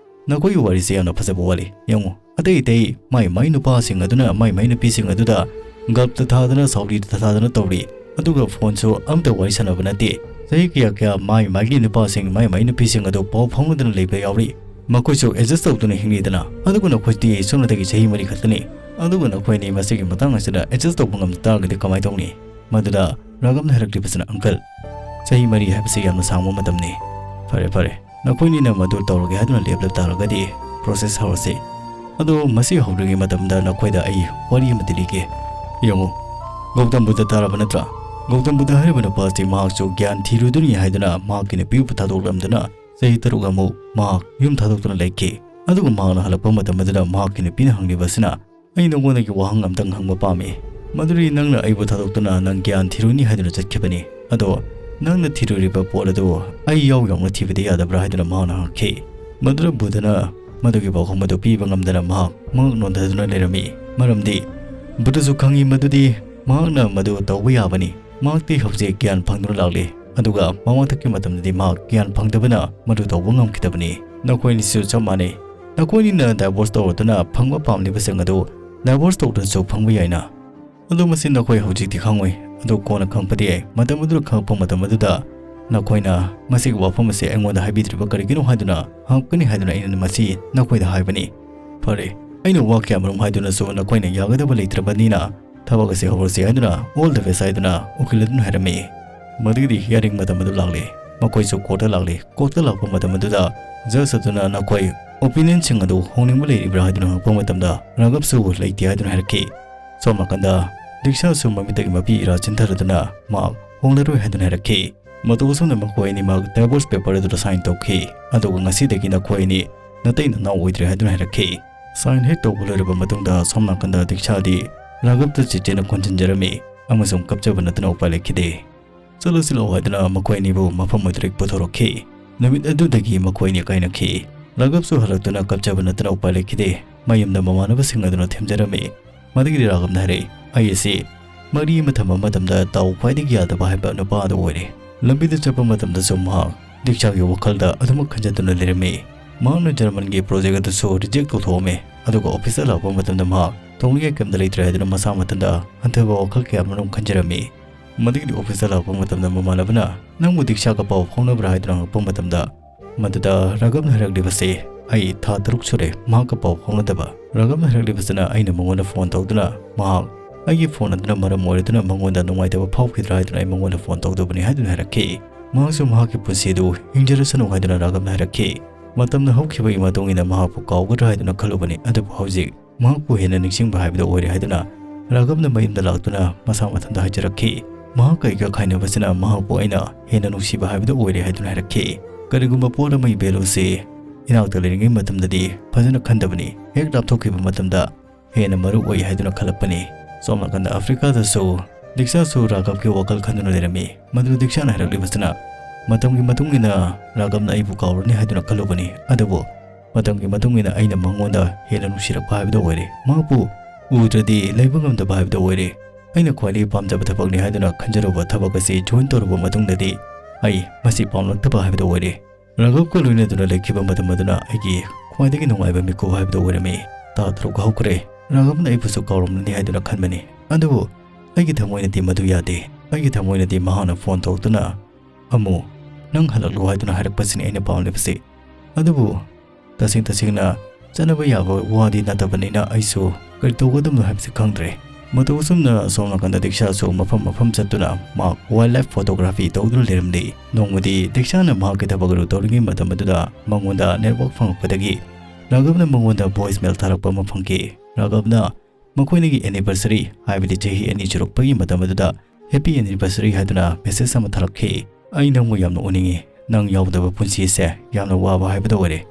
ꯅꯈꯣꯏꯒꯤ ꯋꯥꯔꯤꯁꯦ ꯌꯥꯝꯅ ꯐꯖꯕ ꯋꯥꯠꯂꯤ꯫ ꯌꯦꯡꯉꯨ, ꯑꯇꯩ ꯑꯇꯩ ꯃꯥꯏ ꯃꯥꯏ ꯅꯨꯄꯥꯁꯤꯡ ꯑꯗꯨꯅ ꯃꯥꯏ ꯃꯥꯏ ꯅꯨꯄꯤꯁꯤꯡ ꯑꯗꯨꯗ ꯒꯞꯇ ꯊꯥꯗꯅ ꯁꯥꯎꯔꯤꯗ ꯊꯥꯗꯅ ꯇꯧꯔꯤ, ꯑꯗꯨꯒ ꯐꯣꯟꯁꯨ ꯑꯝꯇ ꯋꯥꯔꯤ ꯁꯥꯟꯅꯕ ꯅꯠꯇꯦ꯫ ꯆꯍꯤ ꯀꯌꯥ ꯀꯌꯥ ꯃꯥꯏ ꯃꯥꯏꯒꯤ ꯅꯨꯄꯥꯁꯤꯡ ꯃꯥꯏ ꯃꯥꯏ ꯅꯨꯄꯤꯁꯤꯡ ꯑꯗꯨ ꯄꯥꯎ ꯐꯥꯎꯅꯗꯅ ꯂꯩꯕ ꯌꯥꯎꯔꯤ꯫ ꯃꯈꯣꯏꯁꯨ ꯑꯦꯗꯖꯁ ꯇꯧꯗꯨꯅ ꯍꯤꯡꯂꯤꯗꯅ, ꯑꯗꯨꯒ ꯅꯈꯣꯏꯗꯤ ꯁꯣꯝꯗꯒꯤ ꯆꯍꯤ ꯃꯔꯤ ꯈꯛꯇꯅꯤ꯫ ꯑꯗꯨꯒ ꯅꯈꯣꯏꯅꯤ ꯃꯁꯤꯒꯤ ꯃꯇꯥꯡ ꯑꯁꯤꯗ ꯑꯦꯗꯖꯁ ꯇꯧꯕ ꯉꯝꯗ ꯇꯥꯔꯒꯗꯤ ꯀꯃꯥꯏꯅ ꯇꯧꯅꯤ?" ꯃꯗꯨꯗ ꯔꯥꯒꯞꯅ ꯍꯥꯏꯔꯛꯂꯤꯕꯁꯤꯅ, "ꯑꯪꯀꯜ, ꯆꯍꯤ ꯃꯔꯤ ꯍꯥꯏꯕꯁꯤ ꯌꯥꯝꯅ ꯁꯥꯡꯕ ꯃꯇꯝꯅꯤ꯫ ꯐꯔꯦ, ꯐꯔꯦ, ꯅꯈꯣꯏꯅꯤꯅ ꯃꯗꯨ ꯇꯧꯔꯒꯦ ꯍꯥꯏꯗꯨꯅ ꯂꯦꯞꯂꯕ ꯇꯥꯔꯒꯗꯤ ꯄ꯭ꯔꯣꯁꯦꯁ ꯍꯧꯔꯁꯤ꯫ ꯑꯗꯣ ꯃꯁꯤ ꯍꯧꯗ꯭ꯔꯤꯉꯩ ꯃꯇꯝꯗ ꯅꯈꯣꯏꯗ ꯑꯩ ꯋꯥꯔꯤ ꯑꯃꯗꯤ ꯂꯤꯒꯦ꯫ ꯌꯦꯡꯉꯨ, ꯒꯧꯇꯝ ꯕꯨꯙ ꯇꯥꯔꯕ ꯅꯠꯇ꯭ꯔꯥ? ꯒꯧꯇꯝ ꯕꯨꯙ ꯍꯥꯏꯔꯤꯕ ꯅꯨꯄꯥ ꯑꯁꯤ ꯃꯍꯥꯛꯁꯨ ꯒ꯭ꯌꯥꯟ ꯊꯤꯔꯨꯗꯣꯏꯅꯤ ꯍꯥꯏꯗꯨꯅ ꯃꯍꯥꯛꯀꯤ ꯅꯨꯄꯤꯕꯨ ꯊꯥꯗꯣꯛꯂꯝꯗꯨꯅ ꯆꯍꯤ ꯇꯔꯨꯛ ꯑꯃꯨꯛ ꯃꯍꯥꯛ ꯌꯨꯝ ꯊꯥꯗꯣꯛꯇꯨꯅ ꯂꯩꯈꯤ꯫ ꯑꯗꯨꯒ ꯃꯍꯥꯛꯅ ꯍꯜꯂꯛꯄ ꯃꯇꯝ ꯑꯗꯨꯗ ꯃꯍꯥꯛꯀꯤ ꯅꯨꯄꯤꯅ ꯍꯪꯂꯤꯕ ꯑꯁꯤꯅ, "ꯑꯩ ꯅꯉꯣꯟꯗꯒꯤ ꯋꯥꯍꯪ ꯑꯝꯇꯪ ꯍꯪꯕ ꯄꯥꯝꯃꯤ꯫ ꯃꯗꯨꯗꯤ ꯅꯪꯅ ꯑꯩꯕꯨ ꯊꯥꯗꯣꯛꯇꯨꯅ ꯅꯪ ꯒ꯭ꯌꯥꯟ ꯊꯤꯔꯨꯅꯤ ꯍꯥꯏꯗꯨꯅ ꯆꯠꯈꯤꯕꯅꯤ꯫ ꯑꯗꯣ ꯅꯪꯅ ꯊꯤꯔꯨꯔꯤꯕ ꯄꯣꯠ ꯑꯗꯨ ꯑꯩ ꯌꯥꯎ ꯌꯥꯎꯅ ꯊꯤꯕꯗꯤ ꯌꯥꯗꯕ꯭ꯔꯥ?" ꯍꯥꯏꯗꯨꯅ ꯃꯍꯥꯛꯅ ꯍꯪꯈꯤ꯫ ꯃꯗꯨꯗ ꯕꯨꯙꯅ ꯃꯗꯨꯒꯤ ꯄꯥꯎꯈꯨꯝ ꯑꯗꯨ ꯄꯤꯕ ꯉꯝꯗꯅ ꯃꯍꯥꯛ ꯃꯉꯛ ꯅꯣꯟꯊꯗꯨꯅ ꯂꯩꯔꯝꯃꯤ꯫ ꯃꯔꯝꯗꯤ ꯕꯨꯙꯁꯨ ꯈꯪꯉꯤ ꯃꯗꯨꯗꯤ ꯃꯍꯥꯛꯅ ꯃꯗꯨ ꯇꯧꯕ ꯌꯥꯕꯅꯤ꯫ ꯃꯍꯥꯛꯇꯤ ꯍꯧꯖꯤꯛ ꯒ꯭ꯌꯥꯟ ꯐꯪꯗꯨꯅ ꯂꯥꯛꯂꯤ, ꯑꯗꯨꯒ ꯃꯃꯥꯡꯊꯛꯀꯤ ꯃꯇꯝꯗꯗꯤ ꯃꯍꯥꯛ ꯒ꯭ꯌꯥꯟ ꯐꯪꯗꯕꯅ ꯃꯗꯨ ꯇꯧꯕ ꯉꯝꯈꯤꯗꯕꯅꯤ꯫ ꯅꯈꯣꯏꯅꯤꯁꯨ ꯆꯞ ꯃꯥꯟꯅꯩ꯫ ꯅꯈꯣꯏꯅꯤꯅ ꯗꯥꯏꯚꯣꯔꯁ ꯇꯧꯔꯗꯨꯅ ꯐꯪꯕ ꯄꯥꯝꯂꯤꯕꯁꯤꯡ ꯑꯗꯨ ꯗꯥꯏꯚꯣꯔꯁ ꯇꯧꯗ꯭ꯔꯁꯨ ꯐꯪꯕ ꯌꯥꯏꯅ꯫ ꯑꯗꯣ ꯃꯁꯤ ꯅꯈꯣꯏ ꯍꯧꯖꯤꯛꯇꯤ ꯈꯪꯉꯣꯏ, ꯑꯗꯨ ꯀꯣꯟꯅ ꯈꯪꯉꯛꯄꯗꯤ ꯌꯥꯏ꯫ ꯃꯇꯝ ꯑꯗꯨꯗ ꯈꯪꯉꯛꯄ ꯃꯇꯝ ꯑꯗꯨꯗ ꯅꯈꯣꯏꯅ ꯃꯁꯤꯒꯤ ꯋꯥꯐꯝ ꯑꯁꯤ ꯑꯩꯉꯣꯟꯗ ꯍꯥꯏꯕꯤꯗ꯭ꯔꯤꯕ ꯀꯔꯤꯒꯤꯅꯣ ꯍꯥꯏꯗꯨꯅ ꯍꯪꯉꯛꯀꯅꯤ ꯍꯥꯏꯗꯨꯅ ꯑꯩꯅ ꯃꯁꯤ ꯅꯈꯣꯏꯗ ꯍꯥꯏꯕꯅꯤ꯫ ꯐꯔꯦ, ꯑꯩꯅ ꯋꯥ ꯀꯌꯥꯃꯔꯨꯝ ꯍꯥꯏꯗꯨꯅꯁꯨ ꯅꯈꯣꯏꯅ ꯌꯥꯒꯗꯕ ꯂꯩꯇ꯭ꯔꯕꯅꯤꯅ ꯊꯕꯛ ꯑꯁꯤ ꯍꯧꯔꯁꯤ ꯍꯥꯏꯗꯨꯅ all the best ꯍꯥꯏꯗꯨꯅ ꯎꯀꯤꯜ ꯑꯗꯨꯅ ꯍꯥꯏꯔꯝꯃꯤ꯫ ꯃꯗꯨꯒꯤꯗꯤ ꯍꯤꯌꯥꯔꯤꯡ ꯃꯇꯝ ꯑꯗꯨ ꯂꯥꯛꯂꯦ꯫ ꯃꯈꯣꯏꯁꯨ ꯀꯣꯔꯠꯇ ꯂꯥꯛꯂꯦ꯫ ꯀꯣꯔꯠꯇ ꯂꯥꯛꯄ ꯃꯇꯝ ꯑꯗꯨꯗ ꯖꯖ ꯑꯗꯨꯅ ꯅꯈꯣꯏ ꯑꯣꯄꯤꯅꯤꯌꯟꯁꯤꯡ ꯑꯗꯨ ꯍꯣꯡꯅꯤꯡꯕ ꯂꯩꯔꯤꯕ꯭ꯔꯥ ꯍꯥꯏꯗꯨꯅ ꯍꯪꯉꯛꯄ ꯃꯇꯝꯗ ꯔꯥꯒꯞꯁꯨ ꯂꯩꯇꯦ ꯍꯥꯏꯗꯨꯅ ꯍꯥꯏꯔꯛꯈꯤ꯫ ꯁꯣꯝ ꯅꯥꯀꯟꯗ ꯗꯤꯛꯁꯥꯁꯨ ꯃꯃꯤꯠꯇꯒꯤ ꯃꯄꯤ ꯏꯔꯥ ꯆꯤꯟꯊꯔꯗꯨꯅ ꯃꯍꯥꯛ ꯍꯣꯡꯂꯔꯣꯏ ꯍꯥꯏꯗꯨꯅ ꯍꯥꯏꯔꯛꯈꯤ꯫ ꯃꯇꯧ ꯑꯁꯨꯝꯅ ꯃꯈꯣꯏ ꯑꯅꯤꯃꯛ divorce paper ꯑꯗꯨꯗ sign ꯇꯧꯈꯤ꯫ ꯑꯗꯨꯒ ꯉꯁꯤꯗꯒꯤ ꯅꯈꯣꯏ ꯑꯅꯤ ꯅꯇꯩ ꯅꯅꯥꯎ ꯑꯣꯏꯗ꯭ꯔꯦ ꯍꯥꯏꯗꯨꯅ ꯍꯥꯏꯔꯛꯈꯤ꯫ Sign ꯍꯦꯛ ꯇꯧꯕ ꯂꯣꯏꯔꯕ ꯃꯇꯨꯡꯗ ꯁꯣꯝ ꯅꯥꯀꯟꯗ ꯗꯤꯛꯁꯥꯗꯤ ꯔꯥꯘꯕꯇ ꯆꯦꯠꯆꯦꯠꯅ ꯀꯣꯟꯁꯤꯟꯖꯔꯝꯃꯤ ꯑꯃꯁꯨꯡ ꯀꯞꯆꯕ ꯅꯠꯇꯅ ꯎꯄꯥꯏ ꯂꯩꯈꯤꯗꯦ꯫ "ꯆꯠꯂꯁꯤ ꯂꯥꯛꯑꯣ" ꯍꯥꯏꯗꯨꯅ ꯃꯈꯣꯏ ꯑꯅꯤꯕꯨ ꯃꯐꯝ ꯑꯗꯨꯗꯒꯤ ꯄꯨꯊꯣꯔꯛꯈꯤ꯫ ꯅꯨꯃꯤꯠ ꯑꯗꯨꯗꯒꯤ ꯃꯈꯣꯏ ꯑꯅꯤ ꯀꯥꯏꯅꯈꯤ꯫ ꯔꯥꯘꯕꯁꯨ ꯍꯜꯂꯛꯇꯨꯅ ꯀꯞꯆꯕ ꯅꯠꯇꯅ ꯎꯄꯥꯏ ꯂꯩꯈꯤꯗꯦ꯫ ꯃꯌꯨꯝꯗ ꯃꯃꯥꯟꯅꯕꯁꯤꯡ ꯑꯗꯨꯅ ꯊꯦꯝꯖꯔꯝꯃꯤ꯫ ꯃꯗꯨꯒꯤꯗꯤ ꯔꯥꯘꯕꯅ ꯍꯥꯏꯔꯛꯏ, "ꯑꯩ ꯑꯁꯤ ꯃꯔꯤ ꯑꯃ ꯊꯝꯕ ꯃꯇꯝꯗ ꯇꯥꯎ ꯈ꯭ꯋꯥꯏꯗꯒꯤ ꯌꯥꯗꯕ ꯍꯥꯏꯕ ꯅꯨꯄꯥ ꯑꯗꯨ ꯑꯣꯏꯔꯦ꯫ ꯂꯝꯕꯤꯗ ꯆꯠꯄ ꯃꯇꯝꯗꯁꯨ ꯃꯍꯥꯛ ꯗꯤꯛꯁꯥꯒꯤ ꯋꯥꯈꯜꯗ ꯑꯗꯨꯃꯛ ꯈꯟꯖꯗꯨꯅ ꯂꯩꯔꯝꯃꯤ꯫ ꯃꯍꯥꯛꯅ ꯖꯔꯃꯟꯒꯤ project ꯑꯗꯨꯁꯨ reject ꯇꯧꯊꯣꯛꯑꯝꯃꯤ꯫ ꯑꯗꯨꯒ office ꯇ ꯂꯥꯛꯄ ꯃꯇꯝꯗ ꯃꯍꯥꯛ ꯇꯧꯅꯤꯡꯉꯥꯏ ꯀꯔꯤꯝꯇ ꯂꯩꯇ꯭ꯔꯦ ꯍꯥꯏꯗꯨꯅ ꯃꯁꯥ ꯃꯊꯟꯇ ꯍꯟꯊꯕ ꯋꯥꯈꯜ ꯀꯌꯥ ꯑꯃꯔꯣꯝ ꯈꯟꯖꯔꯝꯃꯤ"꯫ ꯃꯗꯨꯒꯤꯗꯤ office ꯇ ꯂꯥꯛꯄ ꯃꯇꯝꯗ ꯃꯃꯥꯟꯅꯕꯅ "ꯅꯪꯕꯨ ꯗꯤꯛꯁꯥꯒ ꯄꯥꯎ ꯐꯥꯎꯅꯕ꯭ꯔꯥ?" ꯍꯥꯏꯗꯨꯅ ꯍꯪꯉꯛꯄ ꯃꯇꯝꯗ, ꯃꯗꯨꯗ ꯔꯥꯘꯕꯅ ꯍꯥꯏꯔꯛꯂꯤꯕꯁꯤ, "ꯑꯩ ꯊꯥ ꯇꯔꯨꯛ ꯁꯨꯔꯦ ꯃꯍꯥꯛꯀ ꯄꯥꯎ ꯐꯥꯎꯅꯗꯕ"꯫ ꯔꯥꯘꯕꯅ ꯍꯥꯏꯔꯛꯂꯤꯕꯁꯤꯅ, "ꯑꯩꯅ ꯃꯉꯣꯟꯗ phone ꯇꯧꯗꯨꯅ ꯃꯍꯥꯛ ꯑꯩꯒꯤ phone ꯑꯗꯨꯅ ꯃꯔꯝ ꯑꯣꯏꯔꯗꯨꯅ ꯃꯉꯣꯟꯗ ꯅꯨꯡꯉꯥꯏꯇꯕ ꯐꯥꯎꯈꯤꯗ꯭ꯔꯥ ꯍꯥꯏꯗꯨꯅ ꯑꯩ ꯃꯉꯣꯟꯗ phone ꯇꯧꯗꯕꯅꯤ" ꯍꯥꯏꯗꯨꯅ ꯍꯥꯏꯔꯛꯈꯤ꯫ ꯃꯍꯥꯛꯁꯨ ꯃꯍꯥꯛꯀꯤ ꯄꯨꯟꯁꯤ ꯑꯗꯨ ꯍꯤꯡꯖꯔꯁꯅꯨ ꯍꯥꯏꯗꯨꯅ ꯔꯥꯘꯕꯅ ꯍꯥꯏꯔꯛꯈꯤ꯫ ꯃꯇꯝꯅ ꯍꯧꯈꯤꯕꯒꯤ ꯃꯇꯨꯡ ꯏꯟꯅ ꯃꯍꯥꯛꯄꯨ ꯀꯥꯎꯒꯗ꯭ꯔꯥ ꯍꯥꯏꯗꯨꯅ ꯈꯜꯂꯨꯕꯅꯤ, ꯑꯗꯨꯕꯨ ꯍꯧꯖꯤꯛ ꯃꯍꯥꯛꯄꯨ ꯍꯦꯟꯅ ꯅꯤꯡꯁꯤꯡꯕ ꯍꯥꯏꯕꯗꯨ ꯑꯣꯏꯔꯦ ꯍꯥꯏꯗꯨꯅ ꯔꯥꯘꯕꯅ ꯃꯌꯨꯝꯗ ꯂꯥꯛꯇꯨꯅ ꯃꯁꯥ ꯃꯊꯟꯇ ꯍꯥꯏꯖꯔꯛꯈꯤ꯫ ꯃꯍꯥꯛꯀ ꯑꯩꯒ ꯈꯥꯏꯅꯕꯁꯤꯅ ꯃꯍꯥꯛꯄꯨ ꯑꯩꯅ ꯍꯦꯟꯅ ꯅꯨꯡꯁꯤꯕ ꯍꯥꯏꯕꯗꯨ ꯑꯣꯏꯔꯦ ꯍꯥꯏꯗꯨꯅ ꯍꯥꯏꯔꯛꯈꯤ꯫ ꯀꯔꯤꯒꯨꯝꯕ ꯄꯣꯠ ꯑꯃꯒꯤ value ꯁꯤ ꯏꯅꯥꯛꯇ ꯂꯩꯔꯤꯉꯩ ꯃꯇꯝꯗꯗꯤ ꯐꯖꯅ ꯈꯟꯗꯕꯅꯤ, ꯍꯦꯛ ꯂꯥꯞꯊꯣꯛꯈꯤꯕ ꯃꯇꯝꯗ ꯍꯦꯟꯅ ꯃꯔꯨ ꯑꯣꯏ ꯍꯥꯏꯗꯨꯅ ꯈꯜꯂꯛꯄꯅꯤ꯫ ꯁꯣꯝ ꯅꯥꯀꯟꯗ ꯑꯐ꯭ꯔꯤꯀꯥꯗꯁꯨ ꯗꯤꯛꯁꯥꯁꯨ ꯔꯥꯘꯕꯀꯤ ꯋꯥꯈꯜ ꯈꯟꯗꯨꯅ ꯂꯩꯔꯝꯃꯤ꯫ ꯃꯗꯨ ꯗꯤꯛꯁꯥꯅ ꯍꯥꯏꯔꯛꯂꯤꯕꯁꯤꯅ, "ꯃꯇꯝꯒꯤ ꯃꯇꯨꯡ ꯏꯟꯅ ꯔꯥꯘꯕꯅ ꯑꯩꯕꯨ ꯀꯥꯎꯔꯅꯤ ꯍꯥꯏꯗꯨꯅ ꯈꯜꯂꯨꯕꯅꯤ, ꯑꯗꯨꯕꯨ ꯃꯇꯝꯒꯤ ꯃꯇꯨꯡ ꯏꯟꯅ ꯑꯩꯅ ꯃꯉꯣꯟꯗ ꯍꯦꯟꯅ ꯅꯨꯡꯁꯤꯔꯛꯄ ꯍꯥꯏꯕꯗꯨ ꯑꯣꯏꯔꯦ꯫ ꯃꯍꯥꯛꯄꯨ ꯎꯗ꯭ꯔꯗꯤ ꯂꯩꯕ ꯉꯝꯗꯕ ꯍꯥꯏꯕꯗꯨ ꯑꯣꯏꯔꯦ꯫ ꯑꯩꯅ ꯈ꯭ꯋꯥꯏꯗꯒꯤ ꯄꯥꯝꯖꯕ ꯊꯕꯛꯅꯤ ꯍꯥꯏꯗꯨꯅ ꯈꯟꯖꯔꯨꯕ ꯊꯕꯛ ꯑꯁꯤ join ꯇꯧꯔꯨꯕ ꯃꯇꯨꯡꯗꯗꯤ ꯑꯩ ꯃꯁꯤ ꯄꯥꯝꯂꯛꯇꯕ ꯍꯥꯏꯕꯗꯨ ꯑꯣꯏꯔꯦ"꯫ ꯔꯥꯘꯕꯀ ꯂꯣꯏꯅꯗꯨꯅ ꯂꯩꯈꯤꯕ ꯃꯇꯝ ꯑꯗꯨꯅ ꯑꯩꯒꯤ ꯈ꯭ꯋꯥꯏꯗꯒꯤ ꯅꯨꯡꯉꯥꯏꯕ ꯃꯤꯀꯨꯞ ꯍꯥꯏꯕꯗꯨ ꯑꯣꯏꯔꯝꯃꯤ꯫ ꯊꯥ ꯇꯔꯨꯛ ꯍꯧꯈ꯭ꯔꯦ꯫ ꯔꯥꯘꯕꯅ ꯑꯩꯕꯨꯁꯨ ꯀꯥꯎꯔꯝꯂꯅꯤ ꯍꯥꯏꯗꯨꯅ ꯈꯟꯕꯅꯤ, ꯑꯗꯨꯕꯨ ꯑꯩꯒꯤ ꯊꯃꯣꯏꯅꯗꯤ ꯃꯗꯨ ꯌꯥꯗꯦ꯫ ꯑꯩꯒꯤ ꯊꯃꯣꯏꯅꯗꯤ ꯃꯍꯥꯛꯅ phone ꯇꯧꯗꯨꯅ ꯑꯃꯨꯛ "ꯅꯪ ꯍꯜꯂꯛꯂꯣ" ꯍꯥꯏꯗꯨꯅ ꯍꯥꯏꯔꯛꯄꯁꯤꯅꯤ ꯑꯩꯅ ꯄꯥꯝꯂꯤꯕꯁꯤ꯫ ꯑꯗꯨꯕꯨ ꯇꯁꯦꯡ ꯇꯁꯦꯡꯅ ꯆꯠꯅꯕ ꯌꯥꯕ ꯋꯥꯗꯤ ꯅꯠꯇꯕꯅꯤꯅ ꯑꯩꯁꯨ ꯀꯔꯤ ꯇꯧꯒꯗꯕꯅꯣ ꯍꯥꯏꯕꯁꯤ ꯈꯪꯗ꯭ꯔꯦ꯫ ꯃꯇꯧ ꯑꯁꯨꯝꯅ ꯑꯁꯣꯝ ꯅꯥꯀꯟꯗ ꯗꯤꯛꯁꯥꯁꯨ ꯃꯐꯝ ꯃꯐꯝ ꯆꯠꯇꯨꯅ ꯃꯍꯥꯛ wildlife photography ꯇꯧꯗꯨꯅ ꯂꯩꯔꯝꯂꯤ꯫ ꯅꯣꯡꯃꯗꯤ ꯗꯤꯛꯁꯥꯅ ꯃꯍꯥꯛꯀꯤ ꯊꯕꯛ ꯑꯗꯨ ꯇꯧꯔꯤꯉꯩ ꯃꯇꯝ ꯑꯗꯨꯗ ꯃꯉꯣꯟꯗ network ꯐꯪꯉꯛꯄꯗꯒꯤ ꯔꯥꯘꯕꯅ ꯃꯉꯣꯟꯗ voice mail ꯊꯥꯔꯛꯄ ꯑꯃ ꯐꯪꯈꯤ꯫ ꯔꯥꯘꯕꯅ ꯃꯈꯣꯏꯅꯤꯒꯤ anniversary, ꯍꯥꯏꯕꯗꯤ ꯆꯍꯤ ꯑꯅꯤ ꯁꯨꯔꯛꯄꯒꯤ ꯃꯇꯝ ꯑꯗꯨꯗ happy anniversary ꯍꯥꯏꯗꯨꯅ message ꯑꯃ ꯊꯥꯔꯛꯈꯤ꯫ "ꯑꯩ ꯅꯪꯕꯨ ꯌꯥꯝꯅ ꯎꯅꯤꯡꯉꯤ꯫ ꯅꯪ ꯌꯥꯎꯗꯕ ꯄꯨꯟꯁꯤ ꯑꯁꯦ ꯌꯥꯝꯅ ꯋꯥꯕ ꯍꯥꯏꯕꯗꯣ ꯑꯣꯏꯔꯦ꯫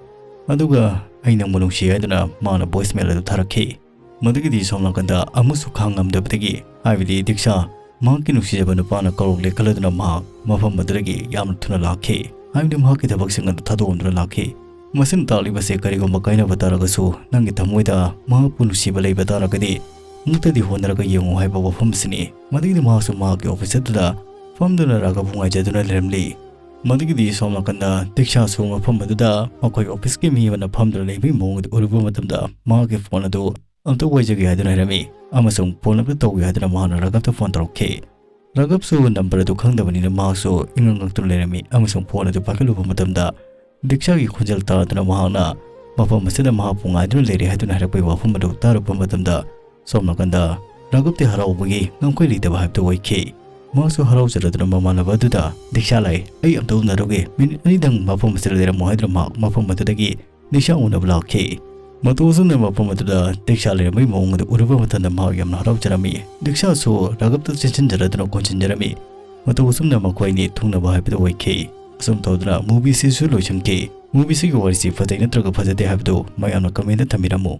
ꯑꯗꯨꯒ ꯑꯩ ꯅꯪꯕꯨ ꯅꯨꯡꯁꯤ" ꯍꯥꯏꯗꯨꯅ ꯃꯥꯅ voice mail ꯑꯗꯨ ꯊꯥꯔꯛꯈꯤ꯫ ꯃꯗꯨꯒꯤꯗꯤ ꯁꯣꯝ ꯅꯥꯀꯟꯗ ꯑꯃꯁꯨ ꯈꯥꯡꯉꯝꯗꯕꯗꯒꯤ, ꯍꯥꯏꯕꯗꯤ ꯗꯤꯛꯁꯥ ꯃꯍꯥꯛꯀꯤ ꯅꯨꯡꯁꯤꯖꯕ ꯅꯨꯄꯥꯅ ꯀꯧꯔꯛꯂꯦ ꯈꯜꯂꯗꯨꯅ ꯃꯍꯥꯛ ꯃꯐꯝ ꯑꯗꯨꯗꯒꯤ ꯌꯥꯝꯅ ꯊꯨꯅ ꯂꯥꯛꯈꯤ꯫ ꯍꯥꯏꯕꯗꯤ ꯃꯍꯥꯛꯀꯤ ꯊꯕꯛꯁꯤꯡ ꯑꯗꯨ ꯊꯥꯗꯣꯛꯑꯝꯗꯨꯅ ꯂꯥꯛꯈꯤ꯫ ꯃꯁꯤꯅ ꯇꯥꯛꯂꯤꯕꯁꯦ, ꯀꯔꯤꯒꯨꯝꯕ ꯀꯥꯏꯅꯕ ꯇꯥꯔꯒꯁꯨ ꯅꯪꯒꯤ ꯊꯃꯣꯏꯗ ꯃꯍꯥꯛꯄꯨ ꯅꯨꯡꯁꯤꯕ ꯂꯩꯕ ꯇꯥꯔꯒꯗꯤ ꯑꯃꯨꯛꯇꯗꯤ ꯍꯣꯠꯅꯔꯒ ꯌꯦꯡꯉꯨ ꯍꯥꯏꯕ ꯋꯥꯐꯝ ꯑꯁꯤꯅꯤ꯫ ꯃꯗꯨꯒꯤꯗꯤ ꯃꯍꯥꯛꯁꯨ ꯃꯍꯥꯛꯀꯤ office ꯑꯗꯨꯗ ꯐꯝꯗꯨꯅ ꯔꯥꯘꯕꯕꯨ ꯉꯥꯏꯖꯗꯨꯅ ꯂꯩꯔꯝꯂꯤ꯫ ꯃꯗꯨꯒꯤꯗꯤ ꯁꯣꯝ ꯅꯥꯀꯟꯗ ꯗꯤꯛꯁꯥꯁꯨ ꯃꯐꯝ ꯑꯗꯨꯗ ꯃꯈꯣꯏ office ꯀꯤ ꯃꯤ ꯑꯃꯅ ꯐꯝꯗꯨꯅ ꯂꯩꯕꯒꯤ ꯃꯑꯣꯡ ꯑꯗꯨ ꯎꯔꯨꯕ ꯃꯇꯝꯗ ꯃꯍꯥꯛꯀꯤ phone ꯑꯗꯨ ꯑꯝꯇ ꯋꯥꯏꯖꯒꯦ ꯍꯥꯏꯗꯨꯅ ꯍꯥꯏꯔꯝꯃꯤ ꯑꯃꯁꯨꯡ phone ꯑꯝꯇ ꯇꯧꯒꯦ ꯍꯥꯏꯗꯨꯅ ꯃꯍꯥꯛꯅ ꯔꯥꯘꯕꯇ phone ꯇꯧꯔꯛꯈꯤ꯫ ꯔꯥꯘꯕꯁꯨ number ꯑꯗꯨ ꯈꯪꯗꯕꯅꯤꯅ ꯃꯍꯥꯛꯁꯨ ꯏꯉꯛ ꯉꯛꯇꯨꯅ ꯂꯩꯔꯝꯃꯤ ꯑꯃꯁꯨꯡ phone ꯑꯗꯨ ꯄꯥꯏꯈꯠꯂꯨꯕ ꯃꯇꯝꯗ ꯗꯤꯛꯁꯥꯒꯤ ꯈꯣꯟꯖꯦꯜ ꯇꯥꯗꯨꯅ ꯃꯍꯥꯛꯅ ꯃꯐꯝ ꯑꯁꯤꯗ ꯃꯍꯥꯛꯄꯨ ꯉꯥꯏꯗꯨꯅ ꯂꯩꯔꯦ ꯍꯥꯏꯗꯨꯅ ꯍꯥꯏꯔꯛꯄꯒꯤ ꯋꯥꯐꯝ ꯑꯗꯨ ꯇꯥꯔꯨꯕ ꯃꯇꯝꯗ ꯁꯣꯝ ꯅꯥꯀꯟꯗ ꯔꯥꯘꯕꯇꯤ ꯍꯔꯥꯎꯕꯒꯤ ꯉꯝꯈꯩ ꯂꯩꯇꯕ ꯍꯥꯏꯕꯗꯨ ꯑꯣꯏꯈꯤ꯫ ꯃꯍꯥꯛꯁꯨ ꯍꯔꯥꯎꯖꯔꯗꯨꯅ ꯃꯃꯥꯟꯅꯕ ꯑꯗꯨꯗ "ꯗꯤꯛꯁꯥ ꯂꯥꯛꯏ, ꯑꯩ ꯑꯝꯇ ꯎꯅꯔꯨꯒꯦ, minute ꯑꯅꯤꯗꯪ ꯃꯐꯝ ꯑꯁꯤꯗ ꯂꯩꯔꯝꯃꯣ" ꯍꯥꯏꯗꯨꯅ ꯃꯍꯥꯛ ꯃꯐꯝ ꯑꯗꯨꯗꯒꯤ ꯗꯤꯛꯁꯥ ꯎꯅꯕ ꯂꯥꯛꯈꯤ꯫ ꯃꯇꯧ ꯑꯁꯨꯝꯅ ꯃꯐꯝ ꯑꯗꯨꯗ ꯗꯤꯛꯁꯥ ꯂꯩꯔꯝꯕꯒꯤ ꯃꯑꯣꯡ ꯑꯗꯨ ꯎꯔꯨꯕ ꯃꯇꯝꯗ ꯃꯍꯥꯛ ꯌꯥꯝꯅ ꯍꯔꯥꯎꯖꯔꯝꯃꯤ꯫ ꯗꯤꯛꯁꯥꯁꯨ ꯔꯥꯘꯕꯇ ꯆꯦꯟꯁꯤꯟꯖꯔꯗꯨꯅ ꯀꯣꯟꯁꯤꯟꯖꯔꯝꯃꯤ꯫ ꯃꯇꯧ ꯑꯁꯨꯝꯅ ꯃꯈꯣꯏ ꯑꯅꯤ ꯊꯨꯡꯅꯕ ꯍꯥꯏꯕꯗꯨ ꯑꯣꯏꯈꯤ꯫ ꯑꯁꯨꯝ ꯇꯧꯗꯨꯅ movie ꯁꯤꯁꯨ ꯂꯣꯏꯁꯤꯟꯈꯤ꯫ Movie ꯁꯤꯒꯤ ꯋꯥꯔꯤꯁꯤ ꯐꯖꯩ ꯅꯠꯇ꯭ꯔꯒ ꯐꯖꯗꯦ ꯍꯥꯏꯕꯗꯨ ꯃꯌꯥꯝꯅ comment ꯇ ꯊꯝꯕꯤꯔꯝꯃꯨ꯫